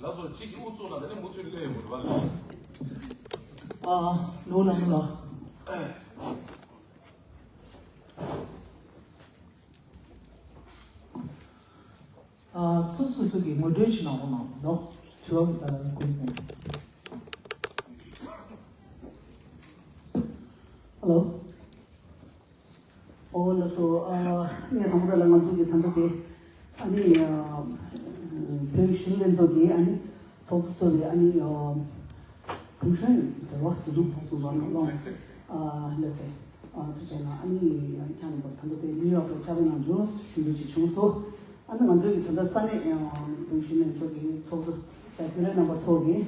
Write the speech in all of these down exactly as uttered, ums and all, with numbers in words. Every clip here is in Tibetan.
ལགས་སོ། གཅིག་གིས་དབུ་བཙུགས་ན་དེ་ནས་མུ་མཐུད་སླེབས་ཡོང་གི་རེད་པ། ལགས། ཨ། ལོ་ལ་ལ། ཨ། སོ་སོ་སོ་གི་ངོ་སྤྲོད་ཅིག་གནང་རོགས་གནང་། ལོ། དྲི་བ། ཨ། ཁུར་ནས། ཧེ་ལོ། ཨོ་ལགས་སོ། ཨ། ངས་དང་པོ་ལ་ང་ཚོ་གི་ད་ལྟ་དེ་ཨ་ནི། ཨ། བོད་ཀྱི་གཞོན་ནུ་ལྷན་ཚོགས་ཀྱི་ཨ་ནི་ཚོགས་གཙོ་གཙོས་པའི་ཨ་ནི། ཨ། གུང་སེང་འབྲེལ་བ་ཟུར་འཛུགས་ཚོགས་གཙོ་ལགས་ལགས། ཨ། ལགས་སེ། ཨ། ཐུགས་རྗེ་གནང་། ཨ་ནི་ཁྱེད་རྣམ་པ་ད་ལྟ་དེ་ནིའུ་ཡོག་ཏུ་ཕྱག་ལས་གནང་རྒྱུ་ཞུ་རྒྱུ་ཅིག་བྱུང་སོང་། ཨ་ནི་ང་ཚོའི་གི་ད་ལྟ་ས་གནས་བོད་ཀྱི་གཞོན་ནུ་ལྷན་ཚོགས་ཀྱི་ཚོགས་གཙོ་དང་རྒྱུན་ལས་རྣམ་པ་ཚོ་གིས་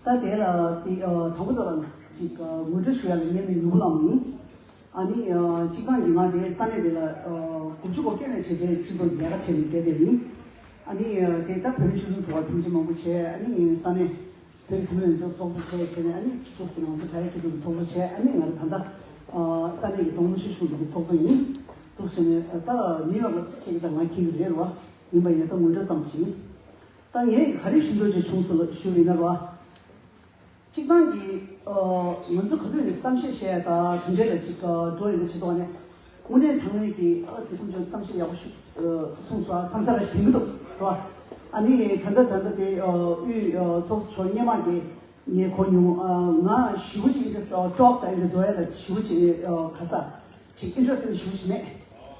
ད་དེ་ལ་དེ། ཨ། དང་པོ་དེ་ལ་ཅིག་ངོ་སྤྲོད་ཞུ་ཡ་ལ་ངའི་མིང་ནོར་བུ་ལགས་ཡིན། ཨ་ནི། ཨ། སྤྱིར་བཏང་གི་ང་དེ་ས་གནས་དེ་ལ། ཨ། དགུ་བཅུ་གོ་བརྒྱད་ནས་བྱས་རྗེས་སྤྱི་ཚོགས་ལས་ཀ་བྱས་ནས་བསྡད་བསྡད་ཡིན། ཨ་ནི། ཨ། དེ་ལྟར་བོད་མི་ཆུང་ཆུང་ཚོ་བ་ཐུགས་རྗེ་མང་པོ་བྱས། ཨ་ནི་ས་གནས་བོད་ཀྱི་བུད་མེད་ཚོ་ཚོགས་གཙོ་བྱས་བྱས་ནས། ཨ་ནི་ཐུགས་སེམས་ང་ཚོ་དྲ་ཡ་ཁྱེད་ཚོ་གི་ཚོགས་གཙོ་བྱས། ཨ་ནི་ང་རང་ད་ལྟ། ཨ། ས་གནས་ཀྱི་གདོང་མུ་ཆུ་ཆུང་གི་ཚོགས་གཙོ་ཡིན། ཐུགས་སེམས་ད་ནིའུ་ཡོག་ལ་ཁྱེད་ཀྱིས་ད་ང་འཁྱེར་གྱི་རེད་རོ། ཡིན་པ་ཡིན་ན་ད་ངོ་སྤྲོད་ཙམ་ཞིག་ཡིན། ད་ངས་ག་རེ་ཞུ་འདོད་ཅིག་བྱུང་སོང་ལ་ཞུ་བ་ཡིན་ན་རོ། སྤྱིར་བཏང་གི། ཨ། ང་ཚོ་ག་དུས་ནས་གཏམ་བཤད་བཤད་ཡ་ད་དེ་འདྲའི་ལ་ཅིག་ཨ། འགྲོ་ཡོད་ན་ཅིག་ཐོག་ནས་དངོས་གནས་དྲང་གནས་ཀྱི། ཨ་ཙི། ཁོང་ཚོས་གཏམ་བཤད་ཡག་པོ་ཞིག་ཨ། གསུངས་སོང་བསམ་ས་ར་ཞིག་དྲན་གྱི་འདུག་རོ། ཨ་ནི་ད་ལྟ་ད་ལྟ་དེ། ཨ། དབུས། ཨ། ཚོགས་གཙོ་མཆོག་སྔོན་མ་དེ་ངས་གོ་མྱོང་། ཨ། ང་ཞེ་པོ་ཅིག་འདི་ཨ། ཊོག་དང་འདི་འགྲོ་ཡ་ལ་ཞེ་པོ་ཅིག་ཨ། ག་ས་ཅིག་ཨིན་ཊི་རེ་སི་ཊི་ཞེ་པོ་ཅིག་མེད།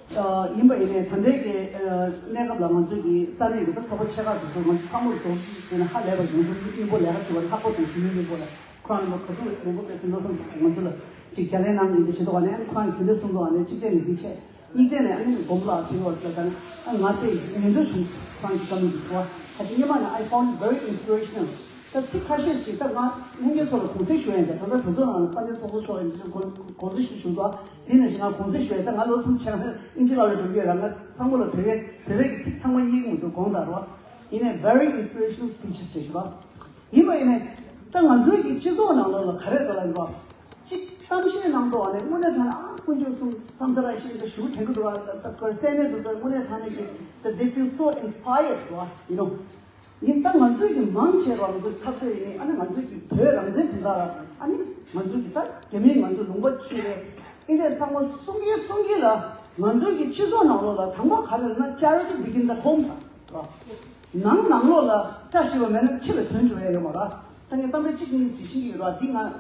ཨ། ཡིན་པ་ཡིན་ནའི་ད་ལྟའི་གི། ཨ། གནས་སྐབས་ལ་ང་ཚོའི་གི་ས་གནས་ཀྱི་ད་ཚོགས་པ་ཆེ་ཁག་དེ་ཚོ་ང་ཚོ་ཚང་མ་ལ་རྡོག་རྩ་གཅིག་བྱས་ན་ཧ་ལས་པ། ང་ཚོ་མི་མི་འབོར་ལས་ཀ་བྱེད་པ་ལྷག་པར་དུ་གཞོན་ནུ་མི་འབོར་ལ་ཁོ་རང་ལ་ག་དུས་མང་པོ་བས་སེ་མནོ་བསམ་ཟེར་ང་ཚོ་ལ་ཅིག་ལྗགས་ལན་གནང་གི་འདི་བྱེད་དོ་བ་ནས། ཨ་ནི་ཁོ་རང་གི་དེ་འདྲ་གསུངས་སོང་བ་ནས། གཅིག་བལྟས་ནས་འདི་བྱས། གཉིས་བལྟས་ནས་ཨ་ནི་དགོངས་པ་ལ་ཕེབས་པ་ཟེར་ད་ནི། ཨ། ང་དཔེ་ཉན་འདོད་བྱུང་སོང་། ཁོ་རང་གི་བཀའ་མོལ་འདི་ཚོ། ཨ། ཁ་ཅིག་སྔོན་མ་ནས། I found it very inspirational. ད་ཚིག་ཁ་ཤས་ཤིག་ད་ང་ལྷན་རྒྱས་ཚོ་ལ་དགོངས་སེལ་ཞུ་ཡ་ཡིན། ད་ད་ལྟ་གྲོས་ཚོགས་ནང་ལ་དཔལ་ལྡན་ཚོགས་གཙོ་མཆོག་ཡིན་ཙང་དགོངས་དགོངས་སེལ་ཞིག་ཞུ་དགོས། དེ་ནང་བཞིན་ང་དགོངས་སེལ་ཞུ་ཡ། ད་ང་ལོ་གསུམ་ཕྱིན་ན་ཨིན་ཇི་སློབ་གྲྭ་འགྲོ་གི་ཡོད་ར། ང་ཚང་མ་ལ་བོད་པའི་བོད་པའི་གི་ཚིག་ཚང་མ་རྙེད་ཀྱི་མི་འདུག་དགོངས་དག་རོ། ཡིན་ནའི་very inspirational speeches ཞེས་ཞུ་བ། ཡིན་པ་ཡིན་ནའི་ད་ང་ཚོའི་གི་སྤྱི་ཚོགས་ནང་ལོགས་ལ་ག་རེ་ད་ལ་ཡིན་པ། གཅིག་གཏམ་བཤད་གནང་དུས་ཨ་ནི་དངོས་གནས་དྲང་གནས། ཨ། དཀོན་མཆོག་གསུམ་བསམ་ས་ར་ཞིག་འདི་ཞུ་དྲན་གི་འདུག་བ། ད་ག་རེ་སེམས་ནས་འདུག་ད་དངོས་གནས་དྲང་གནས་ཀྱི། that they feel so inspired བ། you know. ཡིན་ད་ང་ཚོའི་གི་མང་ཆེ་བ་ང་ཚོའི་འཐབ་རྩོད་ཡིན། ཨ་ནི་ང་ཚོའི་གི་བོད་རང་བཙན་དོན་དག་ལ། ཨ་ནི་ང་ཚོའི་གི་ད་རྒྱ་མིས་ང་ཚོ་ལུང་པ་ཁྱེར་རེད། ཨིན་དེ་ཚང་མ་གསུང་གིན་གསུང་གིན་ལ་ང་ཚོའི་གི་སྤྱི་ཚོགས་ནང་ལོགས་ལ་དང་པོ་ག་རེ་ལབ་ན། charity begins at home ཟེར་བ། ནང་ནང་ལོགས་ལ་བཀྲ་ཤིས་པ་མེད་ན་ཕྱི་ལ་ཐོན་འགྲོ་ཡ་ཡོད་མ་རེད། ད་ངས་གཏམ་དཔེ་གཅིག་གཉིས་ཤིག་བཤད་ཀྱི་ཡོད་ར། འདི་ང་ཨ།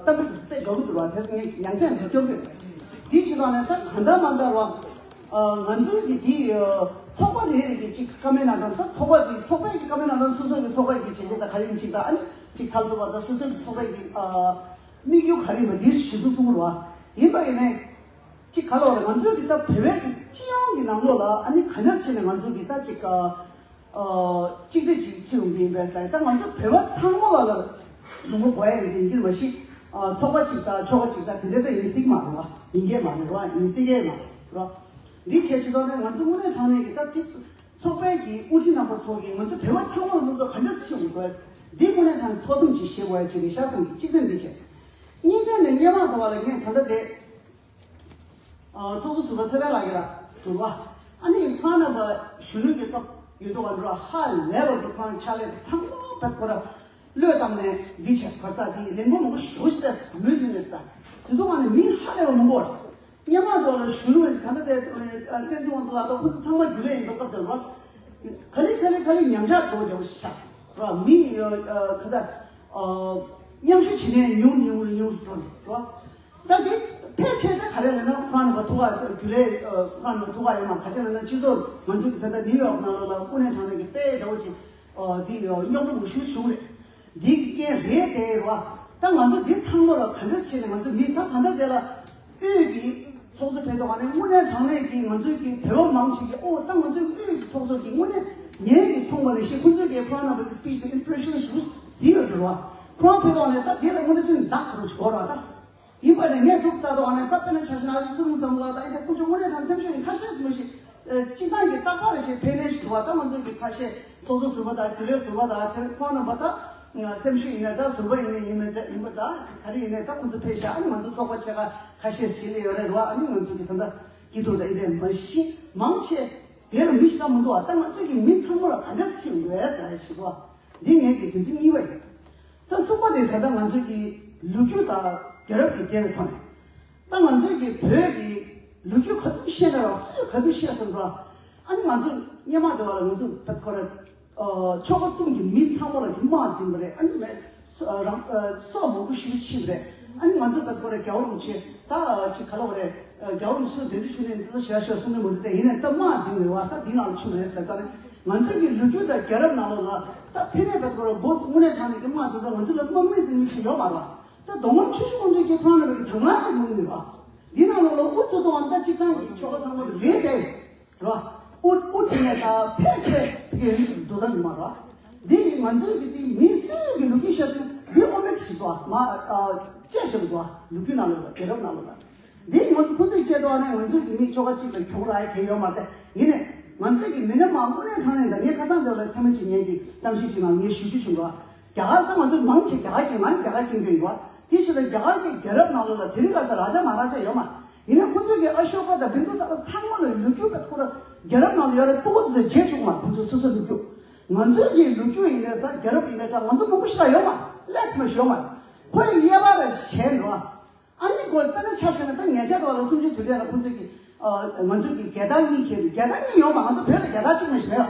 གཏམ་དཔེ་དེ་ཚོ་དཔེ་འགྲོ་གི་འདུག་ར། དེ་ཚོ་ངས་ཡང་སེ་ཡང་སེ་སྐྱོར་གི་ཡོད། འདི་བྱེད་སྟངས་ནི་ད་གང་ལྟར་མ་འདྲ་བ། ཨ། ང་ཚོའི་གི་འདི། ཨ། ཚོགས་པ་རེ་རེ་གི་ཅིག་བཀའ་མོལ་གནང་སྟངས། ད་ཚོགས་པ་འདི་ཚོགས་པའི་གི་བཀའ་མོལ་གནང་སྟངས། སོ་སོ་གི་ཚོགས་པའི་གི་བྱས་རྗེས་ད་ག་རེ་ཡིན་ཅིག་ད། ཨ་ནི་ཅིག་ཐབས་ཚོགས་པ་ད་སོ་སོ་གི་ཚོགས་པའི་གི། ཨ། དམིགས་ཡུལ་ག་རེ་ཡིན་པ་འདི་ཞུ་གསུང་གསུང་ར། ཡིན་པ་ཡིན་ནའི། ཅིག་ག་ལོག་རེད། ང་ཚོས་འདི་ལྟ་བོད་པའི་གི་སྤྱི་ཡོངས་ཀྱི་ནང་ལོགས་ལ་ཨ་ནི་ག་འདྲ་བྱས་ནས་ང་ཚོ་འདི་ལྟ་ཅིག་ཨ། ཨ། གཅིག་སྒྲིལ་ཅིག་ཚུད་ཡོང་གི་ཡིན་པས་ཟེར། ད་ང་ཚོ་བོད་པ་ཚང་མ་ལ་ལ་ལུང་པ་དགོས་ཡ་ཡིན་གྱི་མ་གཞི། ཨ། ཚོགས་པ་གཅིག་དང་ཆོལ་ཁ་གཅིག་དང་དེ་འདྲ་ད་ཡིན་སྲིད་མ་རེད་བ། ཡིན་གྱི་མ་རེད་བ། ཡིན་སྲིད་ཀྱི་མ་རེད་བ། འདི་བྱས་ཕྱིན་ཐོག་ནས་ང་ཚོ་དངོས་གནས་དྲང་གནས་ཀྱི་ད་འདི་ཚོགས་པའི་གི་དབུ་ཁྲིད་རྣམ་པ་ཚོ་གིས་ང་ཚོ་བོད་པ་ཚང་མ་ལ་ལུང་པ་ག་འདྲ་ཞིག་ཡོང་དགོས། འདི་དངོས་གནས་དྲང་གནས་ཐུགས་བསམ་ཅིག་བཞེས་དགོས་ཡ་ཅིག་རེད་ཤག་བསམ་གི། གཅིག་དོན་འདི་བྱས། གཉིས་དོན་ནས་སྔོན་མ་དུ་བ་ལ་ངས་ད་ལྟ་དེ། ཨ། ཚོགས་གཙོ་ཟུར་པ་ཚེ་རིང་ལགས་ཀྱིས་ལ་འགྲོ་བ། ཨ་ནི་ཁོང་རྣམ་པ་གཞོན་ནུ་གི་སྐབས་ཡོད་དུས་ག་འགྲོ་ཧ་ལས་པ་གི་ཁོང་ཕྱག་ལས་ཚང་མ་བད་ཁོ་ར་བློས་བཏང་ནས་འདི་བྱས་སོང་། ག་ས་དེ་ལས་འགུལ་མང་པོ་ཞེ་པོ་ཅིག་བལྟས་སོང་། མུ་མཐུད་ནས་ད་དེ་དུས་ག་ནས་མི་ཧ་ལས་པ་མང་པོ་ར། སྔོན་མ་དུ་ལ་གཞོན་ནུ་ད་ལྟ་དེ་བསྟན་འཛིན་དབང་འདུས་ལགས་དང་ཁོང་ཚོ་ཚང་མ་རྒྱུན་ལས་ཡིན་པ་སྐབས་དེ་ལ་ག་ལེ་ག་ལེ་ག་ལེ་ཉམས་ཆག་འགྲོ་བ་ཆགས་སོང་ར། མི་ག་ས་མཉམ་ཞུགས་བྱེད་མཁན་ཉུང་ཉུང་ཉུང་འགྲོ་ནས་ར། ད་དེ་ཕལ་ཆེར་ད་ག་རེ་ལབ་ན་ཁོ་རང་ནང་པ་ཐུག་ག་རྒྱུན་ལས་ཁོ་རང་ནང་པ་ཐུག་ག་ཡོད་མ། ག་ཅི་ལབ་ན་སྤྱི་ཚོགས་ང་ཚོ་གི་ད་ལྟ་ནིའུ་ཡོག་ནང་ལོགས་ལ་དངོས་གནས་དྲང་གནས་ཀྱི་དཔེ་འདྲ་བོ་ཅིག་འདི་རྙོག་དྲ་མང་ཤོས་བྱུང་རེད། འདི་གི་རྐྱེན་རེད་དེ་རེད་བ། ད་ང་ཚོ་འདི་ཚང་མ་ལ་ག་འདྲ་བྱས་ནས་ང་ཚོ་མི་ད་ད་ལྟ་དེ་ལ་དབུས་ཀྱི་ཚོགས་གཙོ་ཕེབས་དུས་ག་ནས་དངོས་གནས་དྲང་གནས་ཀྱི་ང་ཚོའི་གི་བོད་པ་མང་ཆེ་གིས་ཨོ་ད་ང་ཚོའི་དབུས་ཀྱི་ཚོགས་གཙོ་གི་དངོས་གནས་ངས་ཀྱི་མཐོང་བ་ནང་བཞིན་ཁོང་ཚོའི་གི་ཁོ་རང་རྣམ་པ་གི་སི་པི་ཆི་དེ་ཨིན་སི་པི་རེ་ཤན་ཞུ་ཟིན་ཡོད་འགྲོ་བ། ཁོ་རང་ཕེབས་དུས་ག་ནས་ད་དེ་ལ་དངོས་གནས་ཅི་ནས་བདག་ག་རུ་བྱོས་ར་ད། ཡིན་པ་ནས་ངས་ཐུགས་ས་དོགས་ནས་ད་དཔེར་ན་ཆ་བཞག་ན་ཨ་ཅེ་ཚུལ་ཁྲིམས་བཟང་པོ་ལགས་དང་ཨ་ཅེ་ཁོང་ཚོ་དངོས་གནས་དྲང་སེམས་ཤུགས་ཡིན་ཁ་ཤས་སུ་མ་ཞིག་སྤྱི་བཏང་གི་རྟག་པར་ཞིག་ཕེབས་ནས་ཞུ་བ། ད་ང་ཚོ་གི་ཁ་ཤས་ཚོགས་གཙོ་ཟུར་པ་དང་རྒྱུན་ལས་ཟུར་པ་དང་དེར་ཁོང་རྣམ་པ་ད་སེམས་ཤུགས་ཡིན་ན་འདྲ། ཟུར་པ་ཡིན་ན་ཡིན་མིན་འདྲ། ཡིན་པ་འདྲ་ག་རེ་ཡིན་ནའི་ད་ཁོང་ཚོ་ཕེབས་ཤག་ཨ་ནི་ང་ཚོ་ཚོགས་པ་ཆེ་ཁག་ཁ་ཤས་ཞིག་ལ་ཡོད་རེད་རོ། ཨ་ནི་ང་ཚོ་གི་ད་ལྟ་སྐྱིད་སྡུག་དང་ཨེ་འདྲས་མ་གཞི་མང་ཆེ། དེ་ལ་མི་ཞིག་ལ་མི་འདུག་བ། ད་ང་ཚོ་གི་མི་ཚང་མ་ལ་ག་འདྲ་ཞིག་ཡོད་ཟེར་ཞིག་བ། འདི་ངེད་ཀྱི་དོན་ཚན་གཉིས་པ་ཡིན། ད་གསུམ་པ་དེ་ད་ལྟ་ང་ཚོ་གི་ལོ་རྒྱུས་དང་རྒྱལ་རབས་ཀྱི་འབྲེལ་བའི་ཐོག་ནས། ད་ང་ཚོ་གི་བོད་ཀྱི་ལོ་རྒྱུས་ག་དུས་བཤད་ན་ར་སུས་ག་དུས་བཤད་སོང་ར། ཨ་ནི་ང་ཚོ་སྔོན་མ་དེ་བ་ལ་ང་ཚོ་ད་ཁོ་ར། ཨ། ཆོལ་ཁ་གསུམ་གྱི་མི་ཚང་མ་ལ་དམག་འཛིང་བ་རེད། ཨ་ནི་མེད་སོ་རང་ཨ་སོ་མང་པོ་ཞིག་ཤི་བ་རེད། ཨ་ནི་ང་ཚོ་ད་ཁོ་ར་རྒྱལ་བ་རིན་པོ་ཆེ་ད་ཅི་ག་ལ་བ་རེད། ཨ། རྒྱལ་བ་རིན་པོ་ཆེ་དེ་འདྲ་ཞུ་ནས་འདི་ཚོ་ཞེ་དྲག་ཞེ་དྲག་གསུང་ནས་མ་འདུག་སྟེ། ཡིན་ནའི་ད་དམག་འཛིང་བ་རེད་བ། ད་འདི་ནང་ལ་ཆུ་མེད་ཟེར། ད་ནི་ང་ཚོ་གི་ལོ་རྒྱུས་དང་རྒྱལ་རབས་ནང་ལོགས་ལ་ད་ཕི་ནས་ད་ཁོ་ར་མགོ་དངོས་གནས་དྲང་གནས་ཀྱི་དམག་འཛིང་ད་ང་ཚོ་ལ་དམག་མི་ཟེར་མི་ཞིག་ཡོད་མ་རེད་བ། ད་མདོ་ཁམས་ཆུ་བཞི་སྒང་དྲུག་གི་ཐང་ལ་བའི་དང་ལ་ཡང་མང་ནི་བ། འདི་ནང་ལོགས་ལ་ཨུ་ཚུགས་གཏོང་བ་ད་གཅིག་ཐང་གི་ཆོལ་ཁ་ཚང་མ་རེད་དེ། རེད་བ། ཨུ་ཨུ་དེ་ནས་ད་ཕལ་ཆེར་ཕ་གི་ཡུལ་དུ་འགྲོ་ད་ནི་མ་རེད་བ། འདི་ནི་ང་ཚོའི་གི་དེ་མི་སུའི་གི་ལོ་རྒྱུས་བཤད་སྲོལ་འདི་ཨོ་མེད་ཞིག་བ་མ་ཨ་བཅད་བཞག་པ་ལོ་རྒྱུས་ནང་ལོགས་ལ་རྒྱལ་རབས་ནང་ལོགས་ལ། འདི་ང་ཚོ་ཁོ་ཚོས་བཅད་དོགས་ནས་ང་ཚོའི་གི་མི་ཆོལ་ཁ་གཅིག་ལ་གྱོང་རག་ཡ་གང་ཡོད་མ་རེད། ཡིན་ནའི་ང་ཚོའི་གི་མི་སྣ་མང་པོ་ནས་དྲང་ནས་ད་ངས་ཁ་སང་དེ་ལ་ཐེངས་མ་གཅིག་ངས་གི་གཏམ་བཤད་ཅིག་ནང་ངས་ཞུ་རྒྱུ་བྱུང་བ། རྒྱ་གར་ད་ང་ཚོ་མང་ཆེ་རྒྱ་གར་གྱི་ང་ནི་རྒྱ་གར་སྐྱོན་གྱི་ཡོད་བ། དེ་བཞིན་དུ་རྒྱ་གར་གྱི་རྒྱལ་རབས་ནང་ལོགས་ལ་དེ་རིང་ཁ་སང་ར་ཇ་མ་ར་ཇ་ཡོད་མ། ཡིན་ནའི་ཁོ་ཚོས་ཀྱི་ཨ་ཤོ་ཀ་དང་བིན་དུ་ས་ད་ཚང་མ་ལ་ལོ་རྒྱུས་ཀྱི་ཐོག་ལ་རྒྱལ་རབས་ནང་ལ་ཡོད་རེད། སྤུ་གུ་ཚོས་བརྗེད་བཅུག་མ། ཁོ་ཚོ་སོ་སོའི་ལོ་རྒྱུས། ང་ཚོའི་གི་ལོ་རྒྱུས་ཡིན་ནའི་ས་རྒྱལ་རབས་ཡིན་ནའི་ད་ང་ཚོ་མང་པོ་ཞིག་ལ་ཡོད་མ། ལེགས་མ་ཞིག་ཡོད་མ། ཁོ་ཡི་དབྱེ་བ་ར་བྱས་འགྲོ། ཨ་ནི་ཁོ་དཔེར་ན་ཆ་བཞག་ན་ད་ཉེ་ཆར་དུ་ལ་སུམ་ཅུ་དུས་དྲན་ལ་ཁོ་ཚོས་ཀྱི་ཨ་ང་ཚོའི་གི་རྒྱལ་དར་གཉིས་འཁྱེར། རྒྱལ་དར་གཉིས་ཡོད་མ། ང་ཚོ་བོད་ལ་རྒྱལ་དར་གཅིག་མ་ཞིག་མེད་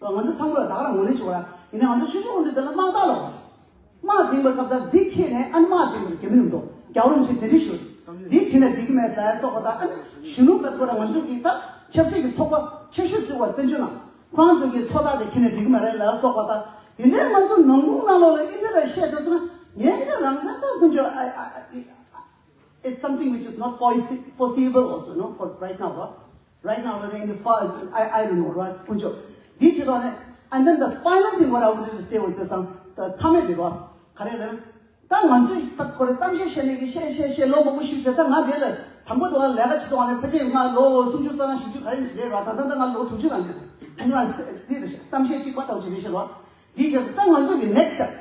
པ། ང་ཚོ་ཚང་མ་ལ་བདག་རང་ངོས་ལེན་ཞུ་བ་ར། ཡིན་ན་ང་ཚོ་ཆུ་ཆུ་འོང་དུས་དེ་ལ་དམག་རྟགས་ལོ། དམག་འཛིང་བའི་སྐབས་དར་འདི་ཁྱེར་ནས་ཨ་ནི་དམག་འཛིང་བར་རྒྱ་མི་རུ་འགྲོ། རྒྱལ་བ་རིན་པོ་ཆེ་དེ་འདྲ་ཞུ། འདི་བྱས་ན་འགྲིག་གི་མེད་ཟེར་སོགས་པ་དང་། ཨ་ནི་གཞོན་ནུ་བར་སྐོར་ང་ཚོ་གི་ད་ཆབ་སྲིད་ཀྱི་ཚོགས་པ་ཆེ་ཤོས་ཚུད་པ་བཙན་བྱོལ་ནང་ཁོ་རང་ཚོ་གི་ཚོགས་དར་དེ་ཁྱེར་ནས་འགྲིག་གི་མ་རེད་ལ་སོགས་པ་དང་། དེ་ནས་ང་ཚོ་ནང་ཁུལ་ནང་ལོགས་ལ་ཨིན་དེ་ལ་བཤད་དུ་སོང་ན་ངས་འདི་རང་བཙན་དང་ཀུན་སྤྱོད། I, I, I, it's something which is not foresee- foreseeable also, you know, for right now, uh, right now, we're in the far, I, I don't know, right? ཀུན་སྤྱོད་འདི་བྱེད་དོགས་ནས། And then the final thing what I wanted to say was this, um, the comment they got. ག་རེ་ལབ་ན། ད་ང་ཚོས་ད་ཁོ་རེ་གཏམ་བཤད་བཤད་ནས་ཀྱི་བཤད་བཤད་བཤད་ལོ་མང་པོ་ཞིག་བྱས། ད་ང་དེ་ལ་དང་པོ་དུ་ང་ལས་ཀ་བྱེད་དོགས་ནས་ཕལ་ཆེར་ང་ལོ་སུམ་ཅུ་སོ་ལྔ་བཞི་བཅུ་ག་རེ་ཞིག་རེད་ར། ད་ད་ད་ང་ལོ་དྲུག་ཅུ་ལ་སླེབས་སོང་། ང་ཚོ་འདི་རེད་ཤག་གཏམ་བཤད་གཅིག་པ་ལྟ་བུ་བྱས་ནས་བཤད་ལོ། འདི་བྱས་ད་ང་ཚོ་གི་next step,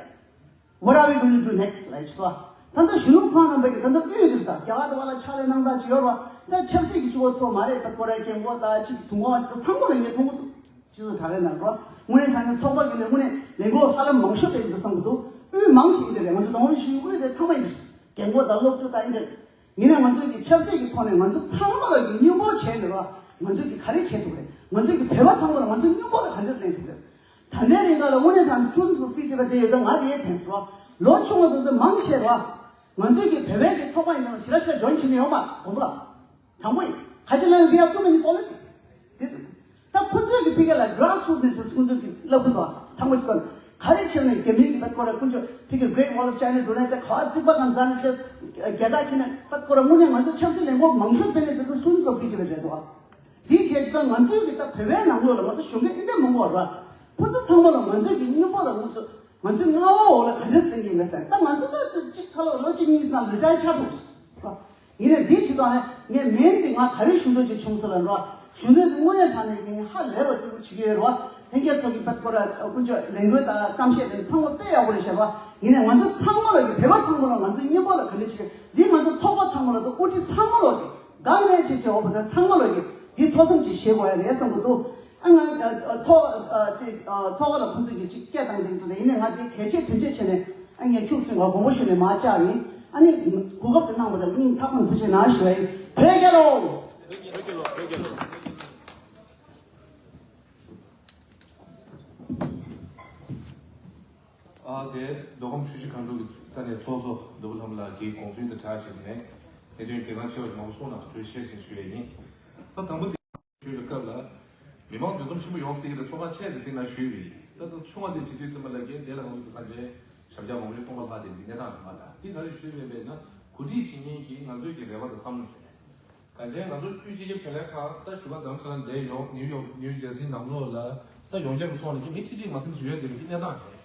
what are we going to do next, right? ད་ལྟ་གཞོན་ནུ་ཁོང་རྣམ་པ་གི་ད་ལྟ་དབུས་འདིར་ད་རྒྱ་གར་དུ་བ་ལ་ཕྱག་ལས་གནང་སྟངས་ཅིག་ཡོད་ར། ད་ཆབ་སྲིད་ཀྱི་གཙོ་བོ་ཚོ་མ་རེད། ད་ཁོ་རའི་རྒན་གོག་ད་ཅིག་དུང་གོ་བ་ཅིག་ད་ཚང་མ་ལ་ངས་མཐོང་གི་འདུག་སྤྱི་ཚོགས་དྲ་རྒྱ་ནང་ར། དངོས་གནས་དྲང་གནས་ཚོགས་པ་གི་ལས་དངོས་གནས་ལས་འགུལ་ཧ་ལམ་མང་ཤོས་དེ་ཡིན་པ་བསམ་གི་འདུག་དབུས་མང་ཞིག་ཡིན་དེ་རེད། ང་ཚོ་དང་པོ་ཞིག་དབུས་དེ་ཚང་མ་ཡིན་དེ་རེད། རྒན་གོག་ད་སློབ་ཕྲུག་ད་ཡིན་དེ་རེད། ཡིན་ནའི་ང་ཚོ་གི་ཆབ་སྲིད་ཀྱི་ཐོག་ནས་ང་ཚོ་ཚང་མ་ལ་གི་སྙོམས་པོ་བྱས་ནས་ར། ང་ཚོ་གི་ག་རེ་བྱེད་ཐུབ་རེད། ང་ཚོ་གི་བོད་པ་ཚང་མ་ལ་ང་ཚོ་སྙོམས་པོ་ལ་ག་འདྲས་ལེན་ཐུབ་རེད། ད་ལྟའི་རིང་ག་ལ་དངོས་གནས་དྲང་Students for Free Tibet དེ་ཡོད་ད་ང་དེ་ཡས་དྲན་སོང་། ལོ་ཆུང་བ་དེ་ཚོ་མང་ཆེ་བ་ང་ཚོའི་གི་བོད་པའི་གི་ཚོགས་པ་ཡིན་ན་ཞེ་དྲག་ཞེ་དྲག་join བྱེད་མི་ཡོང་མ་དགོངས་པ་ལ། དྲང་པོ་ཡིན། ག་ཅི་ལབ་ན་we have too many politics དེ་འདུག་ད་ཁོ་ཚོའི་གི་ཕི་ག་ལ་grassroots ནས་ཁོ་ཚོའི་གི་བསླབ་དགོས་དོ་ཚང་མ་ཅིག་ག་རེ་བྱས་ནས་རྒྱ་མིའི་གི་པད་ཀོ་ར་ཁོ་ཚོ་ཕི་ག་Great Wall of China འགྲོ་ན་ཅག་ག་བ་རྩིག་པ་གང་ཟ་ནས་ཅག་རྒྱ་དག་ཁྱི་ནས་པད་ཀོ་ར་དངོས་གནས་ང་ཚོ་ཆབ་སྲིད་ལས་འགུལ་མང་ཤོས་སྤེལ་ནས་དེ་ཚོ་Students for Free Tibet རེད་དོ། འདིའི་རྗེས་སུ་ང་ཚོའི་གི་ད་བོད་པའི་ནང་ལོགས་ལ་ང་ཚོ་གཞོན་སྐྱེས་འདི་འདྲ་མང་པོ་ར། ཁོ་ཚོ་ཚང་མ་ལ་ང་ཚོའི་གི་སྙིང་པོ་ལ་ང་ཚོ་ང་ཚོའི་མངའ་འོག་ལ་ག་འདྲ་ཟིན་གྱི་མེད་ཟེར། ད་ང་ཚོ་ད་ཅིག་ཁ་ལོ་ལོ་གཅིག་གཉིས་ནང་retire ཆགས་འགྲོ་གི་ར། ཡིན་ནའི་འདིའི་ཕྱི་ཐོག་ནས་ངས་མིང་འདི་ང་ག་རེ་ཞུ་འདོད་ཅིག་བྱུང་སོང་ལབ་ར། གཞོན་ནུ་འདི་དངོས་གནས་དྲང་གནས་ངས་ཧ་ལས་པ་ཚིག་པོ་བྱེད་ཀྱི་ཡོད་ར། ལྷན་རྒྱས་ཚོ་གི་པད་ཀོ་ར་དཀོན་མཆོག་ལས་འགུལ་དང་གཏམ་བཤད་དེ་ཚང་མ་དཔེ་ཡག་པོ་རེད་ཤག་ར། ཡིན་ནའི་ང་ཚོ་ཚང་མ་ལ་གི་བོད་པ་ཚང་མ་ལ་ང་ཚོའི་སྙིང་པོ་ལ་ག་འདྲ་བྱེད་ཀྱི་འདི་ང་ཚོ་ཚོགས་པ་ཚང་མ་ལ་དང་དབུ་ཁྲིད་ཚང་མ་ལ་གི་དགའ་ལས་བྱེད་བྱེད་འོག་པ་དང་ཚང་མ་ལ་གི་འདི་ཐོག་བསམ་ཅིག་བཞེས་དགོས་ཡ་རེད་བསམ་གི་འདུག་ཨ་ང་ཨ་ཨ་ཐོག་ཨ་ཅིག་ཨ་ཐོག་ཁ་ལ་ཁོང་ཚོས་ཀྱི་ཅིག་སྐད་བཏང་བསྡད་འདུག་ད་ཡིན་ནའི་ང་དེ་གལ་ཆེ་དོན་ཆེ་བྱས་ནས་ཨ་ངས་ཁྱུག་སེང་བ་དགོངས་པ་ཞུས་ནས་མར་བཅར་ཡིན། ཨ་ནི་གོ་སྐབས་དེ་གནང་བ་དང་སྙིང་ཐག་པ་ནས་ཐུགས་རྗེ་གནང་ཞུ་ཡ་ཡིན། བོད་རྒྱལ་ལོ། ཨ་དེ་མདོ་ཁམས་ཆུ་བཞི་སྒང་དྲུག་གི་ས་གནས་ཚོགས་གཙོ་ནོར་བུ་ལྷ་མོ་ལགས་ཀྱིས་དགོངས་ཚུལ་དང་སྦྲགས་བྱས་ནས་གནད་དོན་གལ་འགངས་ཆེ་བ་ཞིག་མང་པོ་གསུངས་གནང་སོང་། ཐུགས་རྗེ་ཆེ་ཞུ་ཡ་ཡིན། ད་དང་པོ་དེ། ཞུས་པའི་སྐབས་ལ། མི་མང་འདུ་འཛོམས་ཆེན་པོ་ཡོང་སྲིད་ཀྱི་རེད། ཚོགས་ཁང་ཆེ་རེད་ཟེར་ན་ཞུས་པ་ཡིན། ད་ལྟ་ཆུང་བ་དེ་བྱེད་དུས་ཙམ་པ་ལ་རྒན་དེ་ལ་ང་ཚོ་གི་ཕལ་ཆེར་ཞབས་བཀྱག་མང་པོ་ཞིག་སྟོང་པ་ལྷག་བསྡད་པའི་གནས་སྟངས་རེད་མ་རེད། འདི་ག་རེ་ཞུས་པ་ཡིན་པས་ན་གོ་སྒྲིག་བྱེད་མཁན་གྱི་ང་ཚོའི་གི་རེ་བ་དང་བསམ་བློ་ཞིག་རེད། གང་ཅན་ང་ཚོ་དབུས་སྤྱི་ཁྱབ་རྒྱུན་ལས་ཁང་ད་བཞུགས་སྒར་རྡ་རམ་ས་ལ་འདིར་ཡོང་ནིའུ་ཡོག་ནིའུ་ཇར་སི་ནང་ལོགས་ལ་ད་ཡོངས་ཁྱབ་ཀྱི་ཐོག་ནས་ཀྱི་མི་ཁྲི་གཅིག་མ་ཟིན་ཞིག་ཡོད་བསྡད་པའི་གི་གནས་སྟངས་རེད།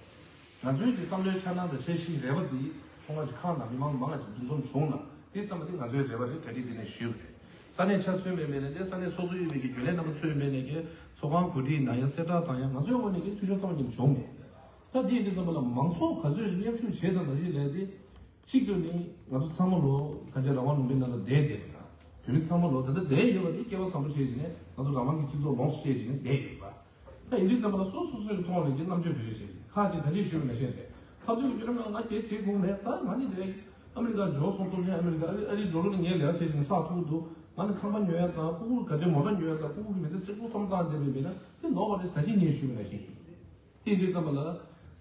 ང་ཚོའི་གི་བསམ་བློའི་འཆར་སྣང་དང་འཆར་གཞིའི་རེ་བ་འདི་ཚོགས་ཁང་གི་ཁག་ནང་མི་མང་མང་ང་ཅིག་འདུ་འཛོམས་བྱུང་ན་དེ་བསམ་པ་དེ་ང་ཚོའི་རེ་བ་རེད། གྲ་སྒྲིག་དེ་ནས་ཞུས་པ་རེད། ས་གནས་ཆ་མཚོན་པའི་མེད་ནས་དེ་ས་གནས་ཚོགས་གཙོ་དབུས་པའི་གི་རྒྱུན་ལས་རྣམ་པ་ཚོའི་མེད་ནས་གི་ཚོགས་ཁང་གོ་སྒྲིག་གནང་ཡ་གསལ་བསྒྲགས་བཏང་ཡ་ང་ཚོའི་ངོས་ནས་གི་ཐུགས་རྗེ་ཆེ་ཙམ་གྱི་བྱུང་མེད། ད་དེ་ཡིན་དུས་ཙམ་པ་ལ་མང་ཚོགས་ག་ཚོད་ཞིག་མཉམ་ཞུགས་བྱས་དང་མ་བྱས་ལས་དེ། གཅིག་ཏུ་ནི་ང་ཚོ་ཚང་མ་ལོ་ག་ཚོད་རང་དབང་ལུང་པའི་ནང་ལ་བསྡད་བསྡད་པ་དང་ བོད་མི་ཚང་མ་ལོ་ད་ལྟ་བསྡད་ཡོད་པ་དེ་སྐལ་བ་བཟང་པོ་བྱས་བྱས་ནས་ང་ཚོ་རང་རང་གི་སྤྱི་ཚོགས་ལོངས་སུ་སྤྱད་བྱས་ནས་བསྡད་ཡོད་པ། ད་ཡིན་དུས་ཙམ་པ་ལ་སོ་སོ་སོའི་ཐོག་ནས་ཀྱི་རྣམ་དཔྱོད་བེད་སྤྱོད་བྱས་ནས་ཁག་ཅིག་ད་ཅིག་ཞུས་པ་ནང་བཞིན་རེད། འཐབ་རྩོད་ཀྱི་བརྒྱུད་རིམ་ནང་ང་གལ་ཆེ་ཁུངས་མེད། ད་ང་ནི་དེ་ཨ་མི་རི་ཀ་འབྱོར་སོང་། སྟོབས་ཆེན་ཨ་མི་རི་ཀ་ཨ་རི་ཨ་རིའི་འགྲོ་ལུགས་ནི་ངས་ལས་ཀ་བྱས་བྱས་ནས་བསགས་ཐུབ་ཀྱི་འདུག་ང་ནི་ཁང་པ་ཉོ་ཡ་དང་ཕྲུ་གུ་ག་ཚོད་མོ་ཊ་ཉོ་ཡ་དང་ཕྲུ་གུ་གི་མི་ཚེ་གཅིག་པུ་བསམ་བཏང་བསྡད་པ་ཡིན་ན་དེ་ལོག་པ་རེད། ད་ཅིག་ངས་ཞུས་པ་ནང་བཞིན། དེ་ཡིན་དུས་ཙམ་པ་ལ།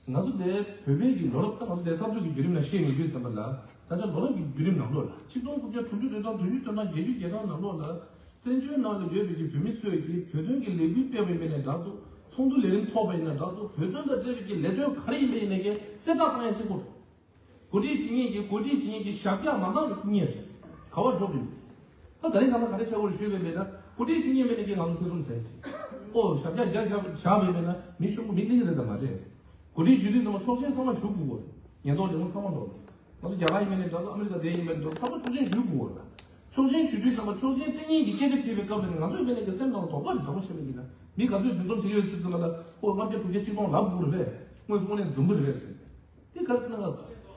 ང་ཚོ་དེ་བོད་པའི་གི་ལོ་རབས་ད་ང་ཚོ་དེ་འཐབ་རྩོད་ཀྱི་བརྒྱུད་རིམ་ལ་བཤད་ཡོང་དུས་ཙམ་པ་ལ། ད་ཆ་ལོ་རབས་ཀྱི་བརྒྱུད་རིམ་ནང་ལོགས་ལ་ཆིག་སྟོང་དགུ་བརྒྱ་དྲུག་ཅུ་རེ་གྲངས་བདུན་ཅུ་དོན་གྲངས་བརྒྱད་ཅུ་བརྒྱད་གྲངས་ནང་ལོགས་ལ། བཙན་བྱོལ་ནང་ལ་ཡོད་པའི་གི་བོད་མི་ཚོས་ཀྱི་བོད་དོན་གྱི་ལས་འགུལ་སྤེལ་བ་ཡིན་པ་ཡིན་ན་འདྲ་འདུག་ཚོགས་འདུ་ལས་རིམ་ཚོགས་པ་ཡིན་ན་འདྲ་འདུག་བོད་དོན་དང་འབྲེལ་བའི་གི་ལས་དོན་ག་རེ་ཡིན་པ་ཡིན་ན་གི་གསལ་བསྒྲགས་བཏང་ཡ་གཅིག་པོ་རེད། གོ་སྒྲིག་བྱེད་མཁན་གྱི་གོ་སྒྲིག་བྱེད་མཁན་གྱི་ཞབས་བཀྱག་མ་འདང་བའི་སྐུ་ངལ་རེད། ག་བར་འགྲོ་དགོས། ད་ད་རིང་ཁ་སང་ག་རེ་བྱ་དགོས་རེད་ཞུས་པའི་མེད་ན་གོ་སྒྲིག་བྱེད་མཁན་མེད་ན་ཀྱི་ང་ཚོ་ཐེ་ཚོམ་ཟ་ཡི་ཅིག་ཨོ་ཞབས་བཀྱག་རྒྱ་བཞག་བཞག་པའི་མེད་ན་མི་ཤོག་གུ་མི་གླེང་རེད་དམ་མ་རེད། གོ་སྒྲིག་ཞུ་དུས་ཚང་མ་ཆོག་མཆན་ཚང་མ་ཞུ་དགོས་གོ་ཉེན་རྟོག་ལས་ཁུངས་ཚང་མ་འགྲོ། ང་ཚོ་རྒྱ་གར་ཡིན་མིན་ནས་འདྲ་ཚོ་ཨ་མི་རི་ཀ་དེ་ཡིན་མིན་འདྲ་ཚོ་ཚང་མ་ཆོག་མཆན་ཞུ་དགོས་གོ་ཆོག་མཆན་ཞུ་དུས་ཚང་མ་ཆོག་མཆན་སྤྲད་མཁན་གྱི་སྐད་ཆ་དྲིས་པའི་སྐབས་ལ་ནི་ང་ཚོ་ཡིན་མིན་ནས་ཀྱི་སེམས་ནང་ལ་དོགས་པ་རེ་དྲག་པོ་བྱེད་པ་ཡིན་ན་མི་ག་ཚོད་འདུ་འཛོམས་བྱེད་ཀྱི་ཡོད་ཚེ་ཚང་མ་ལ་ཨོ་ལྔ་བརྒྱ་དྲུག་བརྒྱ་ཆིག་སྟོང་ལབ་དགོས་རེད་པས་དངོས་སུ་དངོས་གནས་འཛོམས་གི་རེད་པས་ཟེར། དེ་ག་རེ་ཟེར་ན་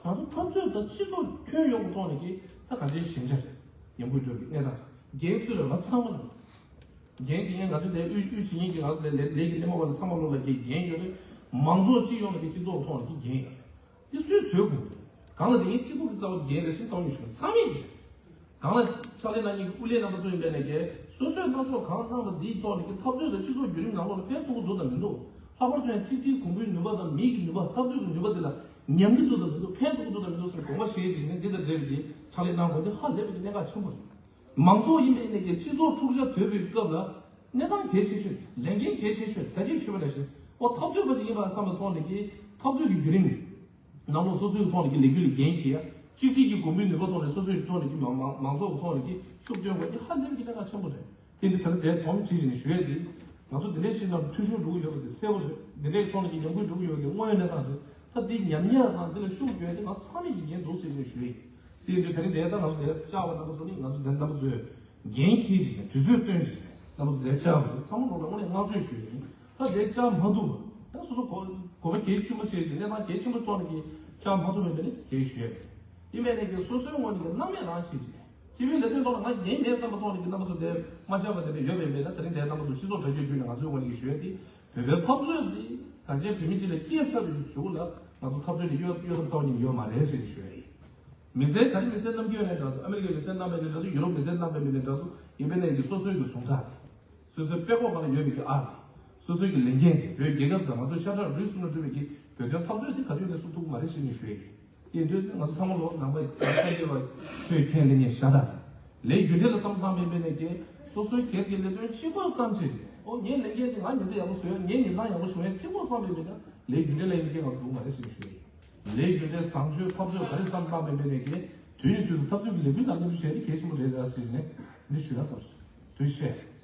ང་ཚོ་འཐབ་རྩོད་དང་སྤྱི་ཚོགས་ཁྱོན་ཡོངས་ཀྱི་ཐོག་ནས་ཀྱི་ད་ག་འདྲའི་ཞན་ཆ་རེད། ཉམས་རྒུད་འགྲོ་གི་གནས་སྟངས་རེད། འགན་སུ་རེད་ང་ཚང་མ་རེད། འགན་འཁྱེར་མཁན་ང་ཚོ་ལས་དབུས་དབུས་འཁྱེར་མཁན་གྱི་ང་ཚོ་ལས་ལས་ལས་ཀྱི་སྣེ་མོ་བ་ལ་ཚང་མ་ལོ་ལ་ཀྱི་འགན་ཡོད་རེད། མང་ཚོགས་སྤྱི་ཡོངས་ལ་ཀྱི་སྤྱི་ཚོགས་ཐོག་ནས་ཀྱི་འགན་ཡོད་རེད། དེ་སུས་བཟོས་དགོས་རེད། གང་ལ་དེ་ངས་གཅིག་པུ་གི་རྩ་བ་འགན་རེད་ཤིང་རྩ་བ་ཉིད་ཞུ་ཚང་མས་འགན་རེད། གང་ལ་ཕྱག་ལས་གནང་མཁན་གྱི་དབུ་ལས་རྣམ་པ་ཚོ་ཡིན་པས་ན་ཀྱི་སོ་སོས་གནང་ཕྱོགས་གང་གནང་པ་འདིའི་ཐོག་ནས་ཀྱི་འཐབ་རྩོད་དང་སྤྱི་ཚོགས་བརྒྱུད་རིམ་ནང་ལོགས་ལ་ཕན་ཐོགས་ཀྱི་འདུག་དང་མི་འདུག་ལྷག་པར་དུ་ཡང་གཅིག་སྒྲིལ་གོང་བུའི་ནུས་པ་དང་མིའི་གི་ནུས་པ་འཐབ་རྩོད་ཀྱི་ནུས་པ་དེ་ལ་ཉམས་ཀྱི་འདུག་དང་མི་འདུག་ཕན་ཐོགས་ཀྱི་འདུག་དང་མི་འདུག་ཟེར་དགོངས་པ་བཞེས་བྱས་ནས་འདི་དང་འབྲེལ་བའི་གི་ཕྱག་ལས་གནང་དགོས་འདི་ཧ་ལས་པའི་གི་གནད་འགག་ཆེན་པོ་རེད། མང་ཚོགས་ཡིན་པའི་གནས་ཀྱི་སྤྱི་ཚོགས་འཁྲུག་ཆ་དོད་པའི་སྐབས་ལ་གནས་སྟངས་གལ་ཆེ་ཤོས་ལས་འགན་གལ་ཆེ་ཤོས་ད་ཅིག་ཞུས་པ་ནང་བཞིན་ཨོ་འཐབ་རྩོད་པ་ཞིག་ཡིན་པ་བསམ་པའི་ཐོག་ནས་ཀྱི་འཐབ་རྩོད་ཀྱི་བརྒྱུད་རིམ་ནང་ལོགས་སོ་སོའི་ཐོག་ནས་ཀྱི་ལས་འགུལ་ལ་འགན་འཁྱེར་ཡ་གཅིག་སྒྲིལ་གྱི་གོང་བུའི་ནུས་པ་ཐོག་ནས་སོ་སོའི་ཐོག་ནས་ཀྱི་མང་མང་མང་ཚོགས་ཀྱི་ཐོག་ནས་ཀྱི་ཤུགས་སྟོན་དགོས་ཀྱི་ཧ་ལས་ཀྱི་གནད་འགག་ཆེན་པོ་རེད། དེ་འདི་ད་ལྟ་དེ་གོང་བྲིས་བཞིན་ཞུ་ཡས་དེ། ང་ཚོ་འདི་འདྲའི་ཞིག་ནང་འཐུས་ཤོར་འགྲོ་གི་ཡོད་པ་དེ་གསལ་པོ་རེད། འདི་འདྲའི་ཐོག་ནས་ཀྱི་ཉམས་རྒུད་འགྲོ་གི་ཡོད་པ་དེ་དངོས་ཡོད་གནས་སྟངས་རེད། ད་འདི་ཉམས་ཉེས་དང་འདི་ལ་ཤུགས་རྒྱག་ཡས་དེ་ང་ཚང་མས་ཀྱི་འགན་འདུག་ཟེར་ནས་ཞུ་ཡས། དེ་ཡིན་དུས་ད་རིང་འདིར་ད་ང་ཚོ་འདིར་བཅར་བ་རྣམ་པ་ཚོ་ནི་ང་ཚོ་འདིར་རྣམ་པ་ཚོས་འགན་འཁྱེར་བྱས་ནས་དུས་ཚོད་བཏོན་བྱས་ནས་རྣམ་པ་ཚོ་འདིར་བཅར་བ་རེད། ཚང་མ་ལོག་ལ་དངོས་གནས་བསྔགས་བརྗོད་ཞུ་ཡས་ཡིན། ད་འདིར་བཅར་མ་ཐུབ་པ་ཡང་སོ་སོ་གོ་གོ་བ་གལ་ཆེན་པོ་བྱས་བྱས་གནས་སྟངས་གལ་ཆེན་པོ་ཐོག་ནས་ཀྱི་བཅར་མ་ཐུབ་པ་ཡིན་པ་ནི་གལ་ཞུ་ཡས་རེད། ཡིན་པའི་ནས་ཀྱི་སོ་སོའི་ངོས་ནས་ཀྱི་སྣང་མེད་རང་བྱས་བྱས། སྤྱི་པའི་ལས་དོན་ཐོག་ལ་ང་འགན་མེད་བསམ་པ་ཐོག་ནས་ཀྱི་རྣམ་པ་ཚོ་དེ་མ་བཞག་པ་དེ་འདྲ་ཡོད་པའི་མེད་ན་ད་རིང་དེ་རྣམ་པ་ཚོ་སྤྱི་ཚོགས་དྲ་རྒྱའི་བརྒྱུད་ནས་ང་ཚོའི་ངོས་ནས་ཀྱི་ཞུ་ཡས་དེ་བོད་པའི་འཐབ་རྩོད་འདི་གང་ཅི་བོད་མི་སྤྱི་ལ་སྐྱེས་ཚར་བའི་གཞུག་ལ་ང་ཚོ་འཐབ་རྩོད་ནི་གཡོ་གཡོ་ཐབས་ཚ་བ་ཉིད་ཡོད་མ་རེད་ཟེར་ནས་ཞུ་ཡ་ཡིན། མི་སེར་ད་རིང་མི་སེར་རྣམས་ཀྱི་ཡོད་ནས་འདྲ་འདུག་ཨ་མི་རི་ཀའི་མི་སེར་རྣམ་པའི་ནས་འདྲ་འདུག་ཡུ་རོབ་མི་སེར་རྣམ་པའི་མི་ནས་འདྲ་འདུག་ཡིན་པའི་ནས་ཀྱི་སོ་སོའི་གི་ཟུངས་ཁྲག་དེ། སོ་སོའི་པད་ཁོག་སྒང་ལ་ཡོད་པའི་གི་ཨ་རི། སོ་སོའི་གི་ལས་འགན་དེ་བོད་རྒྱལ་ཁབ་དང་ང་ཚོའི་ཤ་ཁྲག་རུས་གསུམ་ལ་འདྲུད་པའི་གི་བོད་དོན་འཐབ་རྩོད་དེ་ག་དུས་ནས་བསུབ་ཐུབ་ཀྱི་མ་རེད་ཟེར་ནས་ཞུ་ཡ་ཡིན། དེ་དུས་ང་ཚོ་ཚང་མ་ལོ་ནང་པ་ཡང་ཁ་གྱེས་པ་ཆོས་ཁས་ལེན་མཁན་ཤ་སྟག་རེད། ལས་རྒྱུ་འབྲས་ལ་བསམ་བཏང་བའི་མི་ནས་ཀྱི་སོ་སོའི་སྒེར་གྱི་ལས་དོན་གཅིག་པོ་བསམ་བྱས་ཨོ་ངའི་ལས་འགན་དེ་ང་མི་ཚེ་ཡག་པོ་བཟོས་ངའི་མི་ཚང་ཡག་པོ་བྱུང་ཡ་གཅིག་པོ་བསམ་པའི་མི་ན་ལས་རྒྱུ་འབྲས་ལ་ཡིན་མཁན་ང་ཚོ་འདུག་མ་རེད་ཟེར་ནས་ཞུ་ཡ་ཡིན། ལས་རྒྱུ་འབྲས་བཟང་སྤྱོད་འཐབ་རྩོད་ག་རེ་བསམ་བཏང་བའི་མི་ནས་ཀྱི་དུས་ནས་དུས་སུ་འཐབ་རྩོད་ཀྱི་ལས་འགུལ་དང་མཉམ་དུ་བྱས་ཏེ་གལ་ཆེན་པོ་རེད་ཟེར་ནས་འདི་ཞུ་ན་བསམ་སོང་། ཐུགས་རྗེ་ཆེ།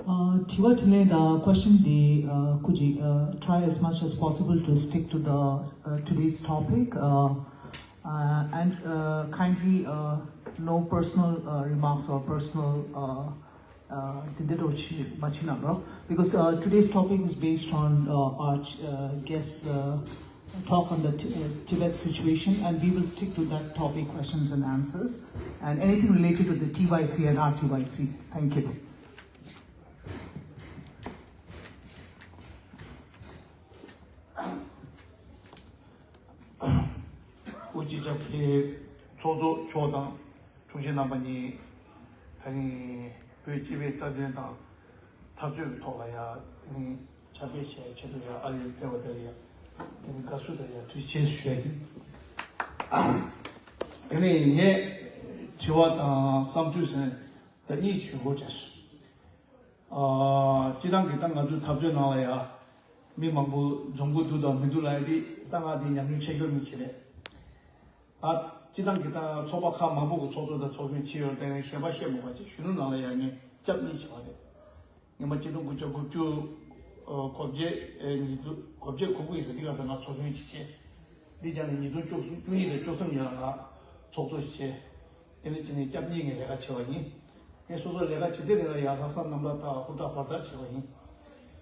Uh, དྲི་བ་དྲིས་ལན་དང་question དེ། Uh, could you, uh, try as much as possible to stick to the, uh, today's topic, uh, uh, and, uh, kindly, uh, no personal, uh, remarks or personal, uh, uh, དེ་འདྲ་འདྲ་བོ་ཅིག་མ་བྱེད་གནང་རོགས། Because, uh, today's topic is based on, uh, our, uh, guest, uh, talk on the Ti- uh, Tibet situation, and we will stick to that topic, questions and answers, and anything related to the T Y C and R T Y C. Thank you. དབུ་སྐྱེས་སྐྱབས་ཀྱི་ཚོགས་གཙོ་མཆོག་དང་དྲུང་ཆེ་རྣམ་པ་གཉིས། ད་རིང་བོད་སྤྱི་པའི་རྩ་དོན་དང་འཐབ་རྩོད་ཀྱི་ཐོག་ལ་ཡ་ནི་ཕྱག་ཕེབས་བྱས་ཆེད་དུ་ཡ་ཨ་རིར་ཕེབས་པ་དེ་ལ་ཡ་དེ་ནི་དགའ་བསུ་དང་ཡ་ཐུགས་རྗེ་ཆེ་ཞུ་ཡ་ཡིན། དེ་ནས་ངས་དྲི་བ་དང་བསམ་ཚུལ་ཟེར་ད་གཉིས་ཞུ་དགོས་བྱས་སོང་། ཨ། སྤྱིར་བཏང་གི་ད་ང་ཚོའི་འཐབ་རྩོད་ནང་ལ་ཡ་མི་མང་པོ་འཛོམས་ཀྱི་འདུག་དང་མི་འདུག་ལབ་ཡ་དེ་ད་ང་དེ་ཉམས་མྱོང་ཆེ་ཤོས་གཉིས་ཅིག་རེད། ཨ། སྤྱིར་བཏང་གི་ད་ཚོགས་པ་ཁག་མང་པོ་གི་ཚོགས་གཙོ་དང་ཚོགས་གཞོན་ཅིག་ཡོད་དེ་གཞན་པ་བཤད་མི་དགོས་ཅིག་གཞོན་ནུ་ནང་ལ་ཡ་ངས་སྐྱབས་གཉིས་བྱས་པ་རེད། སྔོན་མ་ཆིག་སྟོང་དགུ་བརྒྱ་དགུ་བཅུ་གོ་བརྒྱད་ཉིས་སྟོང་གོ་བརྒྱད་གོ་དགུ་ཡིན་ས་འདི་ག་ས་ང་ཚོགས་གཞོན་ཅིག་བྱས། འདི་རྒྱ་ནས་ཉིས་སྟོང་བཅུ་གསུམ་བཅུ་གཉིས་དང་བཅུ་གསུམ་ཡིན་ལ་ང་ཚོགས་གཙོ་ཞིག་བྱས། དེ་ནས་ཅི་ནས་སྐྱབས་གཉིས་ངས་ལས་ཀ་བྱས་པ་ཡིན། ངས་སོ་སོ་ལས་ཀ་བྱེད་ཚད་རིང་ལ་ཡང་ལྷག་བསམ་རྣམ་དག་དང་ཧུར་ཐག་བར་ཐག་བྱས་པ་ཡིན།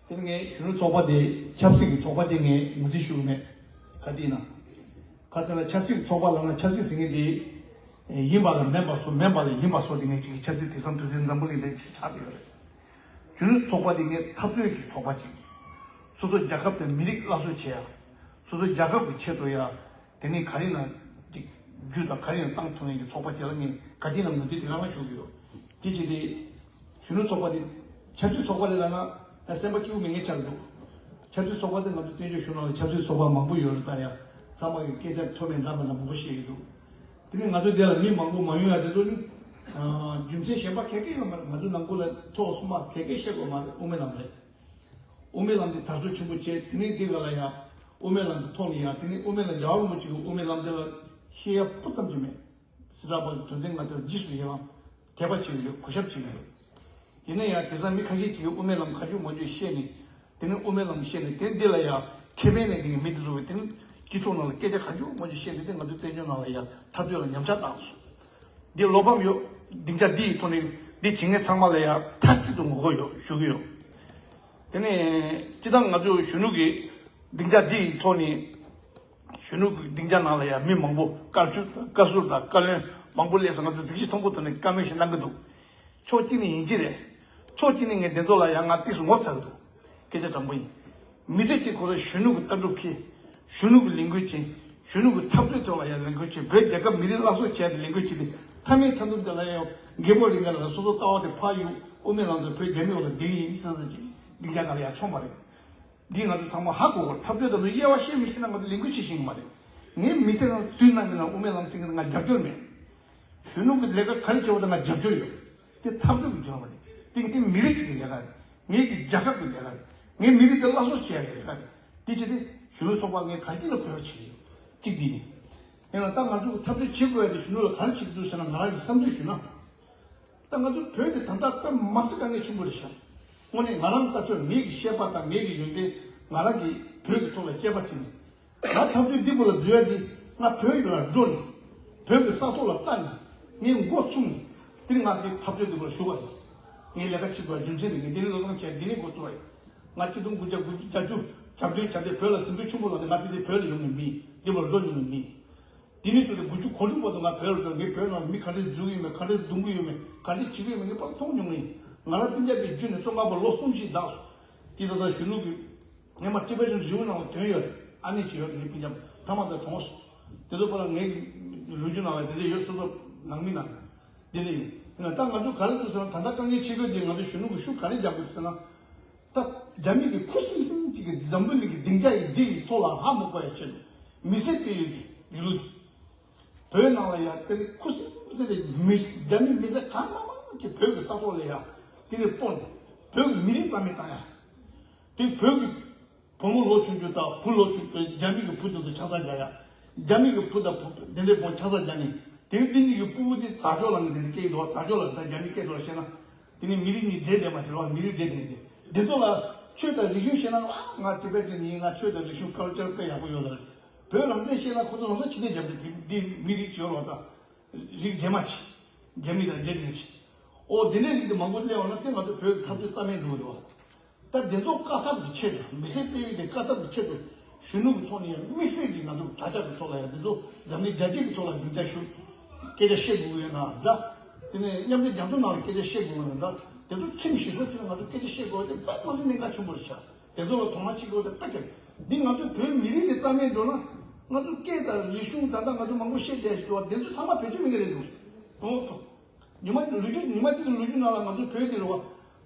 དེ་ནས་ངས་གཞོན་ནུ་ཚོགས་པ་དེ་ཆབ་སྲིད་ཀྱི་ཚོགས་པ་ཅིག་ངས་ངོས་འཛིན་ཞུ་གི་མེད། ག་དེ་ཡིན་ན། ག་ཚོད་ལ་ཆབ་སྲིད་ཀྱི་ཚོགས་པ་ལབ་ན་ཆབ་སྲིད་ཟེར་མཁན་དེ་ཡིན་པ་ལ་མེད་པ་བཟོ། མེད་པ་ལ་ཡིན་པ་བཟོ། དེ་ངས་ཅིག་ཆབ་སྲིད་དེང་སང་དུས་ཚོད་འཛམ་བུ་གླིང་འདི་ཅིག་ཆགས་བསྡད་ཡོད་རེད། གཞོན་ནུ་ཚོགས་པ་དེ་ངས་འཐབ་རྩོད་ཀྱི་ཚོགས་པ་ཅིག་སོ་སོ་རྒྱལ་ཁབ་དང་མི་རིགས་སླར་གསོ་བྱེད་ཡ། སོ་སོ་རྒྱལ་ཁབ་ཀྱི་ཆེད་དུ་ཡ། དེ་ནས་ག་རེ་ན་ཅིག་རྒྱུ་དང་ག་རེ་ན་བཏང་ཐུབ་མཁན་གྱི་ཚོགས་པ་དེ་ལ་ངས་ག་དེ་ན་ངོས་འཛིན་དེ་ག་ལ་ཞུ་གི་ཡོད། དེ་བྱས་ཏེ། གཞོན་ནུ་ཚོགས་པ་དེ་ཆབ་སྲིད་ཚོགས་པ་རེད་ལབ་ན་ང་སེམས་པ་སྐྱིད་པོ་མེད་མཁན་ཆགས་འདུག་ཆབ་སྲིད་ཚོགས་པ་དེ་ང་ཚོ་བཙན་བྱོལ་གཞུང་ནང་ལ་ཆབ་སྲིད་ཚོགས་པ་མང་པོ་ཡོད་རེད། ད་ཡ་ཚང་མ་གི་སྐད་ཆ་ཐོག་ནས་འདྲ་མི་འདྲ་མང་པོ་བཤད་ཀྱི་འདུག་དེ་ནས་ང་ཚོ་དེ་ལ་མི་མང་པོ་མ་ཡོང་ཡ་དེ་ཚོ་ནི། རྒྱུ་མཚན་གཞན་པ་ག་གེ་ཡོད་མ་རེད། ང་ཚོ་ནང་ཁུལ་ལ་ཐོག་སོང་མ་ག་གེ་བཤད་དགོས་མ་རེད། དབུ་མའི་ལམ་རེད། དབུ་མའི་ལམ་དེ་དར་སྲོལ་ཆེན་པོ་བྱས། དེ་ནས་འདི་ག་ལ་ཡ། དབུ་མའི་ལམ་གྱི་ཐོག་ནས་ཡ། དེ་ནས་དབུ་མའི་ལམ་རྒྱལ་བ་རིན་པོ་ཆེ་གི་དབུ་མའི་ལམ་དེ་ལ་བཤད་ཡ་སྤུ་ཙམ་ཅིག་མེད། སི་ཏྲ་པ་གི་དོན་ཚན་ལྔ་དེ་ལ་རྗེས་སུ་ཡི་རང་དད་པ་བྱེད་ཀྱི་ཡོད། གུས་ཞབས་བྱེད་ཀྱི་ཡོད། ཡིན་ན་ཡང་དེང་སང་མི་ཁ་ཤས་ཅིག་གིས་དབུ་མའི་ལམ་ཁ་མཆུ་མ་མཆུ་བཤད་ནས། དེ་ནས་དབུ་མའི་ལམ་བཤད་ནས། དེ་འདི་ལ་ཡ་ཁེ་ཕན་ལེན་མཁན་གྱི་མི་དེ་ཚོ་གིས་དེ་ནས་སྤྱི་ཚོགས་ནང་ལ་སྐད་ཆ་ཁ་མཆུ་མ་མཆུ་བཤད་ནས། དེ་ང་ཚོའི་བཙན་བྱོལ་ནང་ལ་ཡ་འཐབ་རྩོད་ལ་ཉམས་ཆག་བཏང་སོང་། འདི་བློ་ཕམ་ཡོད། སྡིངས་ཆ་འདི་ཡི་ཐོག་ནས་འདི་བྱེད་མཁན་ཚང་མ་ལ་ཡ་མཐའ་གཅིག་ཏུ་ངོ་རྒོལ་ཡོད་ཞུ་གི་ཡོད། དེ་ནས་སྤྱིར་བཏང་ང་ཚོ་གཞོན་ནུ་གི་སྡིངས་ཆ་འདི་ཡི་ཐོག་ནས། གཞོན་ནུ་གི་སྡིངས་ཆ་ནང་ལ་ཡང་མི་མང་པོ་བཀའ་ཆོས་དང་བཀའ་ཟུར་དང་བཀའ་བློན་མང་པོ་སླེབས་སོང་། ང་ཚོ་གཟི་བརྗིད་མཐོན་པོ་ཐོག་ནས་བཀའ་མོལ་ཞིག་གནང་གི་འདུག་ཕྱོགས་གཅིག་ནས་ཡིན་གཅིག་རེད། ཕྱོགས་གཅིག་ནས་ངས་འདི་ཚོ་ལ་ཡང་ང་ཏོག་ཙམ་ངོ་ཚ་གི་འདུག་སྐད་ཆ་དྲང་པོ་ཡིན། མི་ཚེ་གཅིག་ཁོ་རང་གཞོན་ནུ་གི་ལྟ་གྲུབ་འཁྱེར། གཞོན་ནུ་གི་ལས་འགུལ་བྱེད། གཞོན་ནུ་གི་འཐབ་རྩོད་ཐོག་ལ་ཡང་ལས་འགུལ་བྱེད། བོད་རྒྱལ་ཁབ་མི་རིགས་སླར་གསོ་བྱས་ཏེ་ལས་འགུལ་བྱེད་དེ། མཐའ་མའི་མཐའ་མཇུག་དེ་ལ་ཡང་རྒད་པོ་རིང་ག་ལ་སོ་སོ་ལྟ་བ་དེ་ཕར་གཡུག་དབུ་མའི་ལམ་དུ་བོད་རྒྱ་མི་འོག་ལ་བསྡད་ཀྱི་ཡིན་བསམ་བསམ་ཅིག་སྡིངས་ཆ་སྒང་ལ་ཡང་མཆོངས་པ་རེད། འདི་ང་ཚོ་ཚང་མ་ཧ་གོ་དགོས། འཐབ་རྩོད་དང་དབྱེ་བ་ཤེས་མི་ཤེས་ན་ང་ཚོ་ལས་འགུལ་བྱེད་ཤེས་ཀྱི་མ་རེད། ངའི་མི་ཚེ་ནང་དུས་ནམ་ཡིན་ན་དབུ་མའི་ལམ་ཟེར་མཁན་ང་རྒྱབ་སྐྱོར་མེད། གཞོན་ནུ་གི་ལས་ཀ་ག་རེ་བྱེད་པ་དང་ང་རྒྱབ་སྐྱོར་ཡོད། དེ་འཐབ་རྩོད་ཀྱི་ལས་ཀ་མ་རེད། དེ་ངའི་མི་རིགས་ཀྱི་ལས་ཀ་རེད། ངའི་གི་རྒྱལ་ཁབ་ཀྱི་ལས་ཀ་རེད། ངའི་མི་རིགས་དེ་སླར་གསོ་བྱེད་ཡ་གི་ལས་ཀ་རེད། དེ་བྱས་ཏེ་གཞོན་ནུ་ཚོགས་པ་ངས་ག་རེ་ལ་གུས་པ་བྱེད་ཀྱི་ཡོད། གཅིག་དེ་ཡིན། ཡིན་ན་ད་ང་ཚོ་གི་འཐབ་རྩོད་བྱེད་དགོས་ཡ་དེ་གཞོན་ནུ་ལ་ག་རེ་བྱེད་ཀྱི་འདུག་ཟེར་ན། ང་རང་གི་བསམ་ཚུལ་ཞུས་ན། ད་ང་ཚོ་བོད་དེ་ད་ལྟ་དཔེ་མ་སྲིད་དཀའ་ངལ་ཆེན་པོ་རེད་ཤག་དངོས་གནས་ང་རང་ལྟ་ཚོད་ངེད་ཀྱི་ཤེས་པ་དང་ངེད་ཀྱི་ཡོན་ཏན་ང་རང་གིས་བོད་ཀྱི་ཐོག་ལ་དཔྱད་པ་བྱས་ནས། ང་འཐབ་རྩོད་འདི་པོ་ལ་འཛུལ་ཡ་འདི་ང་བོད་ཡུལ་ལ་འགྲོ་ནས་བོད་ཀྱི་ས་ཐོག་ལ་ལྟ་ནས་ངས་འགོ་ཚུགས་ནས་དེ་ནས་ང་འདི་འཐབ་རྩོད་འདི་པོ་ལ་ཞུགས་པ་ཡིན། ངས་ལས་ཀ་བྱེད་དགོས་རྒྱུ་མཚན་དེ་ངས་འདི་ནས་བློས་བཏང་བྱས་འདི་ནས་འགོ་བཙུགས་པ་ཡིན། ང་ཆིག་སྟོང་དགུ་བརྒྱ་དགུ་བཅུ་གྱ་བཅུ་གྱ་བདུན་གྱ་བརྒྱད་བོད་ལ་ཟིང་འཁྲུག་ཆེན་པོ་ལངས་ནས་ང་དེ་དུས་བོད་ལ་ཡོང་མཁན་མི་ཡིན། འདི་པོ་ལ་འགྲོ་མྱོང་མཁན་མི་ཡིན། དེ་ནས་བཟུང་སྟེ་དགུ་བཅུ་གོ་དྲུག་བར་དུ་ང་བོད་ལ་འགྲོ། ངས་བོད་ནང་མི་ག་འདྲས་འཛུལ་གྱི་ཡོད་མེད། ག་འདྲས་རྡུང་གི་ཡོད་མེད། ག་འདྲས་བྱེད་ཀྱི་ཡོད་མེད་ངས་ཕར་མཐོང་མྱོང་ངས། ང་རང་སྤུན་ཀྱག་པའི་རྒྱུད་ནས་བཙོན་ཁང་པ་ལོ་གསུམ་ཞིག་བསྡད་སོང་། དེ་ད་ལྟ་གཞོན་ནུ་གི་ངས་མ་ཊི་བེ་ཊན་རི་བུ་ནང་ལ་ཐོན་ཡོད་རེད། ཨ་ནེ་ཅིག་ཡོད་རེད། ངའི་སྤུན་ཀྱག་ཕ་མ་དང་གྲོངས་སོང་། དེ་ཚོ་པ་ལ་ངའི་ལོ་རྒྱུས་ནང་ལ་དེ་འདྲས་ཡོད། སོ་སོ་ནང་མི་ནང་དེ་འདྲས་ཡིན། ཡིན་ན་ད་ང་ཚོ་ག་རེ་འདུག་ཟེར་ན། ད་ལྟ་དཀའ་ངལ་ཆེ་ཤོས་དེ་ང་ཚོ་གཞོན་ནུ་གི་ཤུགས་ག་རེ་རྒྱག་དགོས་ཟེར་ན། ད་རྒྱ་མི་གི་ཁུ་སིམ་སིམ་ཅིག་གི་འཛམ་བུ་གླིང་གི་སྡིངས་ཆ་ཡི་འདི་ཡི་ཐོག་ལ་ཧ་མ་གོ་ཡ་ཆེད་དུ་མི་སེར་སྤེལ་ཡུལ་གྱི་སྒྲིག་ལུགས་དེ། བོད་ནང་ལ་ཡ་དེ་ནི་ཁུ་སིམ་སིམ་རེད། མི་རྒྱ་མི་མི་སེར་གང་མང་མང་ཅིག་བོད་ཀྱི་ས་ཐོག་ལ་ཡ་དེ་ནི་སྤོ་ནས་བོད་ཀྱི་མི་རིགས་རྩ་མེད་བཏང་ཡ། དེ་བོད་ཀྱི་བུ་མོ་ལོ་ཆུང་ཆུང་དང་བུ་ལོ་ཆུང་ཆུང་རྒྱ་མི་གི་བུ་དེ་ཚོ་ཆང་ས་རྒྱག་ཡ། རྒྱ་མི་གི་བུ་དང་བུ་དེ་འདྲའི་བུ་ཆང་ས་རྒྱག་ནས་དེ་ནི་འདི་གཉིས་ཀྱི་སྤུ་གུ་དེ་དར་ལྕོག་ལ་ནི་དེ་འདྲ་སྐྱེས་འདུག་དར་ལྕོག་ལ་ད་རྒྱ་མི་སྐད་ཐོག་ལ་བཤད་ན། དེ་ནི་མི་རིགས་གཉིས་འདྲེས་བསྡད་པ་དེ་རེད་བ། མི་རིགས་འདྲེས་བསྡད་དེ། འདི་ཚོ་ལ་ཆོས་དང་རིག་གཞུང་ཤེས་ན། ང་ང་ཊི་བེ་ཊན་ཡིན། ང་ཆོས་དང་རིག་གཞུང་ཀལ་ཅར་དཔེ་ཡག་པོ་ཡོད་རེད། བོད་རང་བཙན་ཤེས་ན་ཁོ་ཚོ་ལ་ཚོ་ཕྱི་ནས་རྒྱབ་དེ་འདི་མི་རིགས་བྱོས་ལོ་ད། རིགས་འདྲེས་མ་བྱེད། རྒྱ་མི་དང་འདྲེས་ནས་བྱེད། ཨོ་དེ་འདྲའི་རིགས་དེ་མང་པོ་སླེབས་ཡོང་ན་དེ་ང་ཚོ་བོད་ཀྱི་འཐབ་རྩོད་རྩ་མེད་འགྲོ་གི་རེད་བ། ད་དེ་ཚོ་བཀག་ཐབས་ཀྱི་ཆེད་དུ། མི་སེར་སྤེལ་ཡུལ་དེ་བཀག་ཐབས་ཀྱི་ཆེད་དུ་གཞོན་ནུ་གི་ཐོག་ནས་ཡང་དམིགས་བསལ་གྱི་ང་ཚོ་དྲ་རྒྱ་གི་ཐོག་ལ་ཡང་དེ་ཚོ་འཛམ་གླིང་རྒྱལ་སྤྱི་གི་ཐོག་ལ་སྡིངས་ཆ་ཞུ། སྐད་ཆ་བཤད་དགོས་ཡོད་ན་འདྲ། དེ་ནས་མཉམ་འབྲེལ་རྒྱལ་ཚོགས་ནང་ལ་སྐད་ཆ་བཤད་དགོས་ཡོད་ན་འདྲ། དེ་ཚོ་ཁྲིམས་ཞིག་བཟོ་བྱས་ན་ང་ཚོ་སྐད་ཆ་བཤད་དགོས་པ་དེ་དཔེ་མ་སྲིད་གནད་འགག་ཆེན་པོ་རེད་ཤག་དེ་ཚོ་ལ་དོ་སྣང་བྱེད་དགོས་པ་དེ་དཔེ་གལ། འདི་ང་ཚོ་བོད་མི་རིགས་དེ་རྩ་མེད་འགྲོ་ན། ང་ཚོ་སྐད་དང་རིག་གཞུང་ད་ལྟ་ང་ཚོ་མང་པོ་བཤད་བསྡད་ཞིག་འདུག་བ། དེ་ཚོ་ཚང་མ་བེད་སྤྱོད་མེད་མཁན་རེད་འདུག་ཨོ། ཉི་མ་ལོ་རྒྱུས་ཉི་མ་གཅིག་གི་ལོ་རྒྱུས་ནང་ལ་ང་ཚོ་བོད་འདི་རེད་བ།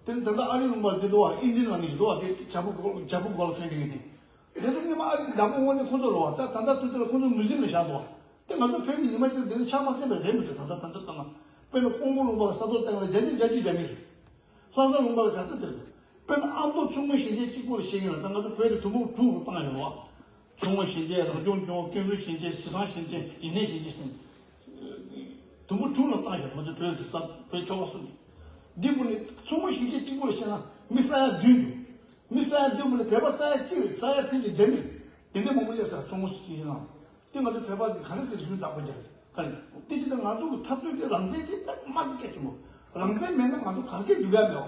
དེ་ནི་ད་ལྟ་ཨ་རིའི་ལུང་པར་འདི་འདུག་བ། ཨིན་ཇི་ལབ་མཁན་ཞིག་འདུག་བ། དེ་བྱ་ཕོ་གོ་བྱ་ཕོ་གོ་ལ་ཐོན་བསྡད་མཁན་དེ། དེ་ཚོ་སྔོན་མ་ཨ་རི་གི་བདག་པོ་དངོས་གནས་ཁོ་ཚོ་རེད་བ། ད་ད་ལྟ་དུས་ཚོད་ལ་ཁོ་ཚོ་མུ་ཟིམ་ལ་བཞག་འདུག་བ། དེ་ང་ཚོ་བོད་ཀྱི་ཉི་མ་གཅིག་ལ་དེ་འདྲ་ཆགས་མ་སྲིད་པ་རེད་མི་འདུག་ད་ལྟ་ད་ལྟ་ལྟ་ན། དཔེར་ན་ཀོང་པོ་ལུང་པ་ལ་ས་མཚོ་སྟེང་ལ་བརྒྱ་ཆ་བརྒྱད་ཅུ་རྒྱ་མི་རེད། ལྷ་ས་ལུང་པ་ལ་ག་ཚོད་དེ་རེད། དཔེར་ན་ཨ་མདོ་མཚོ་སྔོན་ཞིང་ཆེན་གཅིག་པུ་ལ་བཤད་མཁན་ལ་ད་ང་ཚོ་བོད་དེ་དུམ་བུ་དྲུག་རུ་བཏང་ཡོད་རེད་བ། མཚོ་སྔོན་ཞིང་ཆེན། རང་སྐྱོང་ལྗོངས། ཀན་སུའུ་ཞིང་ཆེན། ཟི་ཁྲོན་ཞིང་ཆེན། ཡུན་ནན་ཞིང་ཆེན་ཟེར། དུམ་བུ་དྲུག་ལ་བཏང་ཞིང་ང་ཚོ་བོད་ཀྱི་ས་བོད་ཆོལ་ཁ་གསུམ། འདི་བུ་ནི་མཚོ་སྔོན་ཞིང་ཆེན་གཅིག་པུ་ལ་བཤད་ན་མི་ས་ཡ་བདུན་འདུག་མི་ས་ཡ་བདུན་བུ་ནི་བོད་པ་ས་ཡ་གཅིག་རེད། ས་ཡ་ཁྲི་ལ་རྒྱ་མི་རེད། དེ་འདྲ་མང་པོ་སླེབས་ཚར། མཚོ་སྔོན་ཞིང་ཆེན་ནང་། དེ་ང་ཚོ་བོད་པ་གི་ག་རེ་ཟེར་ཞུ་བདག་པོ་རྒྱག་ག་རེ། དེ་ཕྱིར་ང་ཚོ་གི་འཐབ་རྩོད་དེ་རང་བཙན་དེ་དཔེ་མ་སྲིད་གལ་ཆེན་པོ། རང་བཙན་མེད་ན་ང་ཚོ་ག་རེ་སྒྲུབ་ཡ་མེད་བ།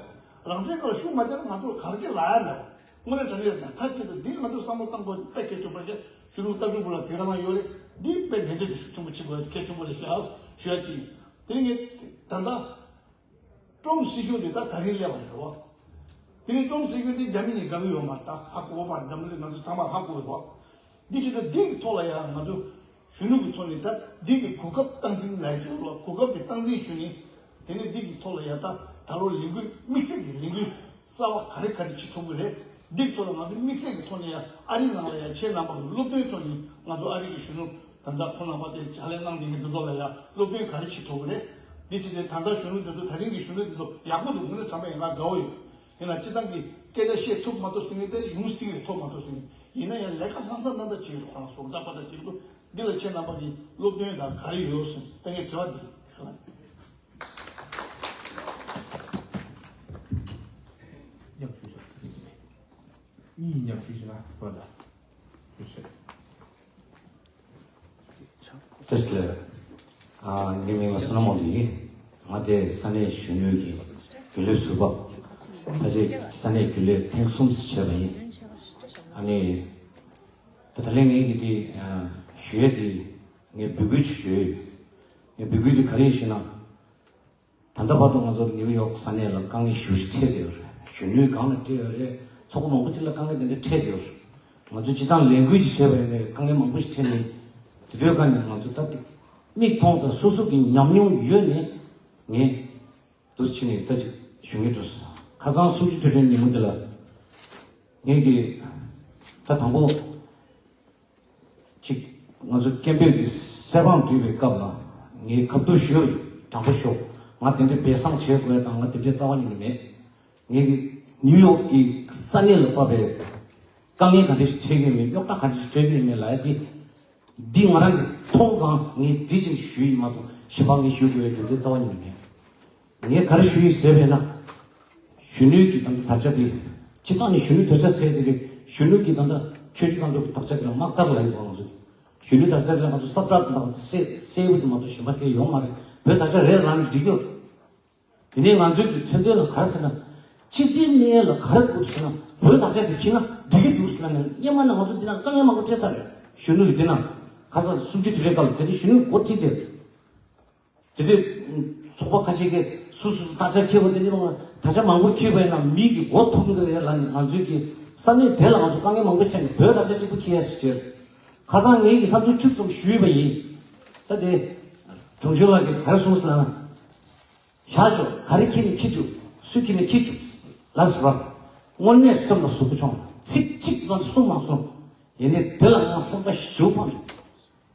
རང་བཙན་སྒང་ལ་ཤུགས་མ་རྒྱག་ན་ང་ཚོ་ག་རེ་ལ་ཡ་མེད་བ། དངོས་གནས་དྲང་གནས་རེད། ད་མཐའ་གཅིག་ཏུ་འདི་ང་ཚོ་བསམ་བློ་གཏོང་དགོས་དཔེ་གལ་ཆེན་པོ་རེད། གཞོན་ནུ་ལྟ་གྲུབ་པོ་ལ་དེ་ག་རང་ཡོད་རེད། འདི་དཔེ་ནན་ཏན་དུ་ཤུགས་ཆེན་པོ་བྱེད་དགོས་གལ་ཆེན་པོ་རེད་ཤག་ཞུ་ཡ་གཅིག་ཡིན། དེ་ནས་ངས་ད་ལྟ་ཀྲོང་སྲིད་གཞུང་འདི་ད་ད་རིང་སླེབས་པ་རེད་བ། དེ་ནས་ཀྲོང་སྲིད་གཞུང་འདི་རྒྱ་མི་གཉིས་དགའ་གི་ཡོད་མ་རེད། ད་ཧ་གོ་བ་འཛམ་གླིང་ང་ཚོ་ཚང་མ་ཧ་གོ་བ། འདི་ཅི་ད་འདི་གི་ཐོག་ལ་ཡང་ང་ཚོ་གཞོན་ནུ་གི་ཐོག་ནས་ད་འདི་གི་གོ་སྐབས་སྟངས་འཛིན་ལ་ཡ་ཅིག་ལ་གོ་སྐབས་དེ་སྟངས་འཛིན་ཞུས་ནས། དེ་ནས་འདི་གི་ཐོག་ལ་ཡ་ད་ད་ལོ་ལས་འགུལ་དམིགས་བསལ་གྱི་ལས་འགུལ་གསར་བ་ག་རེ་ག་རེ་བྱེད་ཐུབ་ཀྱི་རེད། འདི་ཐོག་ལ་ང་ཚོ་དམིགས་བསལ་གྱི་ཐོག་ནས་ཡ་ཨ་རི་ནང་ལ་ཡ་ཁྱེད་རྣམ་པ་གི་སློབ་སྟོན་ཐོག་ནས་ང་ཚོ་ཨ་རི་གི་གཞོན་ནུ་ད་ལྟ་ཁོང་རྣམ་པ་དེ་ཕྱག་ལས་གནང་བསྡད་མཁན་འདི་ཚོ་ལ་ཡ་སློབ་སྟོན་ག་རེ་བྱེད་ཐུབ་ཀྱི་རེད། འདི་བྱས་ཏེ་ད་ལྟ་གཞོན་ནུ་འདི་ཚོ་ད་རིང་གི་གཞོན་ནུ་འདི་ཚོ་ཡག་པོ་འདུག་དངོས་གནས་དྲང་པོ་ཡིན་ང་དགའ་བོ་ཡོད། ཡིན་ན་སྤྱི་བཏང་གི་སྐད་ཆ་བཤད་ཐུབ་མ་ཐུབ་ཟེར་མཁན་དེ་ཡོང་སྲིད་ཀྱི་རེད། ཐུབ་མ་ཐུབ་ཟེར་མཁན་ཡིན་ན་ཡང་ལས་ཀ་ལྷག་བསམ་རྣམ་དག་བྱེད་ཀྱི་རེད། ཁོ་རང་སོ་ད་པ་ད་བྱེད་ཀྱི་འདུག་འདི་ལ་ཁྱེད་རྣམ་པ་གི་སློབ་སྟོན་དང་ག་རེ་ཡོད་གསུངས་ད་ངས་དྲི་བ་འདི་དེ་ག་ལ། མཉམ་ཞུ་ཞུ། གཉིས་མཉམ་ཞུ་ཞུ་ན་དགོས་ལ། ཞུ་ཞུ། བཀྲ་ཤིས་བདེ་ལེགས། ཨ། ངའི་མིང་ལ་བསོད་ནམས་དབང་འདུས་ཡིན། ང་དེ་ས་གནས་གཞོན་ནུའི་གི་རྒྱུན་ལས་ཟུར་པ། ཕལ་ཆེར་ས་གནས་རྒྱུན་ལས་ཐེངས་གསུམ་བྱས་པ་ཡིན། ཨ་ནི། ད་ད་ལན་ངས་ཀྱི་དེ་ཞུ་ཡས་དེ་ངས་འབོད་སྐུལ་ཅིག་ཞུ་ཡས་ཡོད། ངས་འབོད་སྐུལ་དེ་ག་རེ་ཡིན་ཞུ་ན། ད་ལྟ་བར་དུ་ང་ཚོ་ནིའུ་ཡོག་ས་གནས་ལ་དཀའ་ངལ་ཞེ་པོ་ཅིག་འཕྲད་བསྡད་ཡོད་རེད། གཞོན་ནུའི་སྒང་ལ་འཕྲད་ཡོད་རེད། ཚོགས་པ་མང་པོ་ཅིག་ལ་དཀའ་ངལ་དེ་འདྲ་འཕྲད་བསྡད་ཡོད་རེད། ང་ཚོ་སྤྱི་བཏང་ལས་འགུལ་ཅིག་བྱས་པ་ཡིན་ནའི་དཀའ་ངལ་མང་པོ་ཞིག་འཕྲད་ནས། དེ་དུས་ཀ་ནས་ང་ཚོ་ད་དེ་མིག་མཐོང་ཙང་སོ་སོ་གི་ཉམས་མྱོང་ཡོད་ནས་ངས་འདུག་ཕྱིན་ནས་ད་ཅིག་ཞུ་ངེས་འགྲོ་སོང་། ཁ་སང་གསུམ་བཅུ་དུས་དྲན་ཉིན་མོ་འདི་ལ་ངས་ཀྱི་ད་དང་པོ། གཅིག་ང་ཚོ་སྐད་འབོད་ཀྱི་གསལ་བསྒྲགས་འབྲི་བའི་སྐབས་ལ་ངས་ཁ་ཐུག་ཞུས་པ་ཡིན། དྲང་པོ་ཞུ། ང་དེ་འདྲའི་སྦས་གསང་བྱེད་དགོས་དང་ང་དེ་འདྲའི་རྩ་བ་ཉིད་ནས་མེད། ངས་ནིའུ་ཡོག་གི་ས་གནས་ལ་དཔག་པའི་དཀའ་ངལ་ག་འདྲ་ཞིག་འཕྲད་ཀྱི་ཡོད་མེད། རྙོག་དྲ་ག་འདྲ་ཞིག་འཕྲད་ཀྱི་ཡོད་མེད་ལབ་ཡ་དེ། འདི་ང་རང་གིས་མཐོང་ཙང་ངས་འདི་ཅིག་ཞུས་ཡིན་མ་གཏོགས་གཞན་པ་ངས་ཞུ་དགོས་པའི་དོན་ཚན་རྩ་བ་ཉིད་ནས་མེད། ངས་ག་རེ་ཞུ་ཡིན་ཟེར་བས་ན། གཞོན་ནུའི་གི་ད་ལྟ་དར་ཆ་དེ། སྤྱི་བཏང་ནས་གཞོན་ནུ་དར་ཆ་ཟེར་དེ་རེད། གཞོན་ནུ་གི་ད་ལྟ་ཆོས་བརྒྱུད་ཁང་དུ་དར་ཆ་དེ་ལ་དམག་དར་ལ་ཡོད་པ་ང་ཚོ། གཞོན་ནུ་དར་ཆ་དེ་ལ་ང་ཚོ་ས་བཀྲ་དང་གསལ་གསལ་པོ་དེ་མ་གཏོགས་གཞན་པ་གལ་ཡོང་མ་རེད། བོད་དར་ཆ་རེད་ལབ་ནས་འགྲིག་གི་ཡོད། དེ་ནས་ང་ཚོའི་གི་མཚོན་དོན་ལ་ག་རེ་ཟེར་ན། སྤྱི་བདེའི་གནས་ལ་ག་རེ་དགོས་ཟེར་ན་བོད་དར་ཆ་དེ་ཁྱེར་ན་འགྲིག་གི་འདུག་ཟེར་ལབ་ནས། སྔོན་མ་ནས་ང་ཚོ་འདི་ན་དཀའ་ངལ་མང་པོ་འཕྲད་ཚར་རེད། གཞོན་ནུ་ཡི་འདི་ན་ཁ་སང་གསུམ་བཅུ་དུས་དྲན་སྐབས་ལ་དེ་ནས་གཞོན་ནུ་འགོ་ཁྲིད་དེ། དེ་དུས་ཚོགས་པ་ཁ་ཤས་ཀྱིས་སུ་སུ་དར་ཆ་འཁྱེར་བ་དེ་ནི་མ་དར་ཆ་མང་པོ་འཁྱེར་བས་ན་མི་གི་མགོ་ཐུག་གི་རེད་ལབ་ནས། ང་ཚོའི་གི་ས་གནས་དེ་ལ་ང་ཚོ་དཀའ་ངལ་མང་པོ་འཕྲད་ནས་བོད་དར་ཆ་གཅིག་པུ་འཁྱེར་ཡ་ཞིག་བྱས། ཁ་སང་ངེད་ཀྱིས་བསམ་ཚུལ་ཁྲིག་ཙམ་ཞུས་པ་ཡིན། ད་དེ་དྲུང་ཆེ་ལགས་ཀྱིས་ག་རེ་གསུངས་སོང་ན། བཞག་ཤོག་ག་རེ་འཁྱེར་ནས་འཁྱེར་བཅུག་སུ་འཁྱེར་ནས་འཁྱེར་བཅུག་ལབ་སོང་ར། དངོས་གནས་སེམས་ལ་ཟུག་པོ་བྱུང་། ཚིག་གཅིག་ཙམ་གསུང་མ་སོང་། ཡིན་ནའི་དེ་ལ་ང་སེམས་པ་ཞེ་པོ་ཕམ་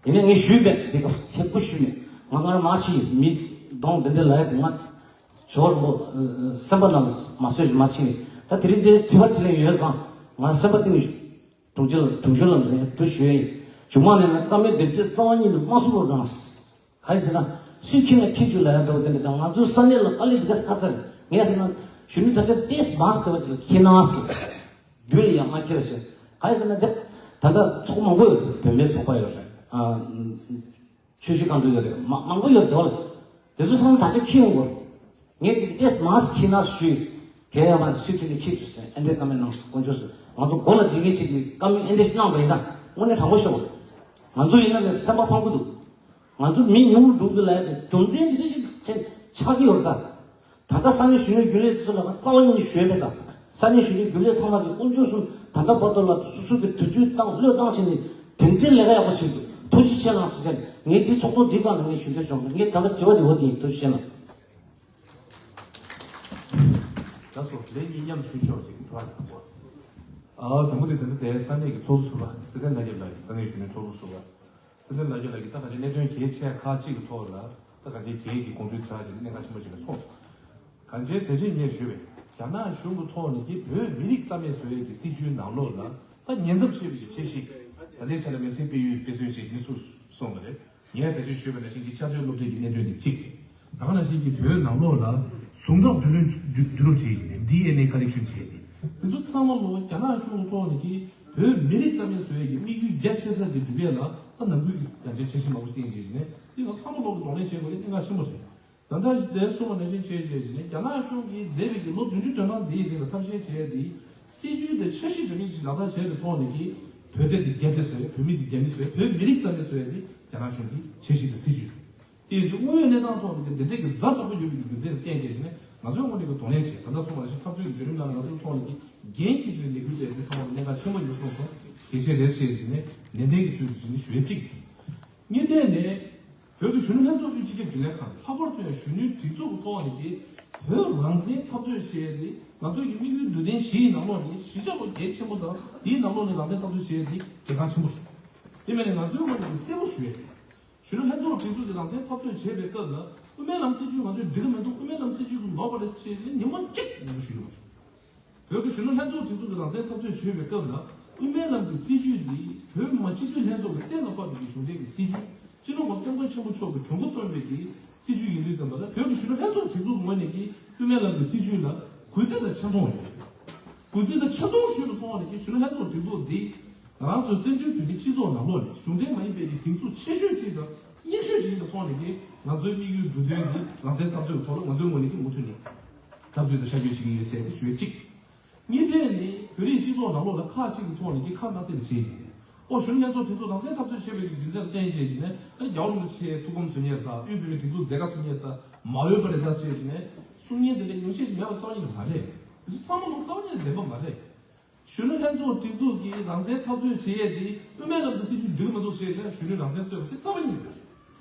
བྱུང་། ཡིན་ནའི་ངས་ཞུས་མེད། དེ་སྐབས་ཁྱེད་སྐུ་ཞུས་མེད། ང་ང་རང་མ་ཕྱི་ཡིན། མི་གདོང་དེ་འདྲ་ལ་ཡ་དེ་ང་ཇོ་རིན་པོ་སེམས་པ་ནང་མ་བཟོད་ཅིག་མ་ཕྱི་ཡིན། ད་དེ་རིང་འདིར་དྲི་བ་དྲིས་ལན་ཡོད་ཙང་ང་སེམས་པ་གཏིང་ནས་དྲུང་ཆེ་ལ་དྲུང་ཆེ་ལ་ནས་དུ་ཞུ་ཡིན། མཇུག་མ་ནས་ན་བཀའ་མོལ་འདི་འདྲ་རྩ་བ་ཉིད་ནས་མ་གསུང་རོགས་གནང་། ག་རེ་ཟེར་ན། སུས་འཁྱེར་ན་འཁྱེར་བཅུག་ལབ་ཡ་འདྲ་བོ་དེ་འདྲ་དང་། ང་ཚོའི་ས་གནས་ལ་དཀའ་ལས་འདི་ག་ས་ཁ་ཚར། ངས་ཟེར་ན། གཞོན་ནུ་ད་ཆ་ཏེས་མ་སི་དེ་བ་ཅིག་ལ་འཁྱེར་ན་ཟེར། རྒྱུན་ལ་ཡང་མ་འཁྱེར་བ་བྱས། ག་རེ་ཟེར་ན་དེ། ད་ལྟ་ཚོགས་མང་པོ་ཡོད་རེད། བུད་མེད་ཚོགས་པ་ཡོད་རེད། ཨ། ཆོས་བརྒྱུད་ཁང་དུ་ཡོད་རེད། མ་མང་པོ་ཡོད་རེད་དེ་བ་ལ། དེ་ཚོ་ཚང་མ་ད་ཆ་འཁྱེར་ཡོང་དགོས། ངས་འདི་ཨེ་མང་སི་ཁྱི་ན་ཞུས། གལ་ཡང་མ་སུས་ཁྱི་ནས་ཁྱི་ཚུ་ཟེར་ཨེ་འདྲས་བཀའ་མོལ་གནང་སོང་། དཀོན་མཆོག་གསུམ། ང་ཚོ་མགོ་ལ་སྡིག་ངེས་བྱེད་ཀྱི་བཀའ་མོལ་ཨེ་འདྲས་ཤིག་གནང་བ་ཡིན་ན། དངོས་གནས་དྲང་པོ་ཤོད། ང་ཚོ་ཡིན་ན་ལས་སེམས་པ་ཕམ་གི་འདུག་ང་ཚོ་མི་ཉུང་རུ་འགྲོ་གི་ལ་ཡ་དེ་རྒྱུ་མཚན་འདི་འདྲ་ཞིག་ཆེ་ཆགས་ཀྱི་ཡོད་རེད་ད། ད་ལྟ་ས་གནས་གཞོན་ནུ་རྒྱུན་ལས་དེ་ཚོ་ལ་རྩ་བ་ཉིད་ནས་ཞུས་མེད་ད། ས་གནས་གཞོན་ནུ་རྒྱུན་ལས་ཚང་མ་གི་དཀོན་མཆོག་གསུམ། ད་ལྟ་བར་དུ་ལ་སོ་སོ་གི་དུས་ཚོད་བཏང་བློས་བཏང་བྱས་ནས་དེ་འདྲའི་ལས་ཀ་ཡག་པོ་བྱེད་འདུག་ཐུགས་རྗེ་ཆེ་གནང་ཟེར་བྱས་ནས། ངས་འདི་ཚོགས་ཐོག་འདི་སྒང་ལ་ངས་ཞུ་འདོད་བྱུང་སོང་། ངས་ད་ལྟ་དྲི་བ་འདི་འོ་དེ་ཡིན། ཐུགས་རྗེ་ཆེ་གནང་། ལགས་སོ། ལན་གཉིས་མཉམ་ཞུ་ཆོག་ཅིག་ཐུགས་རྗེ་གནང་། ཨ། དང་པོ་དེ་ད་ལྟ་དེ་ས་གནས་ཀྱི་ཚོགས་གཙོ་ཟུར་པ་ཚེ་བརྟན་ལྷ་རྒྱལ་ལགས་ཀྱིས། ས་གནས་གཞོན་ནུའི་ཚོགས་གཙོ་ཟུར་པ་ཚེ་བརྟན་ལྷ་རྒྱལ་ལགས་ཀྱིས་ད་ག་ཅིག་གནད་དོན་གལ་ཆེ་ཁག་ཅིག་གི་ཐོག་ལ་ད་ག་ཅིག་གལ་གྱི་དགོངས་ཚུལ་བསྒྲགས་བྱས་ཏེ་གནད་འགག་ཆེན་པོ་ཅིག་ལ་སོང་སོང་། གང་ཅིའི་དེ་བཞིན་ངས་ཞུས་པས་རྒྱ་ནག་གཞུང་གི་ཐོག་ནས་ཀྱི་བོད་མི་རིགས་རྩ་མེད་བཟོ་ཡས་ཀྱི་སྲིད་བྱུས་ནང་ལོགས་ལ་ད་ཉེན་ཚབས་ཆེ་བའི་ཆེ་ཤོས་ད་ལྟའི་ཆ་ལ་མེ་སྲིན་སྤེལ་ཡུལ་སྤེལ་གསོལ་བྱེད་བཞིན་སུ་སོང་བ་རེད། ངས་ད་ཅི་ཞུས་པ་ནང་བཞིན་གྱི་ཆབ་སྲིད་སློབ་གྲྭའི་གི་གནད་དོན་དེ་གཅིག་རེད། ད་ག་ནང་བཞིན་གྱི་བོད་ནང་ལོགས་ལ་ཟུངས་ཁྲག་བསྡུ་ལེན་བསྡུ་བསྡུ་རུབ་བྱེད་བཞིན་ནས་ཌི་ཨེན་ཨེ་ཀ་ལེག་ཤན་བྱས་ཏེ། དེ་ཚོ་ཚང་མ་ལོག་རྒྱ་ནག་གཞུང་ཐོག་ནས་ཀྱི་བོད་མི་རིགས་རྩ་མེད་བཟོ་ཡས་ཀྱི་དམིགས་ཡུལ་རྒྱ་ཆེ་ས་དེ་སྒྲུབ་ཡས་ལ་ད་ནང་ཁུལ་གྱི་ཡང་ཅིན་འཆར་གཞི་མང་པོ་བཏིང་བྱས་བཞིན་ནས་འདི་ང་ཚོ་ཚང་མ་ལོག་གི་གདོང་ལེན་བྱེད་དགོས་དེ་གནད་འགག་ཆེན་པོ་རེད། ད་ལྟ་དེ་སོང་བ་ནང་བཞིན་བྱས་བྱས་བྱས་ནས་རྒྱ་ནག་གཞུང་གིས་འདས་པའི་གི་ལོ་བདུན་ཅུ་དོན་གྲངས་འདིའི་རིང་ལ་ཐབས་ཤེས་བྱས་ཏེ། སྲིད་ཇུས་དེ་འཆར་གཞི་འདྲ་མིན་ཅིག་ལག་བསྟར་བྱས་པའི་ཐོག་ནས་ཀྱི་བོད་དེ་དེ་རྒྱ་དེ་བཟོས། བོད་མི་དེ་རྒྱ་མི་བཟོས། བོད་མི་རིགས་རྩ་མེད་བཟོས་ཡ་དེ་རྒྱ་ནག་གཞུང་གི་འཆར་གཞི་དང་སྲིད་ཇུས་རེད། དེ་ཡིན་དུས་དངོས་ཡོད་གནས་སྟངས་ཐོག་ནས་ཀྱི་འདི་འདྲའི་གི་ཛ་དྲག་པོ་ཡོད་པའི་རྒྱུ་མཚན་ལ་བརྟེན་བྱས་ནས་ང་ཚོའི་ངོས་ནས་ཀྱི་གདོང་ལེན་བྱས། ད་ལྟ་གསུངས་པ་ནང་བཞིན་འཐབ་རྩོད་ཀྱི་བརྒྱུད་རིམ་ནང་ལ་ང་ཚོའི་ཐོག་ནས་ཀྱི་འགན་འཁྱེར་བྱས་ནས་ལས་འགུལ་སྤེལ་ཏེ་ཚང་མ་ལ་གནད་འགག་ཆེན་པོ་ཡིན་གསུངས་སོང་། གལ་ཆེ་རེད་ཞེས་ནས་ཞུ་ཡ་གཅིག་གཉིས་ཐད་ནས། བོད་ཀྱི་གཞོན་ནུ་ལྷན་ཚོགས་དབུས་སྤྱི་ཁྱབ་རྒྱུན་ལས་ཁང་ལྷག་པར་དུ་ཡང་གཞོན་ནུའི་སྒྲིག་འཛུགས་ཀྱི་ཐོག་ནས་ཀྱི་བོད་རང་བཙན་འཐབ་རྩོད་བྱེད་ཡས་དེ་ང་ཚོའི་ཀྱི་དམིགས་ཡུལ་མདོར་བསྟན་བཞི་ཡི་ནང་ལོགས་ནས་གཞི་ཆགས་པ་གལ་ཆེན་པོ་དང་དེའི་ནང་ལོགས་ནས་རང་བཙན་འཐབ་རྩོད་བྱེད་ཡས་དེ་གལ་འགངས་ཆེན་པོ་རེད། དེ་མིན་ནས་ང་ཚོའི་ངོས་ནས་ཀྱི་གསལ་པོ་ཞུ་ཡས་རེད། གཞོན་ནུ་ལྷན་ཚོགས་སྒྲིག་འཛུགས་ཀྱི་རང་བཙན་འཐབ་རྩོད་བྱེད་པའི་སྐབས་ལ་དབུ་མའི་ལམ་སྲིད་བྱུས་ང་ཚོས་འགྲིག་གི་མི་འདུག་དབུ་མའི་ལམ་སྲིད་བྱུས་ཀྱི་ལོག་པ་རེད་ཅེས་ནི་ཉིན་མོ་གཅིག་ཉིན་མོ་ཞུ་གི་མ་རེད། བོད་ཀྱི་གཞོན་ནུ་ལྷན་ཚོགས་སྒྲིག་འཛུགས་ཀྱི་རང་བཙན་འཐབ་རྩོད་བྱེད་པའི་སྐབས་ལ་དབུ་མའི་ལམ་གྱི་སྲིད་བྱུས་འདི་བོད་མི་མང་སྤྱི་འཐུས་ལྷན་ཚོགས་ཀྱི་གཏན་ལ་ཕབ་པའི་གཞུང་འབྲེལ་གྱི་སྲིད་བྱུས། སྤྱི་ནོར་༸གོང་ས་༸སྐྱབས་མགོན་ཆེན་པོ་མཆོག་གིས་གྲོས་འགོ་བཏོན་པའི་གི་སྲིད་བྱུས་ཡིན་དུས་ཙམ་པ་ལ་བོད་ཀྱི་གཞོན་ནུ་ལྷན་ཚོགས་སྒྲིག་འཛུགས་ངོས་ནས་ཀྱི་དབུ་མའི་ལམ་གྱི་སྲིད་བྱུས་ལ་གུས་བརྩི་དང་ཆེ་མཐོང་ཡོད། གུས་བརྩི་དང་ཆེ་མཐོང་ཞུས་པའི་ཐོག་ནས་ཀྱི་གཞོན་ནུ་ལྷན་ཚོགས་སྒྲིག་འཛུགས་འདི་ང་རང་ཚོའི་བཙན་བྱོལ་བོད་མིའི་སྤྱི་ཚོགས་ནང་ལོགས་ནས་གཞུང་འབྲེལ་མ་ཡིན་པའི་གི་སྒྲིག་འཛུགས་ཆེ་ཤོས་ཅིག་དང་རྙིང་ཤོས་ཅིག་ཡིན་པའི་ཐོག་ནས་ཀྱི་ང་ཚོའི་དམིགས་ཡུལ་འབྲུ་དོན་འདི་རང་བཙན་འཐབ་རྩོད་ཀྱི་ཐོག་ལ་ང་ཚོའི་ངོས་ནས་ཀྱི་མུ་མཐུད་ནས་འཐབ་རྩོད་དང་ཤར་བསྐྱོད་བྱེད་ཀྱི་ཡོད་ཟེར་ཏེ་ཞུ་ཡ་གཅིག་གཉིས་ཐད་ནས་བོད་རིགས་སྤྱི་ཚོགས་ནང་ལོགས་ལ་ཁག་ཅིག་གི་ཐོག་ནས་ཀྱི་ཁ་མ་གསལ་བ་བྱས་ཤིང་། ཨོ་གཞོན་ནུ་ལྷན་ཚོགས་དེ་ཚོ་རང་བཙན་འཐབ་རྩོད་བྱེད་པའི་རྒྱུ་མཚན་ལ་བརྟེན་བྱས་ཤིང་ནས་ཨ་ནི་རྒྱལ་བ་རིན་པོ་ཆེའི་ཐུགས་དགོངས་གསོལ་མཁན་དང་དབུས་བོད་མིའི་སྒྲིག་འཛུགས་མཛད་དཀའ་གསུང་མཁན་དང་མ་འོས་པ་རེད་ད་ཟེར་ཞིང་ནས་གསུང་མཁན་དེ་འདྲ་ཉུང་ཤས་ཤིག་མེད་པ་རྩ་བ་ཉིད་ནས་མ་རེད། དེ་ཚོ་ཚང་མ་ལོ་རྩ་བ་ཉིད་ནས་བདེན་པ་མ་རེད། གཞོན་ནུ་ལྷན་ཚོགས་སྒྲིག་འཛུགས་ཀྱིས་རང་བཙན་འཐབ་རྩོད་བྱེད་ཡས་དེ་དབུ་མའི་ལམ་གྱི་སྲིད་བྱུས་འགྲིག་མི་འདུག་ཞེས་བྱས་ན་གཞོན་ནུའི་རང་བཙན་རྩོད་པ་ཞིག་རྩ་བ་ཉིད་ནས་མ་རེད།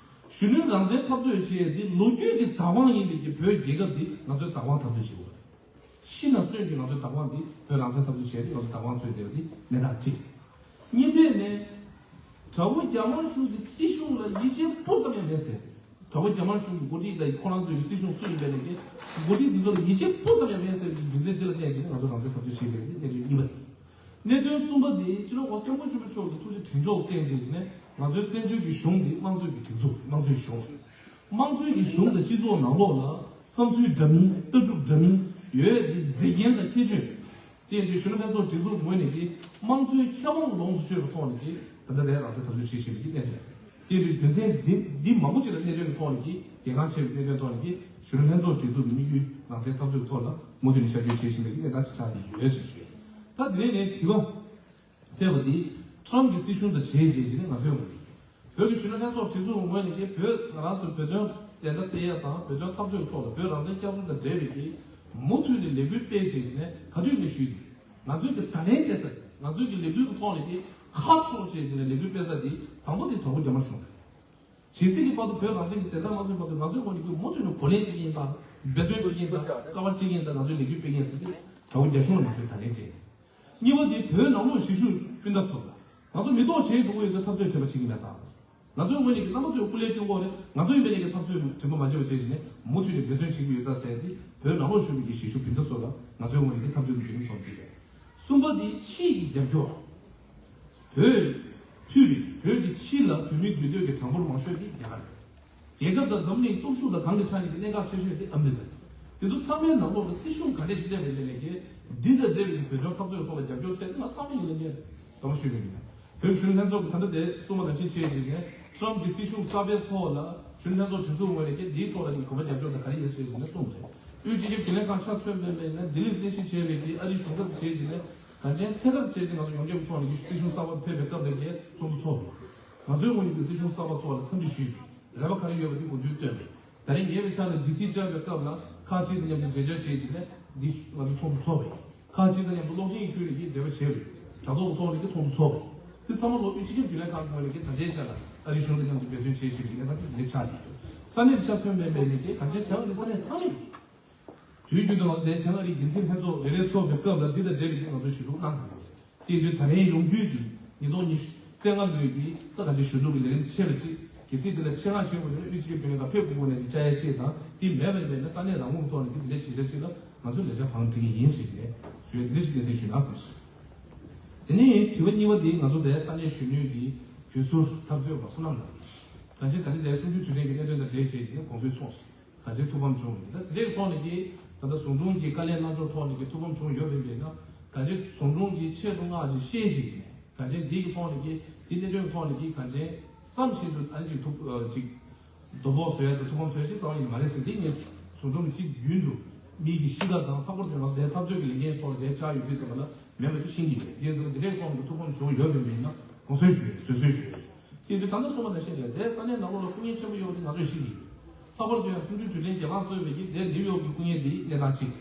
གཞོན་ནུའི་རང་བཙན་འཐབ་རྩོད་བྱེད་ཡས་དེ་ལོ་རྒྱུས་ཀྱི་བདག་དབང་ཡིན་པའི་གི་བོད་རྒྱལ་ཁབ་འདི་ང་ཚོའི་བདག་དབང་འཐབ་རྩོད་བྱེད་དགོས་པ་རེད། ཤི་ན་གསོན་གྱི་ང་ཚོའི་བདག་དབང་འདི་བོད་རང་བཙན་འཐབ་རྩོད་བྱས་ཏེ་ང་ཚོའི་བདག་དབང་རྩོད་བསྡད་པ་འདི་གནད་འགག་གཅིག་གཉིས་ཐད་ནས་དགྲ་བོ་རྒྱ་དམར་གཞུང་གི་སྲིད་གཞུང་ལ་ཡིད་ཆེས་སྤུ་ཙམ་ཡང་མེད་ཟེར་ཏེ། དགྲ་བོ་རྒྱ་དམར་གཞུང་གི་འགོ་ཁྲིད་དང་ཁོ་རང་ཚོའི་སྲིད་གཞུང་སུ་ཡིན་པའི་ལས་ཀའི་འགོ་ཁྲིད་འདི་ཚོ་ལ་ཡིད་ཆེས་སྤུ་ཙམ་ཡང་མེད་ཟེར་བའི་རྒྱུ་མཚན་འདི་ལ་བརྟེན་བྱས་ནས་ང་ཚོ་རང་བཙན་འཐབ་རྩོད་བྱེད་པའི་གནད་དོན་གཉིས་པ་དེ། གནད་དོན་གསུམ་པ་དེ་སྤྱི་ནོར་༸གོང་ས་༸སྐྱབས་མགོན་ཆེན་པོ་མཆོག་གི་ཐུགས་རྗེ་དྲིན་གཟོ་བརྟེན་བྱས་ནས་ང་ཚོའི་བཙན་བྱོལ་གྱི་གཞུང་འདི་དམངས་གཙོའི་གི་སྒྲིག་འཛུགས་དམངས་གཙོའི་གཞུང་། དམངས་གཙོའི་གི་གཞུང་དང་སྤྱི་ཚོགས་ནང་ལོགས་ལ་བསམ་ཚུལ་འདྲ་མིན་ལྟ་གྲུབ་འདྲ་མིན་ཡོད་དེ་མཛེས་རྒྱན་དང་ཁྱད་ཆོས། དེ་ཡིན་དུས་གཞོན་ནུ་ལྷན་ཚོགས་སྒྲིག་འཛུགས་ངོས་ནས་ཀྱི་དམངས་གཙོའི་ཁྱབ་ཁོངས་ལོངས་སུ་སྤྱོད་པའི་ཐོག་ནས་ཀྱི་ད་ལྟ་ལས་རང་བཙན་འཐབ་རྩོད་བྱེད་བཞིན་པའི་གནད་དོན། དེ་ཡིན་དུས་རྒྱུ་མཚན་འདི་འདི་མང་པོ་ཅིག་ལ་གནད་དོན་གྱི་ཐོག་ནས་ཀྱི་གལ་འགངས་ཆེ་བའི་གནད་དོན་ཐོག་ནས་ཀྱི་གཞོན་ནུ་ལྷན་ཚོགས་སྒྲིག་འཛུགས་ཀྱི་དམིགས་ཡུལ་རང་བཙན་འཐབ་རྩོད་ཐོག་ལ་མུ་མཐུད་ནས་ཤར་བསྐྱོད་བྱེད་བཞིན་པའི་གནས་སྟངས་ཅིག་ཆགས་ཏེ་ཡོད་ཅེས་ཞུས། ད་དེ་ནས་ནས་དྲི་བ་ཕེབས་པ་འདི་ཁྲམ་གྱི་སྲིད་གཞུང་དང་བྱས་རྗེས་ཀྱི་ནི་ང་ཚོའི་ངོས་ནས་བོད་ཀྱི་གཞོན་ནུ་ལྷན་ཚོགས་སྒྲིག་འཛུགས་ངོས་ནས་ཀྱི་བོད་ང་རང་ཚོའི་བོད་དོན་བདེན་མཐའ་གསལ་ཡས་དང་བོད་དོན་འཐབ་རྩོད་ཐོག་ལ་བོད་རང་བཙན་བསྐྱར་གསོ་དང་འབྲེལ་བའི་ཀྱི་མུ་མཐུད་ནས་ལས་འགུལ་སྤེལ་བྱས་ཀྱི་ནས་ག་དུས་ནས་ཞུས་ཏེ། ང་ཚོའི་གི་ད་ལན་སྤྲད་ས་ང་ཚོའི་གི་ལས་འགུལ་གྱི་ཐོག་ནས་ཀྱི་ཁ་ཕྱོགས་བྱས་ཀྱི་ནས་ལས་འགུལ་སྤེལ་ས་འདི་དང་པོ་དེ་དྲག་པོ་རྒྱ་དམར་གཞུང་རེད། ཇི་སྲིད་ཀྱི་བར་དུ་བོད་རང་བཙན་གྱི་བདེན་མཐའ་མ་གསལ་བར་དུ་ང་ཚོའི་ངོས་ནས་ཀྱི་མུ་མཐུད་ནས་གོ་ལེན་བྱེད་ཀྱི་ཡིན་དང་འབད་བརྩོན་བྱེད་ཀྱི་ཡིན་དང་དཀའ་བ་སྤྱད་ཀྱི་ཡིན་དང་ང་ཚོའི་ལས་འགུལ་སྤེལ་ཀྱི་ཡིན་ཟེར་ཏེ་དྲག་པོ་རྒྱ་གཞུང་ལ་ང་ཚོས་ད་ལན་སྤྲད་ཡིན། གཉིས་པ་དེ་བོད་ནང་ལོགས་གཞིས་བཞུགས་སྤུན་ཟླ་ཚོ་ལ་ང་ཚོ་མི་ཐོག་བྱེད་འགྲོ་གི་ཡོད་དུས་འཐབ་རྩོད་དྲན་པ་བྱེད་ཀྱི་མེད་དང་། ང་ཚོའི་ངོས་ནས་ཀྱི་རྣམ་པ་ཚོས་སྐུ་ལས་སྐྱོན་གོ་རེད། ང་ཚོ་ཡིན་པའི་ལས་ཀྱི་འཐབ་རྩོད་དྲན་པ་མ་བརྗེད་པ་བྱེད་བཞིན་ནས་མུ་མཐུད་ནས་འབད་བརྩོན་བྱེད་ཀྱི་ཡོད་ད་ཟེར་ཏེ་བོད་ནང་ལོགས་བཞུགས་པའི་ཀྱི་གཞིས་བཞུགས་སྤུན་ཟླ་ཚོ་ལ་ང་ཚོའི་ངོས་ནས་ཀྱི་འཐབ་རྩོད་ཀྱི་བརྒྱུད་རིམ་ཐོག་འདི་རེད། གསུམ་པ་འདི་ཕྱི་ཡི་རྒྱབ་སྐྱོར། བོད་ཕུད་པའི་བོད་ཀྱི་ཕྱི་ལ་བོད་མིའི་འདུས་སྡོད་ཀྱི་གྲངས་འབོར་མང་ཤོས་འདི་རྒྱ་གར་རེད། རྒྱལ་ཁབ་དང་འཛམ་གླིང་སྟོབས་ཤུགས་དང་གང་གི་ཆ་ནས་ཀྱི་གནད་འགག་ཆེ་ཤོས་འདི་ཨ་མི་རི་ཀ་རེད། དེ་ཚོ་ཚང་མའི་ནང་ལོགས་ལ་སྲིད་གཞུང་ག་འདྲས་ཤིག་སླེབས་པའི་ལས་ནས་ཀྱི་འདི་དང་འབྲེལ་བའི་བོད་དོན་འཐབ་རྩོད་ཐོག་ལ་རྒྱབ་སྐྱོར་བྱས་ཏེ་ང་བསམ་བློ་ཡིན་ལ་ངས་དགོངས་ཞུས་པ་ཡིན། བོད་གཞོན་ལྷན་ཚོགས་ཀྱི་ད་ལྟ་དེ་གསུངས་པ་ནང་བཞིན་བྱས་ཅིག་ནས་ཁྲམ་གྱི་སྲིད་གཞུང་གསར་པའི་ཐོག་ལ་གཞོན་ལྷན་ཚོགས་གྲོས་ཚོགས་ངོས་ནས་ཀྱི་འདིའི་ཐོག་ལ་ནི་གོ་བ་རྒྱབ་སྐྱོར་དང་ག་རེ་ཡིན་ཞེས་ནས་གསུངས་ཏེ། དབུས་སྤྱི་ཁྱབ་རྒྱུན་ལས་ཁང་ཆ་མཚོན་པའི་ནས་ལྡི་ལིར་རྟེན་གཞི་བྱས་པའི་གི་ཨ་རིའི་གཞུང་ཚབ་བྱས་ཅིག་ནས་གངས་ཅན་ཐད་ཀར་བྱས་ཅིག་ང་ཚོ་ཡོངས་ཁྱབ་ཐོག་ནས་ཀྱི་སྲིད་གཞུང་གསར་པ་ཕེབས་པའི་སྐབས་ལ་ཀྱི་ཚོགས་འདུ་ཚོགས། ང་ཚོའི་ངོས་ནས་ཀྱི་སྲིད་གཞུང་གསར་པ་ཐོག་ལ་འཚམས་འདྲི་ཞུས། རེ་བ་ག་རེ་ཡོད་པ་དེ་གོ་དུས་བཏོན་པས། ད་རེས་ཉེ་བའི་ཆར་ལ་ཌི་སི་བཅར་བའི་སྐབས་ལ་ཁག་ཅིག་དང་མཉམ་དུ་མཇལ་བཅར་བྱས་ཀྱི་ནས་འདི་ང་ཚོ་ཚོགས་འདུ་ཚོགས་པས། ཁག་ཅིག་དང་མཉམ་དུ་གློག་ཆེན་ཁུལ་ནས་ཀྱི་མཇལ་བ་བྱས་པས། དྲ་ཐོག་ཐོག་ནས་ཀྱི་ཚོགས་འདུ་ཚོགས་པས། དེ་ཚང་མ་ལོ་དབུས་སྤྱི་ཁྱབ་རྒྱུན་ལས་ཁང་གི་ངོས་ནས་ཀྱི་ད་ལྟའི་ཆར་ལ་ཨ་རིའི་གཞུང་དང་མཉམ་དུ་འབད་བརྩོན་བྱེད་བཞིན་པའི་གནས་སྟངས་དེ་འདི་ཆགས་ཀྱི་ཡོད། ས་གནས་ཆ་མཚོན་པའི་མེད་ནས་ཀྱི་གང་ཅི་བྱ་བ་འདི་ས་གནས་ཚང་མས། དུས་རྒྱུན་དུ་ང་ཚོ་དེ་བྱང་ཨ་རིའི་འགན་འཛིན་ལྷན་ཚོགས་རེ་རེ་ཚོགས་པའི་སྐབས་ལ་འདི་དང་འབྲེལ་བའི་ང་ཚོ་ཞུ་གཏུག་གནང་དགོས། དེ་ཡིན་དུས་ད་རེས་ཡོང་དུས་ཀྱི་ཉིས་སྟོང་ཉི་ཤུ་རྩ་ལྔ་ལོའི་གི་ད་ག་ཅིག་ཞུ་གཏུག་གི་ལས་རིམ་ཆེ་བ་ཅིག་གལ་སྲིད་དེ་ལ་ཆེད་མངགས་བྱེད་དགོས་ན་དབུས་སྤྱི་ཁྱབ་རྒྱུན་ལས་ཁང་ཕེབས་དགོས་ནས་ཅིག་བཅར་ཡ་ཅིག་དང་དེ་མེད་པ་ཡིན་པས་ན་ས་གནས་རང་དབང་གི་ཐོག་ནས་ཀྱི་དེ་འདྲའི་བྱེད་བྱ་ཅིག་ལ་ང་ཚོ་ལས་འཆར་བང་སྒྲིག་གི་ཡིན་ཞེས་ནས་ཞུ་ཡ་དེ་འདྲ་ཞིག་གནས་ཚུལ་ཞུ་ན་བསམ་སོང་། དེ་ནས་དྲི་བ་གཉིས་པ་དེ་ང་ཚོ་དེ་ས་གནས་གཞོན་ནུའི་གི་བརྒྱུད་ཟུར་འཐབ་རྩོད་པ་བསོད་ནམས་ལགས་ཀྱིས་གང་ཅི་ད་ནི་དེ་གསུམ་བཅུའི་དུས་དྲན་གྱི་གནད་དོན་དང་འབྲེལ་བྱས་ཤིང་དགོངས་ཚུལ་གསུངས་སོང་། གང་ཅི་ཐུགས་ཕམ་བྱུང་། ད་དེའི་ཐོག་ནས་ཀྱི་ད་ལྟ་ཟུང་དྲུང་གི་དཀའ་ལས་གནང་ཕྱོགས་ཐོག་ནས་ཀྱི་ཐུགས་ཕམ་བྱུང་ཡོད་པ་ཡིན་ན་གང་ཅི་ཟུང་དྲུང་གི་ཆེད་དུ་མངགས་ཀྱི་ཤེས་ཤིག་ནས་གང་ཅི་འདིའི་གི་ཐོག་ནས་ཀྱི་འདི་གནད་དོན་ཐོག་ནས་ཀྱི་གང་ཅི་བསམ་བཞིན་དུ་ཨ་ནི་ཅིག་ཐུགས་ཅིག་དོ་ཕོག་བཟོ་ཡ་དང་ཐུགས་ཕམ་བཟོ་ཡ་ཅིག་རྩ་བ་ཉིད་ནས་མ་རེད་ཟེར། འདི་ངས་ཟུང་དྲུང་གི་ཅིག་རྒྱུན་དུ་ མི་གི་གཤིས་ཀ་དང་། ལྷག་པར་དུ་ང་ཚོ་དེ་འཐབ་རྩོད་ཀྱི་ལས་འགན་ཐོག་ལ་དེ་བཅར་ཡོད་དུས་ཙམ་པ་ལ་མེད་པ་ཅིག་ཤེས་ཀྱི་ཡོད། དེ་ཙམ་པ་འདི་འདྲའི་ཐོག་ནས་ཐུགས་ཕམ་བྱུང་ཡོད་པའི་མིན་ན་དགོངས་སེལ་ཞུ་ཡ་ཡིན། བཟོད་གསོལ་ཞུ་ཡ་ཡིན། དེ་ཡིན་དུས་ད་ལྟ་གསུངས་པ་ནང་བཞིན་རེད། དེ་ས་གནས་ནང་ལོགས་ལ་སྐུ་ངལ་ཆེན་པོ་ཡོད་པ་དེ་ང་ཚོས་ཤེས་ཀྱི་ཡོད། ལྷག་པར་དུ་ཡང་སྲིད་འཛིན་དུས་དྲན་རྒྱལ་ཁང་གཙོས་པའི་གི་དེ་ནིའུ་ཡོག་གི་སྐུ་ངལ་དེའི་གནས་སྟངས་གཅིག་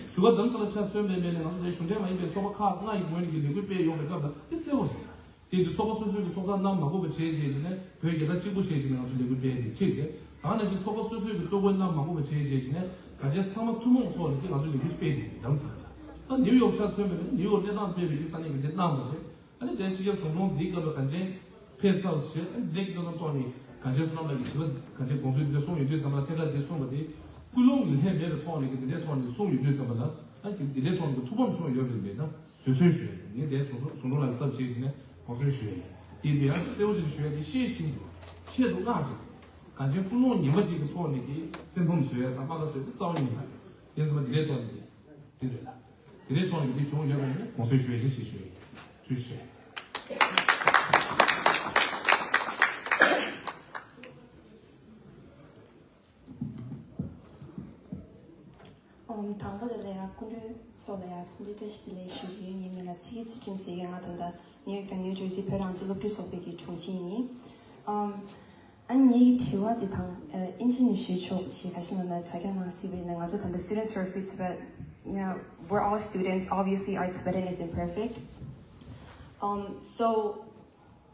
བཞུགས་སྒར་རྡ་རམ་ས་ལ་ཆ་མཚོན་པའི་མེད་ནས་ང་ཚོ་དེ་གཞུང་འབྲེལ་མ་ཡིན་པའི་ཚོགས་པ་ཁག་ལྔ་ཡི་ངོས་ནས་ཀྱི་ལས་འགུལ་སྤེལ་ཡོང་བའི་སྐབས་ལ་དེ་གསལ་པོ་རེད། དེ་དུས་ཚོགས་པ་སོ་སོའི་གི་ཐོག་མཐའ་གནང་མ་དགོས་པ་བྱས་བྱས་བྱས་ནས། བོད་རྒྱལ་དར་གཅིག་པུ་བྱས་བྱས་ནས་ང་ཚོ་ལས་འགུལ་སྤེལ་དེ་གཅིག་རེད། ད་ག་ནང་བཞིན་ཚོགས་པ་སོ་སོའི་གི་ལྟོ་གོས་གནང་མ་དགོས་པ་བྱས་བྱས་བྱས་ནས། ག་ཅན་ཚང་མ་ཐུན་མོང་ཐོག་ནས་ཀྱི་ང་ཚོ་ལས་འགུལ་སྤེལ་དེ་རྡ་རམ་ས་ལ། ད་ནིའུ་ཡོག་ཆ་མཚོན་པ་ཡིན་ན་ནིའུ་ཡོག་གནས་སྟངས་སྤེལ་བའི་གི་ས་གནས་ཀྱི་དེ་གནང་བ་རེད། ཨ་ནི་དེ་སྤྱི་ཁྱབ་ཚོགས་ཆུང་འདིའི་སྐབས་ལ་ག་ཅན་ཕེབས་ཚར་བ་བྱས། ཨ་ནི་དེ་གི་ཐོག་ནས་ག་ཅན་བསོད་ནམས་ལགས་ཀྱིས་དྲི་བ་ག་ཅན་དགོངས་ཚུལ་འདི་འདྲ་གསུངས་ཡོད་དུས་ཙམ་པ་ལ། ཐད་ཀར་འདི་གསུངས་པ་དེ་ཀུན་སློང་གི་ལྷད་མེད་པའི་ཐོག་ནས་ཀྱི་འདི་འདྲའི་ཐོག་ནས་གསུངས་ཡོད་དུས་ཙམ་པ་ལ། ཨ་ནི་འདི་འདྲའི་ཐོག་ནས་ཀྱི་ཐུགས་ཕམ་བྱུང་ཡོད་པའི་མེད་ན། བཟོད་གསོལ་ཞུ་ཡ་ཡིན། ངས་དེ་ཟུང་ཟུང་འབྲེལ་ལ་གཟབ་བྱས་བྱས་ནས་དགོངས་ཚུལ་ཞུ་ཡ་ཡིན། དེ་འདི་ཡང་གསལ་པོ་ཅིག་ཞུ་ཡ་དེ། ཤེས་བཞིན་དུ་ཆེད་དུ་མངགས་ཤིག་ག་ཅན་ཀུན་སློང་ངན་པ་ཅིག་གི་ཐོག་ནས་ཀྱི་སེམས་ཕམ་བཟོ་ཡ་དང་རྨ་ཁ་བཟོ་ཡ་དེ་རྩ་བ་ཉིད་མ་རེད། དེ་ཚོ་འདི་འདྲའི་ཐོག་ནས་ཀྱི་དེ་རེད་ལ། དེ་འདྲའི་ཐོག་ནས་ཀྱི་དེ་བྱུང་ཡོད་པ་ཡིན་ན་དགོངས་ཚུལ་ཞུ་ཡ་ཡིན་ཞེས་ཞུ་ཡ་ཡིན། ཐུགས་རྗེ་ཆེ། ཨོམ། དང་པོ་དེ་ལ་ཡང་སྐུ་མགྲོན་ཚོ་ལ་ཡང་འཚམས་འདྲི་བཀྲ་ཤིས་བདེ་ལེགས་ཞུ་རྒྱུ་ཡིན། ངའི་མིང་ལ་ཚེ་རིང་ཚུལ་ཁྲིམས་ཟེར་གྱི། ང་ད་ལྟ་ནིའུ་ཡོག་དང་ནིའུ་ཇར་སི་བོད་རང་བཙན་སློབ་ཕྲུག་ཚོགས་པའི་གི་དྲུང་ཆེ་ཡིན། ཨོམ། ཨ་ནི་ངའི་དྲི་བ་འདི་དང་ཨ་ཨིན་ཇི་ནས་ཞུས་ཆོག་ཅེས་ཁ་ཤས་ནང་ན་དྲ་རྒྱ་ནང་གཟིགས་པ་ཡིན་ན། ང་ཚོ་ད་ལྟ་Students for Free Tibet, you know, we're all students. Obviously, our Tibetan is imperfect. Um, so,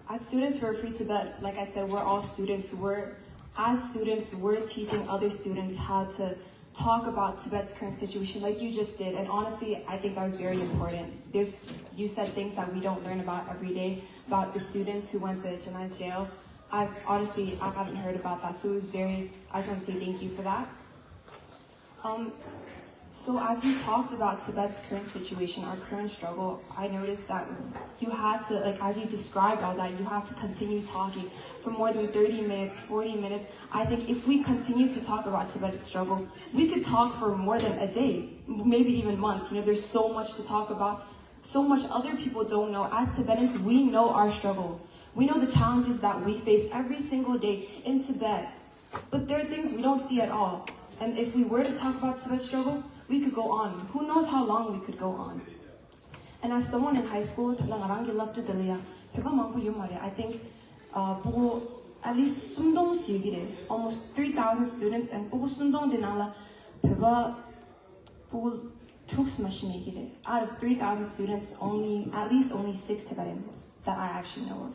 at Students for Free Tibet, like I said, we're all students. We're, as students, we're teaching other students how to talk about Tibet's current situation, like you just did. And honestly, I think that was very important. There's, you said things that we don't learn about every day, about the students who went to Chinese jail. I honestly, I haven't heard about that. So it was very, I just want to say thank you for that. Um, so as you talked about Tibet's current situation, our current struggle, I noticed that you had to, like, as you described all that, you had to continue talking for more than thirty minutes, forty minutes. I think if we continue to talk about Tibet's struggle, we could talk for more than a day, maybe even months. You know, there's so much to talk about, so much other people don't know. As Tibetans, we know our struggle. We know the challenges that we face every single day in Tibet. But there are things we don't see at all. And if we were to talk about Tibet struggle, we could go on. Who knows how long we could go on. And as someone in high school, ད་ལྟ་ང་རང་གི་སློབ་གྲྭ་དེ་ལ་ཡང་བོད་པ་མང་པོ་ཡོད་མ་རེད། I think, uh, སྤུ་གུ་at least སུམ་སྟོང་ཡོད་ཀྱི་རེད། Almost three thousand students, and སྤུ་གུ་སུམ་སྟོང་དེ་ནང་ལ་བོད་པ་སྤུ་གུ་དྲུག་མ་གཏོགས་མེད་ཀྱི་རེད། Out of three thousand students, only, at least only six Tibetans that I actually know of.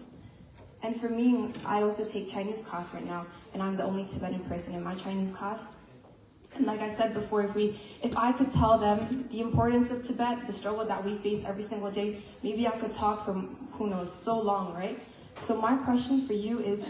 And for me, I also take Chinese class right now, and I'm the only Tibetan person in my Chinese class. And like I said before, if we, if I could tell them the importance of Tibet, the struggle that we face every single day, maybe I could talk for, who knows, so long, right? So my question for you is,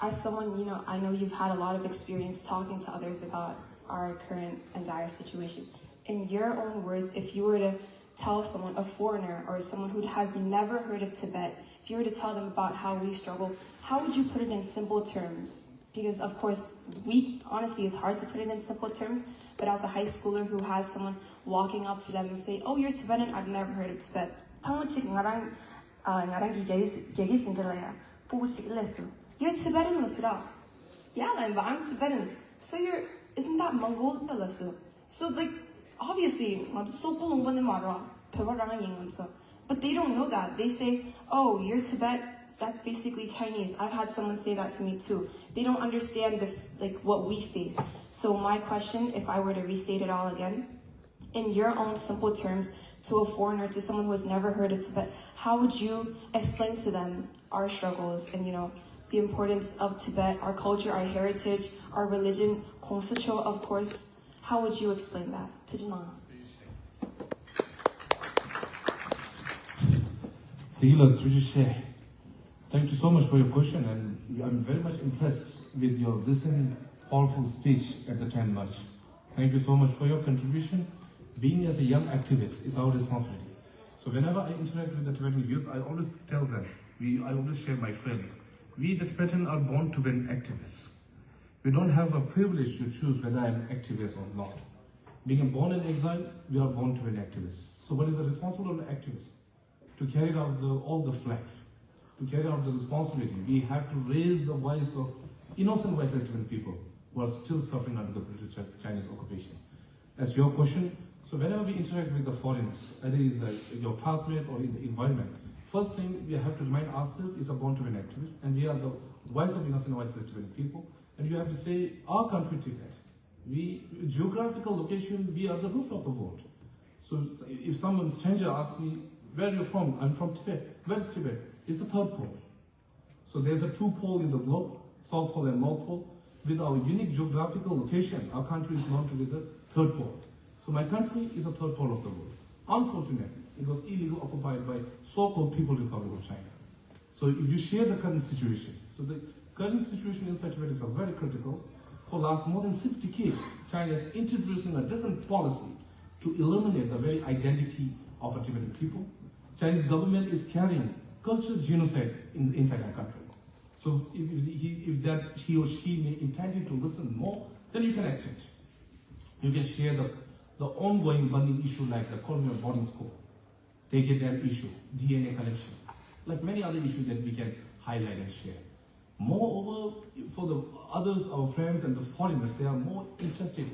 as someone, you know, I know you've had a lot of experience talking to others about our current and dire situation. In your own words, if you were to tell someone, a foreigner or someone who has never heard of Tibet, if you were to tell them about how we struggle, how would you put it in simple terms? Because, of course, we, honestly, it's hard to put it in simple terms, but as a high schooler who has someone walking up to them and say, "Oh, you're Tibetan, I've never heard of Tibet." ཐེངས་མ་གཅིག་ང་རང་ཨ། ང་རང་གི་རྒྱ་རིགས་རྒྱ་རིགས་ཟིན་གྲྭ་ལ་ཡང་སྤུ་གུ་གཅིག་སླེབས་སོང་། You're Tibetan, ལབ་སོང་ར། Yeah, ལབ་ཡིན་པ། I'm Tibetan. So you're, isn't that Mongol? ལབ་སོང་། So, like, obviously, ང་ཚོ་སོག་པོ་ལུང་པ་ནས་མ་རེད་བ། བོད་པ་རང་ཡིན་ང་ཚོ། But they don't know that. They say, "Oh, you're Tibet. That's basically Chinese." I've had someone say that to me too. They don't understand the, like, what we face. So my question, if I were to restate it all again, in your own simple terms, to a foreigner, to someone who has never heard of Tibet, how would you explain to them our struggles and, you know, the importance of Tibet, our culture, our heritage, our religion, Kongsa Cho, of course? How would you explain that? Tujinang. Sigila Tujishe, thank you so much for your question, and I'm very much impressed with your recent powerful speech at the Chan March. Thank you so much for your contribution. Being as a young activist is our responsibility. So whenever I interact with the Tibetan youth, I always tell them, we, I always share my feeling. We, the Tibetan, are born to be activists. We don't have a privilege to choose whether I'm activist or not. Being born in exile, we are born to be an activist. So what is the responsibility of an activist? To carry out the, all the flag, to carry out the responsibility, we have to raise the voice of innocent voices, even people who are still suffering under the British Chi-, Chinese occupation. As your question, so whenever we interact with the foreigners, whether it's uh, your classmate or in the environment, first thing we have to remind ourselves is a born to be an activist, and we are the voice of innocent, voice of Tibetan people, and you have to say our country, Tibet. We geographical location, we are the roof of the world. So if someone stranger asks me, "Where are you from?" "I'm from Tibet." "Where is Tibet?" "It's the third pole." So there's a two pole in the globe, South Pole and North Pole. With our unique geographical location, our country is known to be the third pole. So my country is the third pole of the world. Unfortunately, it was illegally occupied by so-called People Republic of China. So if you share the current situation, so the current situation in such a way is very critical. For last more than six decades, China is introducing a different policy to eliminate the very identity of a Tibetan people. Chinese government is carrying cultural genocide in, inside our country. So if, if, he, if that he or she may intended to listen more, then you can exchange. You can share the, the ongoing burning issue like the Kolmar boarding school, Degedem issue, D N A collection, like many other issues that we can highlight and share. Moreover, for the others, our friends and the foreigners, they are more interested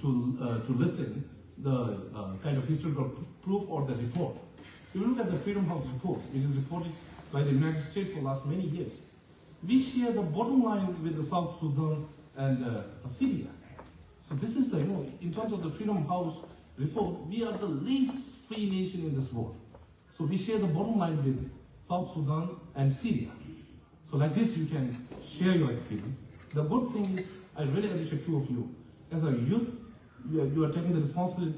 to, uh, to listen the uh, kind of historical proof or the report. If you look at the Freedom House report, which is reported by the United States for last many years, we share the bottom line with the South Sudan and uh, Syria. So this is the, you know, in terms of the Freedom House report, we are the least free nation in this world. So we share the bottom line with South Sudan and Syria. So like this, you can share your experience. The good thing is, I really appreciate two of you. As a youth, you are, you are taking the responsibility,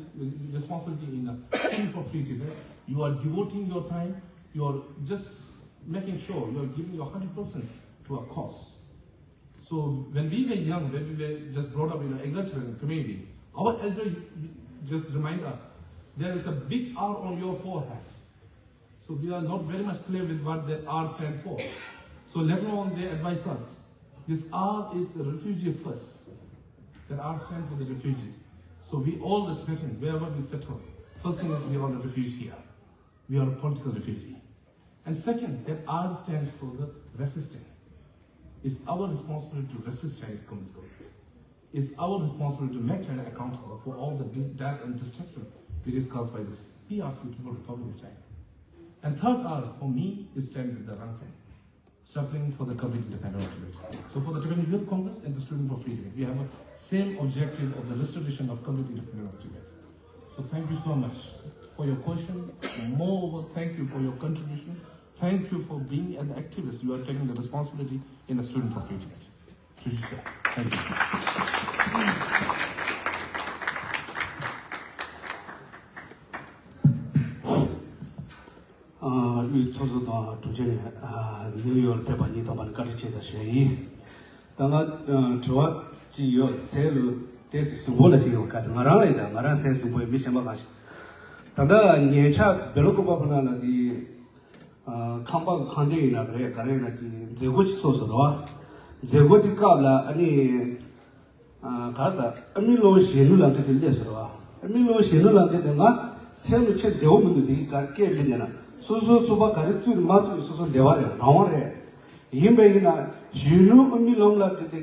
responsibility in the fighting for free Tibet. You are devoting your time. You are just making sure you are giving your hundred percent to a cause. So when we were young, when we were just brought up in an exalted community, our elder just remind us, "There is a big R on your forehead." So we are not very much clear with what that R stand for. So later on, they advise us, "This R is the refugee first." That R stands for the refugee. So we all the Tibetans, wherever we settle, first thing is we are a refugee here. We are a political refugee. And second, that R stands for the resistance. It's our responsibility to resist Chinese Communist government. It's our responsibility to make China accountable for all the de- death and destruction which is caused by this P R C, People Republic of China. And third R for me is stand with the Rangsen, struggling for the complete independence of Tibet. So for the Tibetan Youth Congress and the Student for Free Tibet, we have a same objective of the restoration of complete independence of Tibet. So thank you so much for your question. Moreover, thank you for your contribution. Thank you for being an activist. You are taking the responsibility in a student population. Thank you. ཨ། དབུས་ཚོགས་གཙོ་དང་དྲུང་ཆེ་ནས་ཨ་ནིའུ་ཡོག་ལ་ཕེབས་པ་ཉིས་སྟོང་པ་ནས་བཀའ་དྲིན་ཆེ་ཟེར་ཞུ་ཡ་ཡིན། ད་ང་ཨ་དྲི་བ་ཅིག་ཡོད་ཟེར་ལ་དེ་ཟུར་པོ་ལ་ཞིག་ཡོད་ག་ང་རང་ལ་ཡིན་ད་ང་རང་སེམས་ཟུར་པོ་ཡིན་མི་གཞན་པ་གང་ཞིག་ད་ལྟ་ཉེ་ཆར་བེ་ལོ་ཀོ་པ་ཕུ་ན་ལ་དེ་ཨ་ཁང་པ་གི་ཁང་སྡེ་ཡིན་ན་རེད་ག་རེ་ཡིན་ན་ཅིག་མཛད་སྒོ་ཅིག་ཚོགས་སོང་རེད་བ། མཛད་སྒོ་དེ་སྐབས་ལ་ཨ་ནི། ཨ་ག་རེ་ཟ། ཨ་མི་ལོང་གཞོན་ནུ་ལགས་འདི་ཚོ་སླེབས་སོང་རེད་བ། ཨ་མི་ལོང་གཞོན་ནུ་ལགས་འདི་དེ་ང་སེམས་ལ་ཆེར་བདེ་བོ་མི་འདུག་འདི་གར་སྐད་མི་ཉན་ན་སོ་སོའི་ཚོགས་པ་ག་རེ་བཙུགས་མ་བཙུགས་སོ་སོ་བདེ་བ་རེད་རང་དབང་རེད། ཡིན་པས་ཡིན་ན་གཞོན་ནུ་ཨ་མི་ལོང་ལགས་འདི་དེ་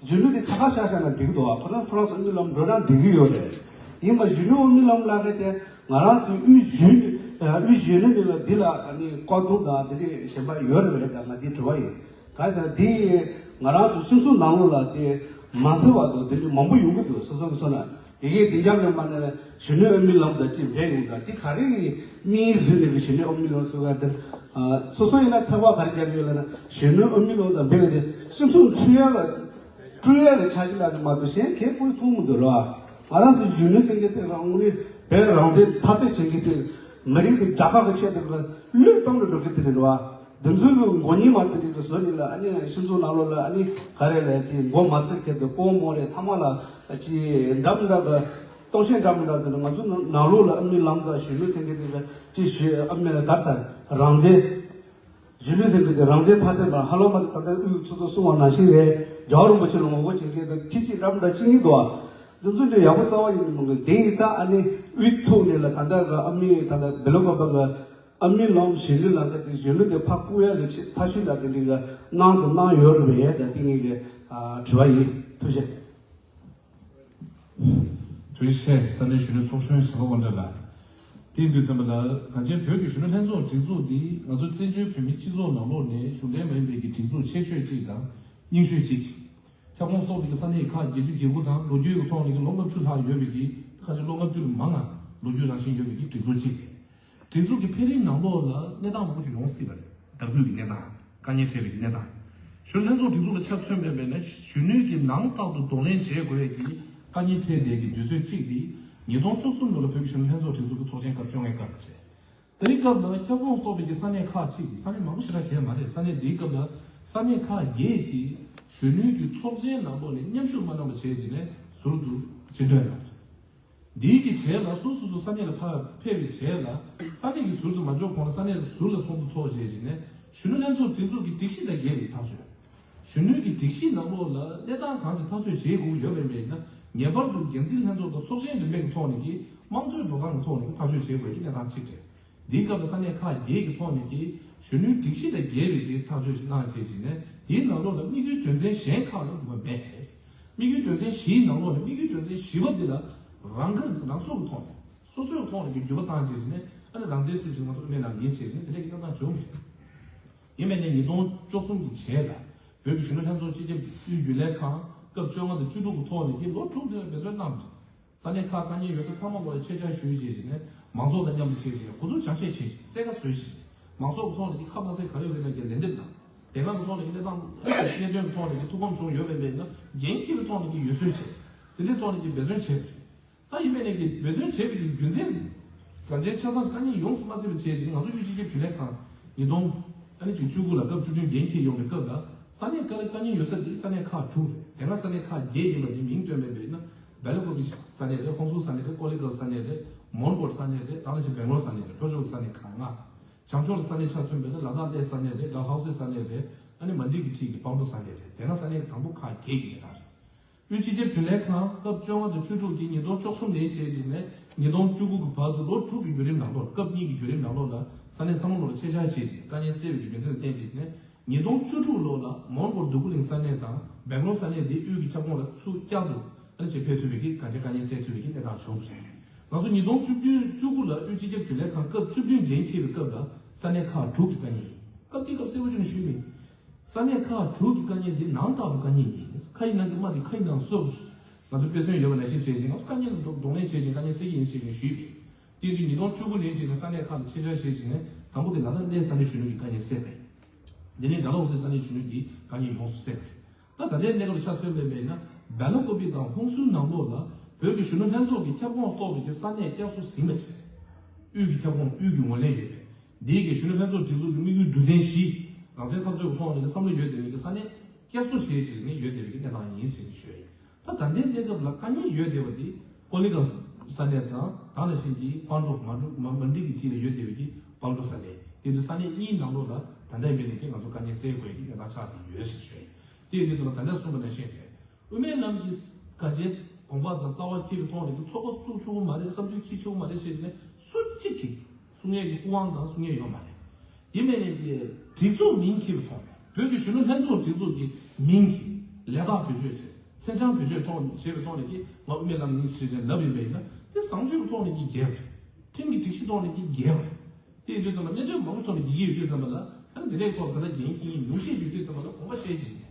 གཞོན་ནུ་དེ་ཁ་ཁ་ཤག་ཤག་ན་འགྲིག་གི་འདུག་བ། ཁོ་རང་ཁོ་རང་ཚོ་ཨ་མི་ལོང་འགྲོ་ན་འགྲིག་གི་ཡོད་རེད། ཡིན་པ་གཞོན་ནུ་ཨ་མི་ལོང་ལགས་འདི་དེ་ང་རང་ཚོའི་དབུས་གཞོན་དབུས་གཞོན་ནུ་འདི་ལ་འདི་ལ་ཨ་ནི་བཀག་སྡོམ་དང་འདི་འདྲའི་གཞན་པ་ཡོད་རེད་བས་ད་ང་འདི་དྲི་བ་ཡིན། གང་ཟེར་དེ་ཡིས་ང་རང་ཚོ་སྤྱི་ཚོགས་ནང་ལོགས་ལ་དེ་མ་མཐུན་པ་དང་དེ་འདྲ་མང་པོ་ཡོང་གི་འདུག་སོ་སོ་གི་སོ་ན་ཡི་གེ་འདི་འཇམ་ནས་མ་ནས་ལ་གཞོན་ནུ་ཨ་མི་ལམ་དང་ཅིག་འབད་ཡོང་ད་དེ་ག་རེ་ཡིན་མིའི་བཟོས་ནས་གི་གཞོན་ནུ་ཨ་མི་ལམ་སུ་ག་དེ་སོ་སོ་ཡིན་ན་ཚེག་བག་ག་རེ་རྒྱབ་ཡོད་ལ་ན་གཞོན་ནུ་ཨ་མི་ལམ་དང་འབད་གི་དེ་སྤྱི་ཚོགས་འཁྲུག་ཡ་ལ་སྤྲོད་ཡ་ལ་ཆ་ཞིག་ལ་མ་གཏོགས་གཞན་གས་པོ་མཐོང་མི་འདུག་ལ་ང་རང་ཚོ་གཞོན་ནུ་ཟེར་མཁན་དེ་ལ་དངོས་གནས་བོད་རང་བཙན་འཐབ་རྩོད་བྱེད་མཁན་དེ་མི་རིགས་དེ་རྒྱལ་ཁབ་ཀྱི་ཆེད་དུ་གི་བློས་གཏོང་དུ་འགྲོ་གི་དེ་རེད་བ། འདི་ཚོའི་གི་མགོ་གཉིས་མ་དེ་རིགས་ཀྱི་བཟོ་ནི་ལ་ཨ་ནི་སྤྱི་ཚོགས་ནང་ལོགས་ལ་ཨ་ནི་ག་རེ་ལས་ཀྱི་མགོ་མ་ཚོས་ཁྱེར་དུ་ཀོང་མོ་རེ་ཚང་མ་ལ་ཅི་འདྲ་མི་འདྲ་གི་སྟོང་བཤད་འདྲ་མི་འདྲ་དེ་ང་ཚོ་ནང་ལོགས་ལ་ཨ་མི་ལམ་དང་གཞོན་ནུ་ཚན་གྱི་དེ་གི་ཅི་ཞུ་ཨ་མི་དར་ས་རང་བཙན་གཞོན་ནུ་ཚན་གྱི་དེ་རང་བཙན་ཕ་ཚན་པ་ཧ་ལོ་མ་དེ་ད་ལྟ་དབུས་ཚོགས་གཙོ་གསུང་བ་ནང་བཞིན་རེད། རྒྱལ་བ་རིན་པོ་ཆེ་ལ་ངོ་རྒོལ་བྱེད་མཁན་དེ་ཁྱི་ཁྱི་འདྲ་མི་འདྲ་ཅི་ཉིད་དོ། འདི་ཚོ་འདྲ་ཡག་པོ་རྩ་བ་ཡིན་མི་འདུག་དེ་ཡིན་ཙང་ཨ་ནི་དབུས་ཐོག་ནས་ལ་ད་ལྟ་གི་ཨ་མི་ད་ལྟ་བེ་ལོ་ཀ་པ་གི་ཨ་མི་ལོང་གཞོན་ནུ་ལ་ད་དེ་གཞོན་ནུ་དེ་ཕར་བཀུག་ཡ་གི་ཆེད་ཐག་གཅོད་ལ་དེ་འདྲའི་གི་གནང་དང་གནང་ཡོད་རེད་པས་ད་དེ་ངེད་ཀྱི་དྲི་བ་ཡིན། ཐུགས་རྗེ་ཆེ། བོད་ཆེ་ས་གནས་གཞོན་ནུ་ཚོགས་གཞོན་ཞྭ་སྒབ་དབང་གྲགས་ལགས། དེ་ཡིན་དུས་ཙམ་པ་ལ་གངས་ཅན་བོད་ཀྱི་གཞོན་ནུ་ལྷན་ཚོགས་སྒྲིག་འཛུགས་འདི་ང་ཚོ་བཙན་བྱོལ་བོད་མིའི་སྤྱི་ཚོགས་ནང་ལོགས་ནས་གཞུང་འབྲེལ་མ་ཡིན་པའི་གི་སྒྲིག་འཛུགས་ཆེ་ཤོས་གཅིག་དང་རྙིང་ཤོས་གཅིག་ཁྱབ་ཁོངས་གཏོགས་པའི་གི་ས་གནས་ཁག་བརྒྱད་ཅུ་གྱ་དགུ་དང་ལོ་རྒྱུས་ཀྱི་ཐོག་ནས་ཀྱི་ལོ་ལྔ་བཅུ་ལྷག་ཡོད་པའི་གི་ཁ་ཆེ་ལོ་ལྔ་བཅུ་ལས་མང་ང་ལོ་རྒྱུས་རང་བཞིན་ཡོད་པའི་གི་སྒྲིག་འཛུགས་གཅིག་རེད། སྒྲིག་འཛུགས་ཀྱི་འཕེལ་རིམ་ནང་ལོགས་ལ་གནས་སྟངས་མང་པོ་ཞིག་ཡོང་སྲིད་པ་རེད། དར་རྒུད་ཀྱི་གནས་སྟངས། དཀའ་ངལ་འཕྲད་པའི་གི་གནས་སྟངས། གཞོན་ནུ་ལྷན་ཚོགས་སྒྲིག་འཛུགས་ལ་ཆ་མཚོན་པ་ཡིན་ན་གཞོན་ནུའི་གི་ནང་རྟག་ཏུ་གདོང་ལེན་བྱེད་དགོས་ཡས་ཀྱི་དཀའ་ངལ་འཕྲད་བསྡད་ཀྱི་དུས་ཚོད་གཅིག་དེ་ཉིས་སྟོང་བཅུ་གསུམ་ལོ་ལ་བོད་ཀྱི་གཞོན་ནུ་ལྷན་ཚོགས་སྒྲིག་འཛུགས་ཀྱི་ཚོགས་ཆེན་སྐབས་བཅོ་ལྔའི་སྐབས་རེད། དེའི་སྐབས་ལ་ཁྱབ་ཁོངས་གཏོགས་པའི་གི་ས་གནས་ཁག་ཅིག་གི་ས་གནས་མང་པོ་ཞེ་དྲག་གང་ཡང་མ་རེད། ས་གནས་དེའི་སྐབས་ལ་ས་གནས་ཁག་བརྒྱད་ཀྱིས་གཞོན་ནུའི་གི་ཚོགས་ཆེན་ནང་ལོགས་ནས་མཉམ་ཞུགས་མ་གནང་བ་བྱས་རྗེས་ནས་ཟུར་དུ་ཕྱིར་ཐོན་གནང་། འདིའི་གི་རྗེས་ལ་སོ་སོ་སོ་ས་གནས་ལ་ཕར་ཕེབས་པའི་རྗེས་ལ་ས་གནས་ཀྱི་ཟུར་དུ་མ་འཇོག་གོང་ལ་ས་གནས་ལ་ཟུར་ལ་ཚོགས་འདུ་ཚོགས་བྱས་རྗེས་ནས་གཞོན་ནུ་ལྷན་ཚོགས་སྒྲིག་འཛུགས་ཀྱི་སྒྲིག་གཞི་དང་འགལ་བའི་ཐག་གཅོད། གཞོན་ནུའི་གི་སྒྲིག་གཞི་ནང་ལོགས་ལ་གནས་སྟངས་གང་ཞིག་ཐག་གཅོད་བྱེད་དགོས་ཡོད་པ་ཡིན་ན་ངེས་པར་དུ་འགན་འཛིན་ལྷན་ཚོགས་དང་ཚོགས་ཆེན་རིམ་པའི་གི་ཐོག་ནས་ཀྱི་དམངས་གཙོའི་འགྲོ་སྟངས་ཀྱི་ཐོག་ནས་ཀྱི་ཐག་གཅོད་བྱེད་དགོས་ཀྱི་གནས་སྟངས་གཅིག་རེད། འདིའི་སྐབས་ལ་ས་གནས་ཁག་བརྒྱད་ཀྱི་ཐོག་ནས་ཀྱི་གཞོན་ནུའི་སྒྲིག་གཞི་དང་འགལ་བའི་གི་ཐག་གཅོད་ཅིག་གནང་བྱས་རྗེས་ནས་དེའི་ནང་ལོགས་ལ་དམིགས་ཡུལ་དོན་ཚན་གཞན་ཁག་ལ་འགྱུར་བ་མེད། དམིགས་ཡུལ་དོན་ཚན་བཞིའི་ནང་ལོགས་ནས་དམིགས་ཡུལ་དོན་ཚན་བཞི་པ་འདི་ལ་རང་ཁ་རང་སོ་གི་ཐོག་ནས་སོ་སོའི་ཐོག་ནས་ཀྱི་འགྱུར་བ་བཏང་བྱས་རྗེས་ནས་ཨ་ནི་རང་བཙན་སུ་ཞིག་ང་ཚོ་དམན་ནང་ཡིན་བྱས་རྗེས་ནས་དེ་འདྲའི་གི་གནས་སྟངས་བྱུང་མེད། ཡིན་མིན་ནས་ཉིས་སྟོང་བཅུ་གསུམ་གྱི་རྗེས་ལ་བོད་ཀྱི་གཞོན་ནུ་ལྷན་ཚོགས་སྤྱི་ཁྱབ་དབུས་རྒྱུན་ལས་ཁང་སྐབས་བཅོ་ལྔ་དང་བཅུ་དྲུག་གི་ཐོག་ནས་ཀྱི་ལོ་དྲུག་དེ་ལ་འབད་བརྩོན་གནང་། ས་གནས་ཁག་དཀའ་ངལ་ཡོད་ས་ཚང་མ་ལོག་ལ་ཆེད་བཅར་ཞུས་བྱས་རྗེས་ནས་མང་ཚོགས་དང་མཉམ་དུ་བྱས་རྗེས་ནས་གོ་བསྡུར་སྦྱང་བཤད་བྱས་རྗེས་གསལ་ཁ་བཟོས་རྗེས་མང་ཚོགས་ཀྱི་ཐོག་ནས་ཀྱི་ཁ་མ་གསལ་ག་རེ་ཡོད་རེད་ལ་ཀྱི་ལན་འདེབས་དང་། དེ་སྔ་གི་ཐོག་ནས་ཀྱི་གནས་སྟངས་གནད་དོན་གྱི་ཐོག་ནས་ཀྱི་ཐུགས་ཕམ་བྱུང་ཡོད་པས་མེད་ན་འགན་འཁྱེར་བའི་ཐོག་ནས་ཀྱི་ཡོད་ཚུལ་བྱས། དེ་འདྲའི་ཐོག་ནས་ཀྱི་འབད་བརྩོན་བྱས་པ་རེད། ད་ཡིན་པས་ནས་ཀྱི་འབད་བརྩོན་བྱས་པའི་གི་རྒྱུ་མཚན། གང་ཅིའི་ཆ་ཚང་དཀའ་ངལ་ཡོངས་སུ་མ་སེལ་བ་བྱས་རྗེས་ང་ཚོ་དབུས་སྤྱི་ཁྱབ་རྒྱུན་ལས་ཁང་ཉིས་སྟོང་ཨ་ནི་ཅིག་བཅུ་དགུ་ལ་སྐབས་བཅུ་བདུན་འགན་འཁྱེར་ཡོང་བའི་སྐབས་ལ་ས་གནས་དཀའ་ལས་དཀའ་ངལ་ཡོད་ས་དེ་ས་གནས་ཁག་དྲུག་རེད། དེ་སྔ་ས་གནས་ཁག་བརྒྱད་ཡིན་པ་དེ་མིང་བཏོན་པའི་བས་ན་སྦེ་ལ་ཀོ་པི་ས་གནས་རེད། ཧོང་སུར་ས་གནས་རེད། ཀོ་ལི་གལ་ས་གནས་རེད། མོན་གྷོ་ས་གནས་རེད། ད་ནང་བཞིན་སྦེང་ལོར་ས་གནས་རེད། ལྷོ་ཕྱོགས་ཀྱི་ས་གནས་ཁག་ལྔ། བྱང་ཕྱོགས་ཀྱི་ས་གནས་ཆ་མཚོན་པས་ན་ལ་དྭགས་གླེ་ས་གནས་རེད། ཌལ་ཧའུ་སི་ས་གནས་རེད། ཨ་ནི་མན་ཌི་གི་འཁྲིས་ཀྱི་པང་ཀྲོ་ས་གནས་རེད། དེ་སྔ་ས་གནས་དང་པོ་ཁག་བརྒྱད་ཀྱི་གནས་སྟངས་རེད། དབུས་སྤྱི་ཁྱབ་རྒྱུན་ལས་ཁང་སྐབས་བཅོ་ལྔ་དང་བཅུ་དྲུག་གི་ཉིས་སྟོང་བཅུ་གསུམ་ནས་བྱས་རྗེས་ནས་ཉིས་སྟོང་བཅུ་དགུ་གི་བར་དུ་ལོ་དྲུག་གི་བརྒྱུད་རིམ་ནང་ལོགས་སྐབས་གཉིས་ཀྱི་བརྒྱུད་རིམ་ནང་ལོགས་ལ་ས་གནས་ཚང་མ་ལོགས་ལ་ཆེད་བཅར་བྱས་རྗེས་དཀའ་ངལ་སེལ་བའི་གི་རྒྱུ་མཚན་ལ་བརྟེན་རྗེས་ནས་ཉིས་སྟོང་བཅུ་དྲུག་ལོ་ལ་མོན་གྷོ་འདོད་རྒུ་གླིང་ས་གནས་དང་སྦེང་ལོར་ས་གནས་དེ་དབུས་ཀྱི་ཁྱབ་ཁོངས་ལ་ཚུར་བསྐྱར་དུ་ཨ་ནི་ཆེད་ཕེབས་ཐུབ་པའི་གི་གང་ཅི་དཀའ་ངལ་སེལ་ཐུབ་པའི་གི་གནས་སྟངས་བྱུང་བ་རེད། ང་ཚོ་ཉིས་སྟོང་བཅུ་བདུན་བཅུ་དགུ་ལ་དབུས་སྤྱི་ཁྱབ་རྒྱུན་ལས་ཁང་སྐབས་བཅུ་བདུན་འགན་འཁྱེར་བའི་སྐབས་ལ་ས་གནས་ཁག་དྲུག་གི་དཀའ་ངལ་ཡིན། སྐབས་དེ་སྐབས་གསལ་པོ་ཅིག་ཞུས་མིན། ས་གནས་ཁག་དྲུག་གི་དཀའ་ངལ་འདི་ནང་ལྟག་ཏུ་དཀའ་ངལ་ཡིན། ཁ་ཡི་ནང་གི་རྨ་འདི་ཁ་ཡི་ནང་སོ། ང་ཚོ་དཔེ་མཚོན་ཡོད་པ་ནང་བཞིན་བྱས་ཤིང་ང་ཚོ་དཀའ་ངལ་ལ་གདོང་ལེན་བྱས་ཤིང་དཀའ་ངལ་སེལ་གྱི་ཡིན་ཞེས་ནས་ཞུས་པས། དེ་དུས་ཉིས་སྟོང་བཅུ་དགུ་ནས་བྱས་ནས་ས་གནས་ཁག་ལ་ཆེད་བཅར་བྱས་ཤིང་ནས་དང་པོ་དེ་ལ་དྭགས་གླེ་ས་གནས་གཞོན་ནུ་གི་དཀའ་ངལ་སེལ་བས། དེ་ནས་ཌལ་ཧོ་སི་ས་གནས་གཞོན་ནུ་གི་དཀའ་ངལ་ཡོངས་སུ་སེལ་བས། ད་ད་ལྟའི་གནས་སྐབས་ཆ་མཚོན་པ་ཡིན་ན་སྦེ་ལ་ཀོ་པི་དང་ཧོང་སུའུ་ནང་ལོགས་ལ་བོད་ཀྱི་གཞོན་ནུ་ལྷན་ཚོགས་ཀྱི་ཁྱབ་ཁོངས་གཏོགས་པའི་གི་ས་གནས་བསྐྱར་གསོ་ཟིན་པ་བྱས། དབུས་ཀྱི་ཁྱབ་ཁོངས་དབུས་ཀྱི་ངོས་ལེན་ཡོད་པས། འདིའི་གི་གཞོན་ནུ་ལྷན་ཚོགས་སྒྲིག་འཛུགས་ཀྱི་དམིགས་ཡུལ་དུས་ཚན་བཞི། རང་བཙན་འཐབ་རྩོད་ཀྱི་ཐོག་ནས་ཀྱི་བསམ་བློ་ཡོད་དེ་བའི་གི་ས་གནས་བསྐྱར་གསོ་བྱེད་ཅེས་ནས་ཡོད་དེ་བའི་གི་གནས་སྟངས་ཡིན་ཟེར་ནས་ཞུ་ཡ་ཡིན། ད་ད་ལྟའི་གནས་སྐབས་ལ་དཀའ་ངལ་ཡོད་དེ་བ་དེ་ཀོ་ལི་གལ་ས་གནས་དང་ད་ནང་བཞིན་གྱི་པང་ཀྲོ་མ་ཀྲོ་མ་མན་ཌི་གི་འཁྲིས་ལ་ཡོད་དེ་བའི་གི་པང་ཀྲོ་ས་གནས་དེ་ཚོ་ས་གནས་གཉིས་ནང་ལོགས་ལ་ད་ལྟའི་མི་ནས་ཀྱི་ང་ཚོ་དཀའ་ངལ་སེལ་དགོས་ཀྱི་གནས་སྟངས་ཆགས་ཀྱི་ཡོད་ཟེར་ཞུ་ཡ་ཡིན། དེ་ཡིན་དུས་ཙམ་ལ་ད་ལྟ་གསུངས་པ་ནང་བཞིན་རེད། དབུ་མའི་ལམ་གྱི་ག་ཅེ་དགོངས་པ་དང་ལྟ་བ་འཁྱེར་བའི་ཐོག་ནས་ཀྱི་ཚོགས་པ་བཙུགས་ཆོག་གི་མ་རེད། བསམ་ཚུལ་འཁྱེར་ཆོག་གི་མ་རེད་ཞེས་ནས་སུ་གཅིག་གིས་གསུང་ཡས་ཀྱི་སྐུ་དབང་དང་གསུང་ཡས་ཡོད་མ་རེད། དེ་མིན་ནས་ཀྱི་སྒྲིག་འཛུགས་མིང་འཁྱེར་བའི་ཐོག་ནས་བོད་ཀྱི་གཞོན་ནུ་ལྷན་ཚོགས་སྒྲིག་འཛུགས་ཀྱི་མིང་གིས་ལས་ཀ་བེད་སྤྱོད་བྱས་མཚན་བྱང་བེད་སྤྱོད་ཐོག་བྱས་པའི་ཐོག་ནས་ཀྱི་ང་དབུ་མའི་ལམ་ཡིན་ཞེས་ཀྱང་ལབ་ཡིན་པས་ན་དེ་བཟང་སྤྱོད་ཀྱི་ཐོག་ནས་ཀྱི་འགལ་བ་རེད། ཁྲིམས་ཀྱི་སྒྲིག་གཞི་ཐོག་ནས་ཀྱི་འགལ་བ་རེད། དེ་ཡིན་དུས་ཙམ་ལ་གནད་དོན་མང་པོ་ཐོག་ནས་འགྱིག་གི་ཡོད་དུས་ཙམ་པ་ལ་ཨ་ནི་འདི་འདྲའི་ཐོག་ད་ལྟ་འགན་འཁྱེར་མཁན་ཉུང་ཤས་ཤིག་ཡོད་དུས་ཙམ་པ་ལ་དགོངས་པ་བཞེས་ཤིག་ནས་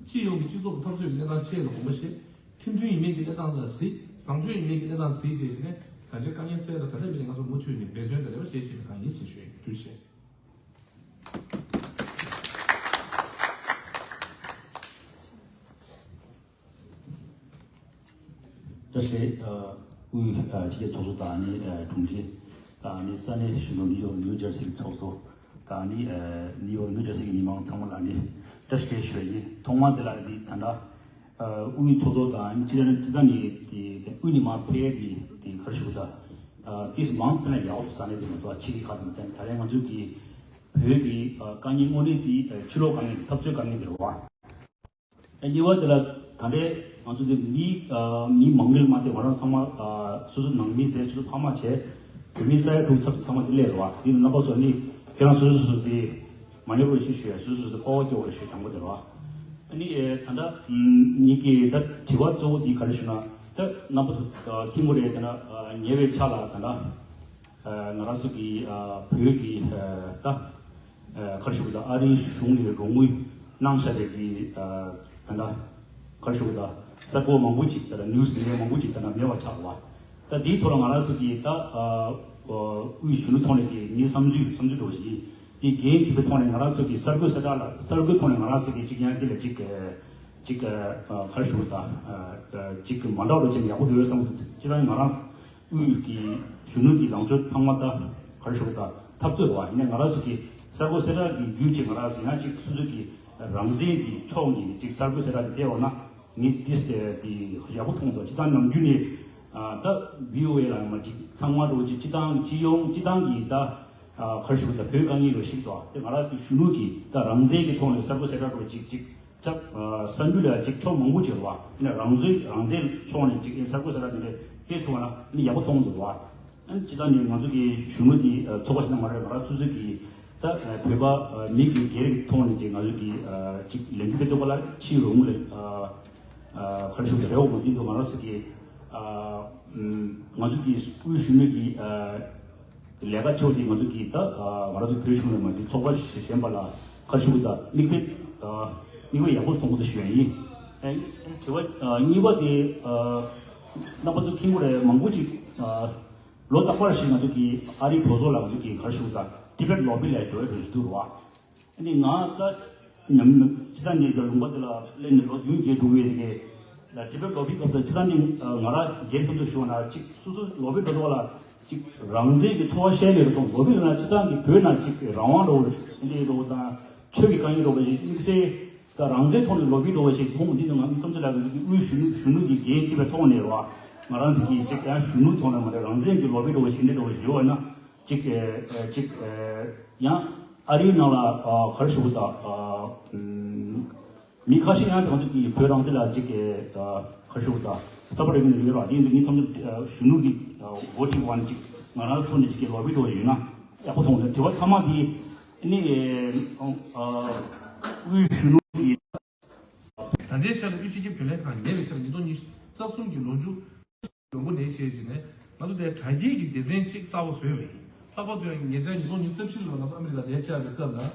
སྤྱི་ཡོངས་ཀྱི་སྤྱི་ཚོགས་ཀྱི་འཐབ་རྩོད་ཀྱི་གནས་སྟངས་ཆེད་ལ་དགོངས་པ་བཞེས། ཁྲིམས་མཐུན་ཡིན་མིན་གྱི་གནས་སྟངས་ལ་གཟིགས། བཟང་སྤྱོད་ཡིན་མིན་གྱི་གནས་སྟངས་གཟིགས་བྱས་ཤིག་ནས་གང་ཅིའི་དཀའ་ངལ་སེལ་ལ་ད་ལྟ་མི་ནས་ང་ཚོ་མུ་མཐུད་ནས་འབད་བརྩོན་དང་རེ་བ་བཞེས་བཞིན་པ་གང་ཡིན་ཞེས་ཞུ་ཡིན། ཐུགས་རྗེ་ཆེ། བཀྲ་ཤིས་བདེ་ལེགས། དབུས་སྤྱི་ཁྱབ་ཚོགས་གཙོ་དང་ནི་དྲུང་ཆེ་དང་ནི་ས་གནས་གཞོན་ནུ་ནིའུ་ཡོག་ནིའུ་ཇར་སི་གི་ཚོགས་གཙོ་དང་ནི་ནིའུ་ཡོག་ནིའུ་ཇར་སི་གི་མི་མང་ཚང་མ་ལ་ནི་བཀྲ་ཤིས་བདེ་ལེགས་ཞུ་ཡ་ཡིན། ཐོག་མར་དེ་ལ་འདི་ད་ལྟ་དབུས་ཚོགས་གཙོ་དང་ནི་སྤྱི་ཟླ་ནི་སྤྱི་ཟླ་ནི་དེ་དབུས་ནས་མར་ཕེབས་དེ་དེ་ག་རེ་ཞུ་དགོས་ད། དེས་མང་ཙམ་ན་ཡག་པོ་ས་གནས་དེ་མ་གཏོགས་ཕྱི་གི་ཁ་དེ་མ་བསྟན། ད་རེས་ང་ཚོའི་གི་བོད་ཀྱི་དཀའ་ངལ་དངོས་གནས་དེ་ཕྱི་ལོགས་དཀའ་ངལ་དེ་འཐབ་རྩོད་དཀའ་ངལ་དེ་རེད་བ། གཉིས་པ་དེ་ལ་ད་ལྟའི་ང་ཚོ་དེ་མི་མི་མང་རིགས་མ་དེ་ང་རང་ཚང་མ་སོ་སོ་ནང་མི་ཟེར་སོ་སོ་ཕ་མ་བྱས་བོད་མི་ས་ཡ་དྲུག་ཚབ་ཚང་མ་དེ་སླེབས་རེད་བ། དེ་རྣམ་པ་ཚོ་ནི་ཁྱེད་རང་སོ་སོ་སོ་སོ་དེ་མ་ཉེས་པོ་ཞིག་ཞུ་ཡ་སོ་སོ་སོ་སྐོར་བ་སྐྱོ་བ་ཞུ་དྲང་པོ་དེ་རེད་བ། ཨ་ནི་ད་ལྟ་ཉིད་ཀྱི་ད་དྲི་བ་གཙོ་བོ་དེ་ག་རེ་ཞུ་ན་ ད་རྣམ་པ་ཚོ་མཁྱེན་གྱི་རེད། ད་ཉེ་བའི་ཆར་ལ་ད་ང་རང་ཚོ་གི་བོད་ཀྱི་ད་ག་རེ་ཞུ་དགོས། ད་ཨ་རིའི་གཞུང་ནས་རོགས་དངུལ་གནང་བཞག་པའི་གི་ད་ག་རེ་ཞུ་དགོས། ད་གསར་འགོད་མང་པོ་ཅིག་ད་ནིའུ་སི་མི་ཌི་ཡ་མང་པོ་ཅིག་ད་མེད་པ་ཆགས་པ། ད་དེའི་ཐོག་ལ་ང་རང་ཚོ་གི་ད་དབུས་གཞོན་ནུ་ཐོག་ནས་ཀྱི་ངའི་བསམ་ཚུལ་བསམ་ཚུལ་འདྲ་བོ་ཞིག་ཡིན། དེ་འགན་འཁྱེར་བའི་ཐོག་ནས་ང་རང་ཚོ་གི་གསར་འགོད་གསལ་བསྒྲགས་ལ་གསར་འགོད་ཐོག་ནས་ང་རང་ཚོ་གི་གཅིག་ཡང་དེ་ལ་གཅིག་གཅིག་ག་རེ་ཞུ་དགོས། ད་གཅིག་མ་འདྲ་བ་ཅན་ཡག་པོ་འདུག་བསམ་སོང་། སྤྱིར་བཏང་ང་རང་དབུས་ཀྱི་གཞོན་ནུ་གི་ལངས་ཕྱོགས་ཚང་མ་ད་ག་རེ་ཞུ་དགོས། ད་འཐབ་རྩོད་རེད་བ། ཡིན་ནའི་ང་རང་ཚོ་གི་གསར་འགོད་གསལ་བསྒྲགས་ཀྱི་བརྒྱུད་ཅིག་ང་རང་ཚོ་ཡང་གཅིག་སོ་སོ་གི་རང་བཙན་གྱི་ཕྱོགས་ནས་གཅིག་གསར་འགོད་གསལ་བསྒྲགས་དེ་སྤེལ་བ་ན་ངས་འདི་དེ་ཡག་པོ་མཐོང་འདུག་སྤྱིར་བཏང་ནམ་རྒྱུན་ནས་ད་བྷི་ཨོ་ཨེ་ལ་ཡང་མ་གཅིག་ཚང་མ་འདྲ་བོ་ཅིག་སྤྱིར་བཏང་སྤྱི་ཡོངས་སྤྱིར་བཏང་གི་ད་ག་རེ་ཞུ་དགོས། ད་བོད་དཀའ་ངལ་ལ་ཞིག་ཏུ་དེ་ང་རང་ཚོ་གཞོན་ནུ་གི་ད་རང་བཙན་གྱི་ཐོག་ནས་གསར་འགོད་གསལ་བསྒྲགས་འདྲ་བོ་ཅིག་གཅིག་ཅག་གསར་འགྱུར་ལ་ཅིག་ཕྱོགས་མང་པོ་ཅིག་རེད་བ། ཡིན་ན་རང་བཙན་རང་བཙན་ཕྱོགས་ནས་ཅིག་གསར་འགོད་གསལ་བསྒྲགས་དེ་འདྲ་སྤེལ་ཐུབ་པ་ན་ནི་ཡག་པོ་མཐོང་འདུག་བ། ཨ་ནི་སྤྱིར་བཏང་ནས་ང་ཚོ་གི་གཞོན་ནུ་དེ་ཚོགས་པ་ཞིག་ན་མ་རེད། ང་རང་སོ་སོ་གི་ད་བོད་པ་མི་གི་སྒེར་གྱི་ཐོག་ནས་ཀྱི་ང་ཚོ་གི་ཅིག་ལས་འགུལ་སྤེལ་ཐུབ་པ་ལ་ཕྱིའི་རོགས་དངུལ་ལ་ག་རེ་ཞུ་དགོས། རེ་བ་མ་འདི་འདུག་ང་རང་ཚོ་གི་ང་ཚོ་གི་དབུས་གཞོན་ནུ་གི་ལས་ཀ་ཆེ་བ་དེ་ང་ཚོ་གིས་ད་ང་རང་ཚོ་བོད་གཞུང་ནས་མ་གཏོགས་ཚོགས་པ་གཞན་པ་ལ་ག་རེ་ཞུ་དགོས། ད་མིག་དཔེ་མིག་དཔེ་ཡག་པོ་མཐོང་གི་འདུག་ཞུ་ཡ་ཡིན། དྲི་བ་གཉིས་པ་དེ་རྣམ་པ་ཚོ་མཁྱེན་གྱི་རེད། མང་པོ་ཅིག་ལོ་རྟག་པར་ཞིག་ང་ཚོ་གིས་ཨ་རིའི་གྲོས་ཚོགས་ལ་ང་ཚོ་གིས་ག་རེ་ཞུ་དགོས། ད་ཊི་བེཊ་ལོ་བི་ལ་འགྲོ་ཡ་འགྲོ་བཞིན་འདུག་རེད་བ། ཨ་ནི་ང་ད་ཉམས་སྤྱི་བཏང་ནས་ཀྱི་ལུང་པ་དེ་ལ་སླེབས་ནས་ལོ་བདུན་བརྒྱད་འགྲོ་གི་ཡོད་དེ་གའི་ལ་ཊི་བེཊ་ལོ་བི་སྐབས་དང་སྤྱི་བཏང་ནས་ང་རང་སྒེར་བསམ་ཚུལ་ཞུ་བ་ན་ཅིག་སོ་སོ་ལོ་བི་འགྲོ་ཐུབ་པ་ལ་ཅིག་རང་བཙན་གྱི་ཚོར་བ་བཤད་ནས་རེད་དང་། ལོ་བི་ལ་ན་སྤྱི་བཏང་གི་བོད་ནང་ཅིག་རང་དབང་འདྲ་བོ་འདི་འདྲ་བོ་དང་ཆོས་ཀྱི་དཀའ་ངལ་འདྲ་བོ་ཞིག་དམིགས་བསལ་ད་རང་བཙན་ཐོག་ནས་ལོ་བི་འདྲ་བོ་ཞིག་ཁོང་འདི་ནང་ང་བསམ་ཚུལ་ལ་ང་ཚོ་གི་དབུས་གཞོན་ནུ་གཞོན་ནུ་གི་འགན་འཁྱེར་བའི་ཐོག་ནས་རེད་བ། ང་རང་ཚོ་གི་ཅིག་ཡང་གཞོན་ནུ་ཐོག་ནས་མ་རེད། རང་བཙན་གྱི་ལོ་བི་འདྲ་བོ་ཞིག་འདི་འདྲ་བོ་ཞིག་ཡོད་ན། ཅིག་ཨ་ཅིག་ཨ་ཡང་ཨ་རིའི་ནང་ལ་ཨ་ག་རེ་ཞུ་དགོས། ད་ཨ་ཨམ་མི་ཁ་ཤས་ཡང་ང་ཚོ་གི་བོད་རང་བཙན་ལ་ཅིག་ཨ་ག་རེ་ཞུ་དགོས། ད་རྩ་བ་རེ་གི་ནས་ཡོད་ར། དེ་ཡིན་དུས་ངས་བསམ་ཚུལ་ཨ་གཞོན་ནུ་གི་ཨ་བྷོ་ཊིང་ཝན་ཅིག་ང་རང་ཚོ་ནས་ཅིག་གི་ལོ་བི་འདྲ་བོ་ཞིག་ཡོད་ན་ཡག་པོ་མཐོང་། དྲི་བ་མཐའ་མ་དེ་ནི་ཨ་དབུས་གཞོན་ནུ་གི་ད་ལྟའི་ཆར་ལ་དབུས་སྤྱི་ཁྱབ་རྒྱུན་ལས་ཁང་ཉེ་བའི་ཆར་ཉིས་སྟོང་ཉི་ཤུ་རྩ་གསུམ་གྱི་ལོ་མཇུག་ལོ་འགོ་ནས་བྱས་རྗེས་ནས་ང་ཚོ་དེ་དྲ་རྒྱའི་གི་སྡེ་ཚན་གཅིག་གསར་པ་བཟོས་པ་ཡིན། ལྷག་པར་དུ་ཡང་ཉེ་ཆར་ཉིས་སྟོང་ཉི་ཤུ་རྩ་བཞི་ལོ་ང་ཚོ་ཨ་མི་རི་ཀ་དེ་བཅར་བའི་སྐབས་ལ་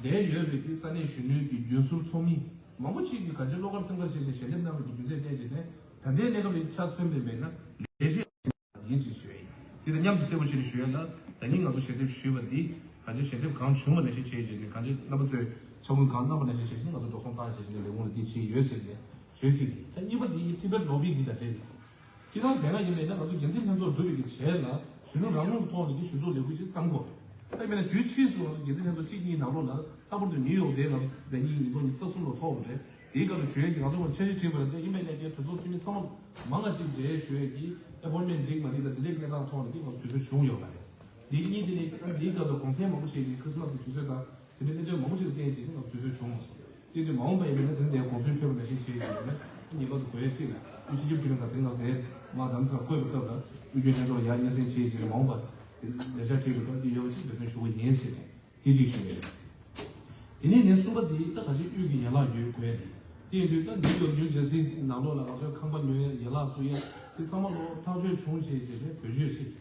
དེ་ཡོད་པའི་གི་ས་གནས་གཞོན་ནུའི་གི་རྒྱུན་ཟུར་ཚོགས་མི་མང་པོ་ཅིག་གིས་ག་ཚོད་བློ་དཀར་སེམས་དཀར་བྱས་ཏེ་ཞལ་འདེབས་གནང་བའི་གི་རྒྱུ་མཚན་བལྟས་རྗེས་ནས་ད་ལྟའི་གནས་སྐབས་ལ་ཆ་མཚོན་པ་ཡིན་ན་ལས་བྱེད་ཡིན་ཞེས་ཞུ་ཡ་ཡིན། དེ་ལ་མཉམ་དུ་གསལ་པོ་བྱས་ནས་ཞུ་ཡ་ལ། ད་ནི་ང་ཚོ་ཞལ་འདེབས་ཞུས་པ་འདི་གང་ཅི་ཞལ་འདེབས་གང་བྱུང་བ་ནང་བཞིན་བྱས་རྗེས་ནས་གང་ཅི་རྣམ་པ་ཚོས་ཕྱག་དཔུང་གང་གནང་བ་ནང་བཞིན་བྱས་ནས་ང་ཚོ་འགྲོ་སོང་བཏང་བྱས་ནས་ལས་ཁུངས་ལ་འདི་བྱས་ཡོད་ཟེར་ནས་ཞུས་ཟིན་གྱི། ད་གཉིས་པ་འདི་ཊི་བེཊ་ལོ་བི་འདི་དང་འབྲེལ་ནས་སྤྱི་བཏང་དེ་སྔ་ཡིན་པས་ན་ང་ཚོ་འགན་འཛིན་ལྷན་ཚོགས་གྲུབ་པའི་གི་བྱས་ལ་གཞོན་ནུ་རང་ལུགས་ཐོག་ནས་ཀྱི་གཞོན་ཚོགས་ལས་འགུལ་ཅིག་བརྩམས་དགོས། ད་ཡིན་པས་ན་དུས་ཕྱིས་སུ་ང་ཚོ་འགན་འཛིན་ལྷན་ཚོགས་གཅིག་གཉིས་ནང་ལོགས་ལ་ལྷག་པར་དུ་ནིའུ་ཡོག་དེ་ང་ཚོ་ཟླ་གཉིས་ཉིས་སྟོང་ཉི་ཤུ་རྩ་གསུམ་ལོ་ཚོགས་པ་རེད། དེའི་སྐབས་ལ་ཞུ་ཡས་ཀྱི་ང་ཚོ་ངོས་འཆར་གཞི་བྲིས་པ་རེད། དེ་ཡིན་པས་ན་ཀྱི་གྲོས་ཚོགས་འཐུས་མི་ཚང་མ་མང་ང་གཅིག་མཇལ་ཞུ་ཡས་ཀྱི་ཨེ་པོའིན་མེན་འགྲིག་མ་འགྲིག་དང་དེ་འདྲའི་གནས་སྟངས་ཐོག་ནས་ཀྱི་ང་ཚོ་དུས་ཚོད་བྱུང་ཡོད་པ་རེད། དེ་གཉིས་དེ་ནས་ཨ་དེའི་སྐབས་ལ་གུང་སེང་མང་པོ་བྱས་ཀྱི་ཁྲི་སི་མ་སི་གི་དུས་ཚོད་དང་དེ་འདྲའི་གནད་དོན་མང་པོ་ཞིག་ལ་བརྟེན་བྱས་ཀྱི་ང་ཚོ་དུས་ཚོད་བྱུང་མ་སོང་། དེ་དུས་མ་འོངས་པ་ཡིན་པས་ན་དེ་འདྲའི་གུང་སེང་ཕེབས་པ་ནང་བཞིན་བྱས་ཀྱི་ཡོད་ན་ངེས་པར་དུ་དགོས་ཡས་གཅིག་ལ་དབུས་སྤྱི་ཁྱབ་རྒྱུན་ལས་ཁང་དེ་རིང་ང་དེ་མ་རྡ་རམ་ས་ལ་བསྐོས་པའི་སྐབས་ལ་དབུས་རྒྱུན་ལྷན་ཚོགས་ལ་ཡར་སྙན་སེང་བྱས་ཀྱི་མ་འོངས་པ་དེ་ལས་འཆར་བྲིས་པའི་སྐབས་དེ་ཡོད་པ་ཅིག་འབད་བརྩོན་ཞུ་གི་ཡིན་ཟེར་ནས། དེ་གཅིག་ཞུ་ཡས་རེད། དེ་ནས་ནས་གསུམ་པ་དེ་ད་ག་ཅིག་དབུས་ཀྱི་ཡན་ལག་ཡོད་དགོས་ཡས་རེད། དེ་ཡིན་དུས་ད་ནིའུ་ཡོག་ནིའུ་ཇར་སི་ནང་ལོགས་ལ་ང་ཚོའི་ཁང་པ་ཉོ་ཡས་ཡན་ལག་བཙུགས་ཡས་དེ་ཚང་མ་ལོ་ཐག་གཅོད་བྱུང་བྱས་བྱས་ནས་བེད་སྤྱོད་བྱས།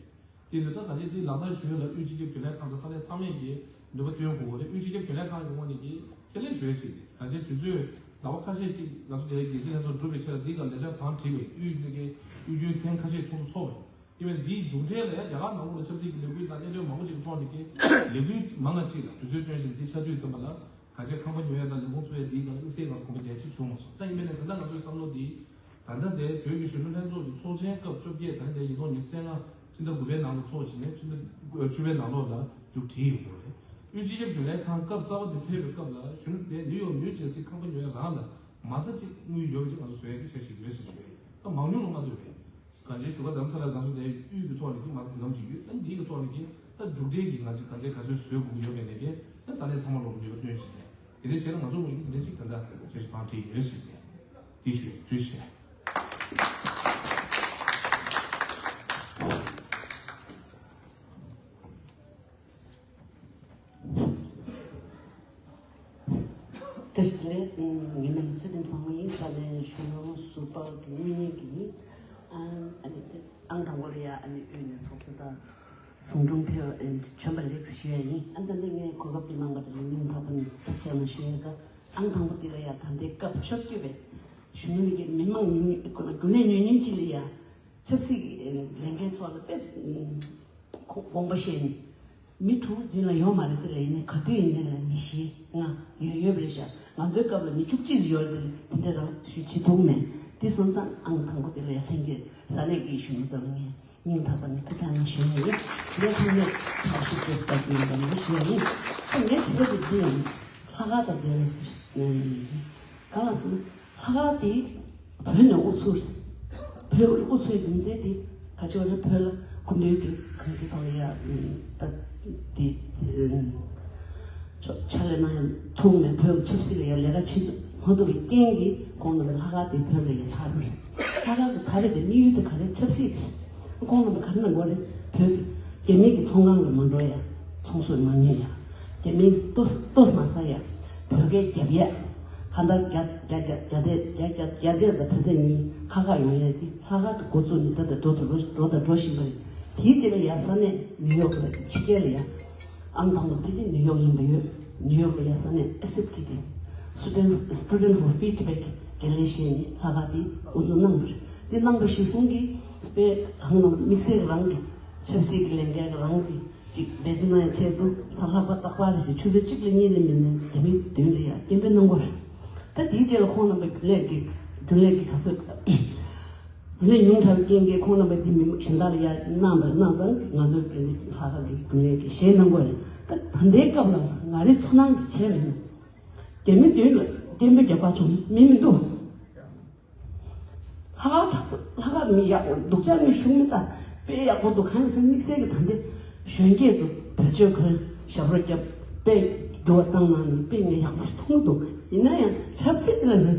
དེ་ཡིན་དུས་ད་ག་ཅིག་དེ་ལག་བསྟར་ཞུ་ཡས་ལ་དབུས་སྤྱི་ཁྱབ་རྒྱུན་ལས་ཁང་དང་ས་གནས་ཚང་མས་ཀྱི་འདོད་པ་བཏོན་དགོས་པ་རེད། དབུས་སྤྱི་ཁྱབ་རྒྱུན་ལས་ཁང་གི་ངོས་ནས་ཀྱི་ཁས་ལེན་ཞུ་ཡས་བྱས་ཏེ་ག་ཅིག་དུས་ཚོད་ཟླ་བ་ཁ་ཤས་ཅིག་ང་ཚོ་དེ་འགན་འཛིན་ལྷན་ཚོགས་གྲུབ་པའི་ཆེད་ལ་འདི་ག་ལས་འཆར་གང་བྲིས་པའི་དབུས་ཀྱི་དབུས་རྒྱུན་ཐེངས་ཁ་ཤས་ཚོགས་འདུ་ཚོགས་པ་རེད། དེ་བས་འདིའི་མཇུག་འབྲས་ལ་ཡང་རྒྱ་གར་ནང་ལོགས་ལ་ཆབ་སྲིད་ཀྱི་ལས་འགུལ་དང་གནད་དོན་མང་པོ་ཞིག་གི་ཐོག་ནས་ཀྱི་ལས་འགུལ་མང་ང་ཅིག་ལ་དུས་ཚོད་བཏོན་བཞིན་འདི་ཆ་མཐུན་ཙམ་པ་ལ་གང་ཅི་ཁང་པ་ཉོ་ཡ་དང་ལས་ཁུངས་བཙུགས་ཡ་འདིའི་སྒང་ལ་དམིགས་བསལ་ང་ཚོ་གོམ་པ་རྒྱག་ཅིག་བྱུང་མ་སོང་། ད་ཡིན་པས་ན་ད་ལྟ་ང་ཚོའི་བསམ་བློ་འདི་ད་ལྟ་དེ་བོད་ཀྱི་གཞོན་ནུ་ལྷན་ཚོགས་ཀྱི་ཚོགས་ཆེན་སྐབས་བཅོ་བརྒྱད་ད་ལྟ་དེ་ཉིས་སྟོང་ཉི་ཤུ་རྩ་ལྔ་ཕྱི་ཟླ་དགུ་པའི་ནང་ལ་ཚོགས་བྱས་ནས་ཕྱི་ཟླ་བཅུ་པའི་ནང་ལོགས་ལ་མཇུག་སྒྲིལ་ཡོང་དགོས་རེད། དབུས་སྤྱི་ཁྱབ་རྒྱུན་ལས་ཁང་སྐབས་གསར་པ་དེ་ཕེབས་པའི་སྐབས་ལ་གཞོན་ནུ་དེ་ནིའུ་ཡོག་ནིའུ་ཇར་སི་ཁང་པ་ཉོ་ཡ་རང་ལ་མ་རྩ་གཅིག་དངུལ་ཡོད་པ་ཅིག་ང་ཚོ་བཟོ་ཡ་གི་འཆར་གཞི་ཡོད་ཟེར་གྱི་ཡོད། ད་མང་ཉུང་ལ་མ་ལྟོས་པའི་གང་ཅིའི་ཞུ་ག་དམ་ས་ལ་ང་ཚོ་དེ་དབུས་ཀྱི་ཐོག་ནས་ཀྱི་མ་རྩ་འདི་གམ་ཅིག་ཡོད། ཨ་ནི་འདི་གི་ཐོག་ནས་ཀྱི་ད་མཇུག་འབྲས་ཀྱི་ང་ཚོ་གང་ཅིའི་ག་ཚོད་བཟོས་དགོས་ཀྱི་ཡོད་པའི་ནས་ཀྱི་ད་ས་གནས་ཚང་མ་ལོག་ནུས་པ་བཏོན་བྱས་ཏེ་དེ་འདྲའི་བྱས་ན་ང་ཚོ་ངོས་ཀྱི་དེ་འདྲ་ཅིག་ད་ལྟ་འཆར་གཞི་བང་སྒྲིག་ཡོད་ཟེར་ཏེ་འདི་ཞུ་དུས་བཤད། དེར་ལས་ངའི་མིང་ཚུལ་ཁྲིམས་བཟང་མོ་ཡིན། ས་གནས་གཞོན་ནུ་ཟུར་པ་གི་དངུལ་གཉེར་གྱི་ཡིན། ཨ་ནི་ཨང་དང་པོ་ལ་ཡ་ཨ་ནི་དབུས་ནས་ཚོགས་གཙོ་དང་ཟུང་དྲུང་ཕེབས་བྱོན་པ་ལེགས་ཞུ་ཡ་ཡིན། ཨ་ད་ནི་ངས་གོ་སྐབས་འདི་གནང་བ་དེ་ལ་སྙིང་ཐག་པ་ནས་ཐུགས་རྗེ་ཆེ་ཞུ་ཡ་ཡིན། ཨང་དང་པོ་འདི་ལ་ཡ་ད་ལྟའི་སྐབས་ཆོས་བརྒྱུད་པའི་གཞོན་ནུ་ལས་ཀྱི་མི་མང་ཉུང་ཉུང་རྒྱུན་ལས་ཉུང་ཉུང་ཅིག་ལ་ཡ་ཆབ་སྲིད་ཀྱི་ལས་འགན་ཚོགས་ལ་དཔེ་དགོངས་པ་བཞེས་ནས། མི་དྲུག་མདུན་ལ་ཡོད་མ་རེད། དེ་ལ་ཡིན་ནའི་ག་དུས་ཡིན་ནའི་ལ་མི་བཞི་ལྔ་ཡོད་ཡོད་པ་རེད་ཤག་ང་ཚོའི་སྐབས་ལ་མི་བཅུ་གཅིག་ཡོད་རེད། དེ་ལ་དེ་འདྲ་རང་ཞུ་བྱེད་ཐུབ་མེད། དེ་སོང་ཙང་ཨང་དང་པོ་དེ་ལ་ཡ་ལྷན་རྒྱས་ས་གནས་ཀྱི་གཞོན་ནུ་ཚོ་ལ་ངས་སྙིང་ཐག་པ་ནས་ཐུགས་རྗེ་ཆེ་ཞུ་ཡ་ཡིན། ངས་ཚང་མས་ཐུགས་རྗེ་ཆེ་ཞུ་ཡ་ཡིན། ཨ་ངས་དྲི་བ་དེ་འདི་ཡང་ལྷག་དཀར་དང་འབྲེལ་བའི་སུ་ཞིག་གང་ལ་སྲིད་ན། ལྷག་དཀར་དེ་བོད་ནས་དབུ་ཚུགས་རེད། བོད་དབུ་ཚུགས་རྒྱུ་མཚན་དེ་ག་ཅི་བ་རེད། བོད་ལ་སྐུ་མདུན་གྱི་གང་ཅི་ཐོག་ལ་ཡ་ད་དེ་ཕྱག་ལས་གནང་ཡ་ཐུག་ནས་བོད་ཀྱི་ཆབ་སྲིད་ལ་ཡ་ལས་ཀ་བྱེད་མ་ཐུབ་པའི་རྐྱེན་གྱིས་ཁོང་རྣམ་པའི་ལྷག་དཀར་དེ་བོད་ལ་ཡ་ཐར་རེད། ལྷག་དཀར་གྱི་ཐར་རེད་དེ་དམིགས་ཡུལ་དེ་ག་རེ་ཆབ་སྲིད་དེ། ཁོང་རྣམ་པ་ག་རེ་གནང་དགོས་རེད། བོད་ཀྱི་རྒྱ་མི་གི་ཚོང་ཁང་ལ་མ་འགྲོ་ཡ། ཚོང་ཟོག་མ་ཉོ་ཡ། རྒྱ་མིའི་ལྟོ་ལྟོ་མ་ཟ་ཡ། བོད་སྐད་རྒྱབ་ཡ། གང་ལྟར་རྒྱ་རྒྱ་རྒྱ་རྒྱ་སྡེ་རྒྱ་རྒྱ་རྒྱ་སྡེ་དང་བོད་སྡེ་གཉིས་ཁ་ཁ་ཡོང་ཡ་དེ་ལྷག་དཀར་དུ་འགོ་བཙུགས་ནས་ད་ལྟ་འགྲོ་དང་འགྲོ་འགྲོ་དང་འགྲོ་བཞིན་པ་རེད། དེའི་རྗེས་ལ་ཡ་ས་གནས་ནིའུ་ཡོག་ལ་ཕྱི་རྒྱལ་ལ་ཡ། ཨང་དང་པོ་དེ་ཕལ་ཆེར་ནིའུ་ཡོག་ཡིན་པ་ཡོད། ནིའུ་ཡོག་ལ་ཡ་ས་གནས་ཨེ་སི་ཨེཕ་ཊི་ཊི། Student Student for Free Tibet གི་ལས་བྱེད་ནས་ལྷག་དཀར་དེ་དབུ་འཛུགས་གནང་བ་རེད། དེ་གནང་བ་གཞིར་བཟུང་གིས་དཔེ་གང་ལ་དམིགས་བསལ་རང་གི་ཆབ་སྲིད་ཀྱི་ལས་འགན་རང་གི་ཅིག་འབད་བརྩོན་གནང་ཡ་ཆེད་དུ་གཟའ་ལྷག་པ་རྟག་པར་རེ་བཞིན་ཆུ་ཚོད་གཅིག་ལ་གཉིས་ལ་མིན་ནས་རྒྱ་མི་མདུན་ལ་ཡ་སྐད་འབོད་གནང་གི་ཡོད་རེད། ད་དེའི་རྗེས་ལ་ཁོང་རྣམ་པའི་རྒྱུན་ལས་ཀྱི་རྒྱུན་ལས་ཀྱི་ག་ཚོད་རྒྱུན་ལས་ཉུང་དྲགས་པའི་རྐྱེན་གྱིས་ཁོང་རྣམ་པས་དེ་མི་གཞན་དག་ལ་ཡ་གནང་བ་གནང་ཙང་ང་ཚོའི་རྒྱུན་ལས་ལྷག་དཀར་གྱི་རྒྱུན་ལས་ཀྱི་ཞལ་གནང་གི་ཡོད་རེད། ད་ད་ལྟའི་སྐབས་ལ་ང་རའི་ཚོར་སྣང་ཅིག་བྱས་པ་ཡིན་ན། རྒྱ་མི་མདུན་ལ་སྐད་འབོད་རྒྱག་པ་བྱུང་མི་མི་འདུག་ལྷག་དཀར་དྲག་པོ་ལྷག་དཀར་མི་ཡག་པོ་འདུག་ཅག་ངས་ཞུ་མི་ད་དཔེ་ཡག་པོ་འདུག་གང་ཡིན་ཟེར་དམིགས་བསལ་གྱི་ད་ལྟའི་གཞོན་སྐྱེས་ཚོ་བེད་སྤྱོད་གོན་ཞབས་བྲོ་བརྒྱབ་དཔེ་འགྱུར་བ་བཏང་གནང་ནས་དཔེ་ངས་ཡག་པོ་ཞིག་མཐོང་གི་འདུག་ཡིན་ན་ཡང་ཆབ་སྲིད་ལ་ནི་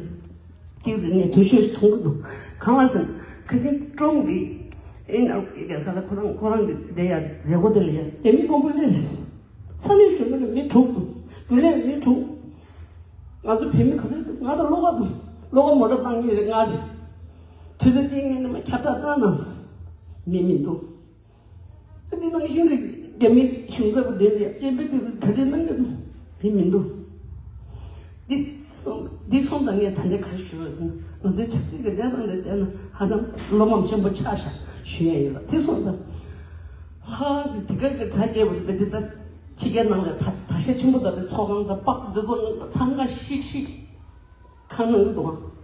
ཏིག་ཙི་ངས་འཐུས་ཤོར་ཞིག་མཐོང་གི་འདུག་གང་ལ་ཟེར་ན་ཁ་སང་ཀྲོང་གི་ཨིན་ཨ་ཁ་ལ་ཁོ་རང་ཁོ་རང་གི་བསྡད་ཡ་མཛད་སྒོ་དེ་ལ་ཡ་རྒྱ་མི་མང་པོ་སླེབས་རེད། ས་གནས་གཞོན་ནུ་ལ་མི་དྲུག་འདུག་རྒྱུན་ལས་མི་དྲུག་ང་ཚོ་བོད་མི་ག་ཚོད་འདུག་ང་དང་བློ་དགའ་འདུག་བློ་དགའ་མོ་ཊ་བཏང་མཁན་རེད། ང་རེད། དུས་ཚོད་ཏིང་ངེ་ནས་མ་ཁྱབ་བསྒྲགས་བཏང་གནང་སོང་། མི་མི་འདུག་ད་འདི་ནང་བཞིན་རེད། རྒྱ་མི་གཞུང་ཚབ་པ་འདི་ལ་སྐད་འབོད་དེ་ཚོ་ག་འདྲས་གནང་གི་འདུག་མི་མི་འདུག་འདི་སོང་འདི་སོང་ཙང་ངས་ད་ལྟ་ག་རེ་ཞུ་བ་ཟེར་ན་ང་ཚོའི་ཆབ་སྲིད་ཀྱི་གནས་སྟངས་དེ་བལྟས་ན་ཧ་ཅང་བློ་ཕམ་ཆེན་པོ་ཆགས་ཤག་ཞུ་ཡ་ཡོད་ལ། དེ་སོང་ཙང་ཧ་གི་དེ་ག་གི་གྲ་རྒྱས་པ་རེད་པས། འདི་ལྟར་ཕྱི་རྒྱལ་ནང་ལ་ད་ད་ཤ་ཆེན་པོ་དང་པའི་ཚོགས་ཁང་དང་པགས་འདི་ཚོ་ཚང་ཁ་ཤིག་ཤིག་གང་གནང་གི་འདུག་ཨང་།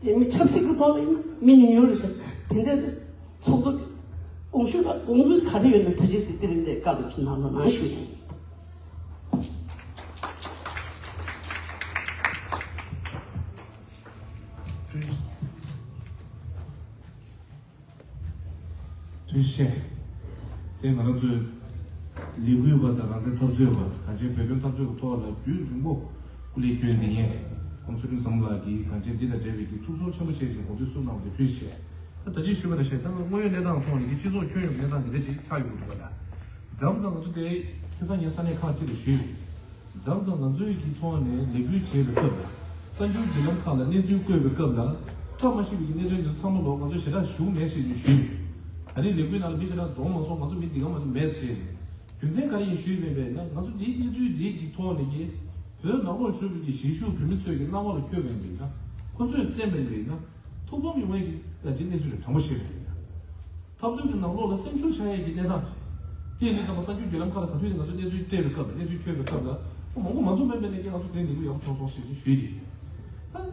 དེ་མི་ཆབ་སྲིད་ཀྱི་ཐོག་ལ་ཡིན་ན་མི་ཉུང་ཉུང་རེད་ཤག་དེ་འདྲ་རེད། ཚོགས་གཙོ་དགོངས་ཞུ་དགོངས་ཚུལ་ག་རེ་ཡོད་ན་ཐུགས་རྗེ་གཟིགས་དེ་རིང་འདིར་བཀའ་སློབ་ཞིག་གནང་རོགས་གནང་ཞུ་ཡིན། ཐུགས་རྗེ་ཆེ། དེ་ང་རང་ཚོའི་ལས་འགུལ་བ་དང་རང་བཙན་འཐབ་རྩོད་པ་གངས་ཅན་བོད་དོན་འཐབ་རྩོད་ཀྱི་ཐོག་ལ་རྒྱུན་རིང་པོ་སྐུ་ལས་བསྐྱོན་བསྡད་མཁན་ཁོང་ཚུལ་ཁྲིམས་བསམ་ལགས་ཀྱིས་གངས་ཅན་འདི་དང་འབྲེལ་བའི་གི་ཐུགས་ཚོར་ཆེན་པོ་བྱས་ཤིང་དགོངས་ཚུལ་གསུངས་གནང་བ་དེ་ཐུགས་རྗེ་ཆེ། ད་ད་ཅི་ཞུས་པ་ནང་བཞིན་ད་དངོས་ཡོད་གནས་སྟངས་ཐོག་ནས་ཀྱི་སྤྱི་ཚོགས་ཁྱོན་ཡོངས་གནས་སྟངས་འདི་འདྲ་ཅིག་ཆགས་ཡོད་འདུག་པ་ལ། མཚམས་མཚམས་ང་ཚོ་དེ་ཁ་སང་ངས་ས་གནས་ཁག་ཅིག་ལ་ཞུས་ཡོད། མཚམས་མཚམས་ང་ཚོའི་གི་ཐོག་ནས་ལས་འགུལ་བྱེད་པའི་སྐབས་ལ། གསར་འགྱུར་བརྒྱུད་ལམ་ཁག་ལ་གནས་ཚུལ་བཀོད་པའི་སྐབས་ལ། བཀྲ་མ་ཤིས་པའི་གི་གནད་དོན་འདི་ཚང་མ་ལོག་ང་ཚོ་ཞེ་དྲག་ཞུགས་མེད་ཞེས་ནས་ཞུས་ཡོད། ད་རེས་ལས་འགུལ་ནང་ལ་མི་ཞེ་དྲག་འཛོམས་མ་སོང་། ང་ཚོ་མི་འདི་ག་མ་འདི་མེད་ཞེས་ནས། རྒྱུ་མཚན་ག་རེ་ཡིན་ཞུས་ཡོད་པས་ན། ང་ཚོ་འདིའི་གནས་ཚུལ་འདིའི་གི་ཐོག་ནས་ཀྱི་བོད་ནང་ལོགས་བཞུགས་པའི་གི་གཞིས་བཞུགས་བོད་མི་ཚོའི་གི་སྣང་བ་ལ་འཁྱོལ་བ་ཡིན་པས་ན། ཁོ་ཚོས་གསན་པ་ཡིན་པས་ན། ཐུགས་ཕམ་ཡོང་བའི་གི་ད་ཅི་གནས་ཚུལ་རེ་དྲང་པོ་བཤད་པ་ཡིན་ན། འཐབ་རྩོད་ཀྱི་ནང་ལོགས་ལ་སེམས་ཤུགས་ཆག་ཡས་ཀྱི་གནས་སྟངས་ཤིག་དེ་ཡིན་དུས་ཙམ་པ་གསར་འགྱུར་བརྒྱུད་ལམ་ཁག་ལ་ག་དུས་ནས་ང་ཚོ་གནས་ཚུལ་སྤྲད་པའི་སྐབས་ལ་གནས་ཚུལ་འཁྱོལ་བའི་སྐབས་ལ་ཁོ་མང་པོ་མ་འཛོམས་པ་ཡིན་པས་ན་ཀྱི་ང་ཚོ་དེ་རིང་འདི་གུ་ཡག་པོ་བྱུང་སོང་ཞེས་ཀྱི་ཞུས་ཏེ། ད་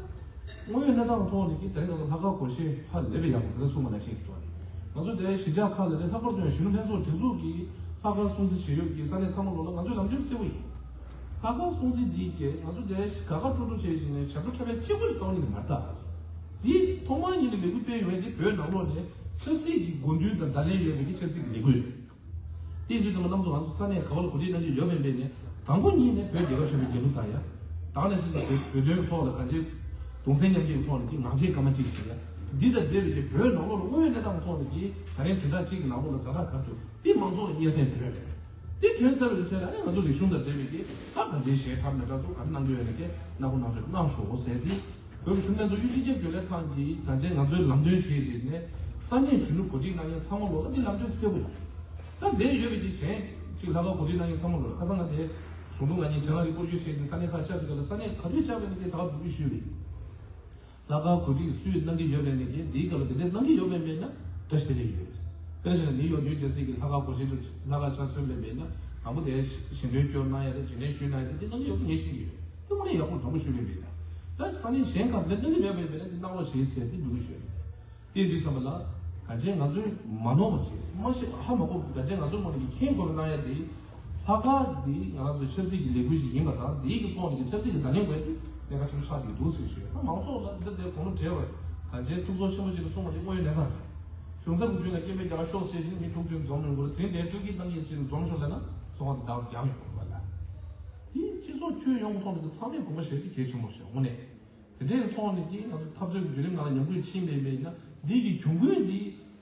དངོས་ཡོད་གནས་སྟངས་ཐོག་ནས་ཀྱི་དེ་རིང་ང་ཚོ་ལྷག་དཀར་སྒོར་གཞས་ཧ་ལས་པའི་ཡག་པོ་ད་ལྟ་གསུངས་པ་ནང་བཞིན་གྱི་ཐོག་ནས་ང་ཚོ་དེ་གཞིས་ཆགས་ཁག་ལ་དེ་ལྷག་པར་དུ་ཡང་གཞོན་ནུ་ལྷན་ཚོགས་སྒྲིག་འཛུགས་ཀྱི་ལྷག་དཀར་སྲུང་བརྩི་བྱེད་ཡུལ་གྱི་ས་གནས་ཚང་མ་ལོག་ལ་ང་ཚོའི་ལམ་སྟོན་གསལ་པོ་ཡིན། ལྷག་དཀར་སྲུང་བརྩི་འདིའི་རྐྱེན་ང་ཚོ་དེ་དགའ་དགའ་སྤྲོ་སྤྲོ་བྱས་ཤིང་ནས་ཞབས་བྲོ་འཁྲབ་པའི་གཅིག་པུ་ཞིག་རྩ་བ་ཉིད་ནས་མ་རེད་ད། འདི་ཐོག་མར་ཉིད་ནས་ལས་འགུལ་སྤེལ་ཡོང་ཡས་འདི་བོད་ནང་ལོགས་ནས་ཆབ་སྲིད་ཀྱི་དགོས་འདུན་དང་བརྡ་ལན་ཡོད་པའི་གི་ཆབ་སྲིད་ཀྱི་ལས་འགུལ་རེད། དེ་ཡིན་དུས་ཙམ་པ་རྣམ་ཚོ་ང་ཚོ་ས་གནས་ག་བ་ལ་གོ་སྒྲིག་གནང་རྒྱུ་ཡོད་པ་ཡིན་པས་ནས་དང་པོ་ཉིད་ནས་བོད་རྒྱལ་ཁབ་ཆེན་པོའི་རྒྱལ་གླུ་དང་ཡ། ད་ག་ནང་བཞིན་བོད་བོད་དོན་གྱི་ཐོག་ལ་གང་ཅི་གདུང་སེམས་མཉམ་སྐྱེད་ཀྱི་ཐོག་ནས་ཀྱི་ངག་བཅད་སྐར་མ་གཅིག་བྱས་ཡ། འདི་དང་འབྲེལ་བའི་གི་བོད་ནང་ལོགས་ལ་དངོས་ཡོད་གནས་སྟངས་ཐོག་ནས་ཀྱི་ད་རིང་བདུན་ཕྲག་གཅིག་གི་ནང་ལོགས་ལ་ཛ་དྲག་ག་རེ་ཐོན་འདི་མང་ཚོགས་ལ་སྙན་སེང་ཐོན་རེད། དེ་ཐོན་ཚར་བའི་རྗེས་ལ་ཨ་ནི་ང་ཚོ་རིག་གཞུང་དང་འབྲེལ་བའི་གི་ད་གང་ཅིའི་གཞས་འཁྲབ་མི་འཁྲབ་ཚོ་ག་རེ་གནང་གི་ཡོད་ན་གི་སྣ་ཁོ་གནང་ཤོག་གནང་ཤོག་ཟེར་ཏེ། བོད་ཀྱི་གཞོན་ནུ་ལྷན་ཚོགས་གཡུལ་ཆེན་རྒྱུན་ལས་ཁང་གིས་ད་ཆེན་ང་ཚོའི་ལམ་སྟོན་བྱས་རྗེས་ནས་ ས་གནས་གཞོན་ནུ་གོ་སྒྲིག་གནང་མཁན་ཚང་མ་ལོ་ལ་འདི་ལམ་སྟོན་གསལ་པོ་ཡོད། ད་ལས་ཡོད་པའི་འདི་གཞན་ཅིག་ལྷག་དཀར་གོ་སྒྲིག་གནང་མཁན་ཚང་མ་ལོ་ལ་ཁ་སང་ང་དེ་ཟུང་དྲུང་ང་གཉིས་བྱང་ཨ་རི་སྐོར་སྐྱོད་བྱས་ཤིང་ས་གནས་ཁག་བཅར་དུས་སྐབས་ལ་ས་གནས་ག་དུས་བཅར་བའི་ནི་དེ་ད་ག་འབུལ་རྒྱུ་ཞུས་པ་ཡིན། ལྷག་དཀར་གོ་སྒྲིག་སུས་གནང་གི་ཡོད་པའི་ནི་དེ་འདིའི་སྐབས་ལ་དེ་འདྲས་གནང་གི་ཡོད་པའི་མེད་ན་བཀྲ་ཤིས་བདེ་ལེགས་ཡོད། དཔེར་ན་ཆ་ནས་ནིའུ་ཡོག་ནིའུ་ཇར་སི་གི་ལྷག་དཀར་གོ་སྒྲིག་ལྷག་དཀར་ཆ་མཚོན་པའི་མེད་ན་དང་པོ་དེ་ཞལ་འདོན་སྐྱོར་གནང་ཡ་རེད། རྗེས་ནས་ཞུས་གནང་ཡ་རེད། དེ་གནང་གི་ཡོད་པ་ངས་ཤེས་ཀྱི་ཡོད། དེ་དངོས་གནས་ཡག་པོ་དྲང་པོ་ཞུས་པའི་མེད་ན། ད་ས་གནས་གཞན་ཁག་དེ་གནང་གི་མེད་པའི་མེད་ན་དེ་གནང་རོགས་བྱེད་ཟེར་དེ་འབུལ་གི་ཞུས་རེད། དེ་དུས་ཙམ་པ་ལ་གང་ཅན་ང་ཚོས་མ་ནོར་བ་བྱེད་མ་ཤེས་ཧ་མ་གོ། གང་ཅན་ང་ཚོའི་ངོས་ནས་ཀྱི་མཁྱེན་དགོས་པའི་གནང་ཡ་དེ་ལྷག་དཀར་འདི་ང་རང་ཚོའི་ཆབ་སྲིད་ཀྱི་ལས་འགུལ་ཞིག་ཡིན་པ་དང་དེའི་གི་ཐོག་ནས་ཀྱི་ཆབ་སྲིད་ཀྱི་བརྡ་ལན་དགོས་དུས་གནད་འགག་ཆེན་པོ་ཆགས་ཀྱི་འདུག་ཟེར་ཞུས། ད་མང་ཚོགས་ལ་འདི་ལྟར་དེ་དགོངས་པ་བྲལ་བར་གང་ཅན་ཐུགས་ཚོར་ཆེན་པོ་ཞིག་ལ་གསུངས་པ་དེ་དངོས་ཡོད་གནས་སྟངས་རེད། གཞུང་ཚབ་ཀྱི་མདུན་ལ་སྐད་འབོད་རྒྱག་ཤོག་ཟེར་བཞིན་མི་དྲུག་བདུན་འཛོམས་ཡོང་དགོས་ལ་དེ་རིང་དེ་སྤྲུལ་སྐྱིད་གནང་ཡས་ཟེར་ནས་འཛོམས་ཤོག་ལབ་ན་ཚོགས་ཁང་དེ་བདག་རྒྱག་ཡོང་དགོས་པ་ལ། དེ་སྤྱི་ཚོགས་ཁྱོན་ཡོངས་ཀྱི་ཐོག་ནས་ཀྱི་ཚང་མས་དགོངས་པ་བཞེས་རྒྱུ་གལ་ཆེན་པོ་རེད་དངོས་གནས། དེ་འདྲའི་ཐོག་ནས་ཀྱི་ང་ཚོ་འཐབ་རྩོད་ཀྱི་བརྒྱུད་རིམ་ནང་ལ་ཉམས་རྒུད་ཕྱིན་པའི་མེད་ན་འདི་གི་གྱོང་གུན་འདི་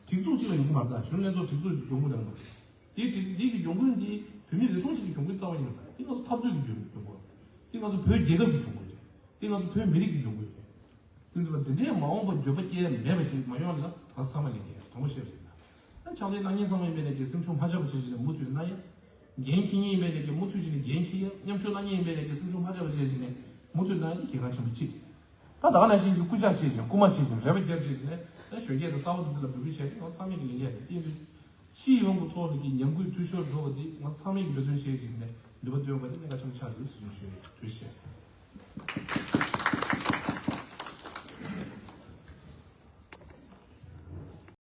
སྒྲིག་འཛུགས་གཅིག་ལ་ཡོང་གི་མ་རེད། ད་གཞོན་ནུ་ལྷན་ཚོགས་སྒྲིག་འཛུགས་ཀྱི་གྱོང་གུན་རང་རེད། འདི་སྒྲིག་འདི་གི་གྱོང་གུན་འདི་བོད་མི་རེ་ཟུང་ཞིག་གི་གྱོང་གུན་རྩ་བ་ཉིད་ནས་མ་རེད། འདི་ང་ཚོ་འཐབ་རྩོད་ཀྱི་གྱོང་གུན་རེད། འདི་ང་ཚོ་བོད་རྒྱལ་ཁབ་ཀྱི་གྱོང་གུན་རེད། འདི་ང་ཚོ་བོད་མི་རིགས་ཀྱི་གྱོང་གུན་རེད། དེ་ཚོ་ལ་འདི་འདྲའི་མ་འོངས་པར་འགྱོད་པ་སྐྱེ་ཡ་མེད་པ་ཞིག་མ་ཡོང་ལ་ད་ཚང་མ་ལས་འགན་དྲང་པོ་བཤད་པ་ཡིན་ན། ད་ཕྱག་ལས་གནང་མཁན་ཚང་མ་ཡིན་པའི་ལས་ཀའི་སེམས་ཤུགས་མ་ཆག་པ་བྱེད་བཞིན་ནས་མུ་མཐུད་གནང་ཡ། འགན་འཁྱེར་མཁན་ཡིན་པའི་ལས་ཀའི་མུ་མཐུད་བྱས་ནས་འགན་འཁྱེར་ཡ། མཉམ་ཞུགས་གནང་མཁན་ཡིན་པའི་ལས་ཀའི་སེམས་ཤུགས་མ་ཆག་པ་བྱེད་བཞིན་ནས་མུ་མཐུད་གནང་ཡ་དེ་གལ་འགངས་ཆེན་པོ་གཅིག་ད་ད་ག་ནང་བཞིན་གྱི་སྐུ་ཕྱག་བྱེད་བཞིན་རྐུ་མ་བྱེད་བཞིན་རེ་བ་རྒྱབ་བྱེད་བཞིན་ནས་ད་གཞོན་སྐྱེས་དང་གསར་པ་དེ་ཚོ་ལ་འབོད་སྐུལ་བྱས་ཏེ་ང་ཚང་མས་ཀྱི་ལས་འགན་རེད། དེ་ཡིན་དུས་སྤྱི་ཡོངས་ཀྱི་ཐོག་ནས་ཀྱི་ཉམས་རྒུད་འཐུས་ཤོར་འགྲོ་བ་དེ་ང་ཚང་མས་ཀྱི་འབད་བརྩོན་བྱེད་བཞིན་ནས་ནུས་པ་བཏོན་དགོས་དེ་གནད་འགག་ཆེན་པོ་ཆགས་ཡོད་ཟེར་ཞུ་ཡོད། ཐུགས་རྗེ་ཆེ།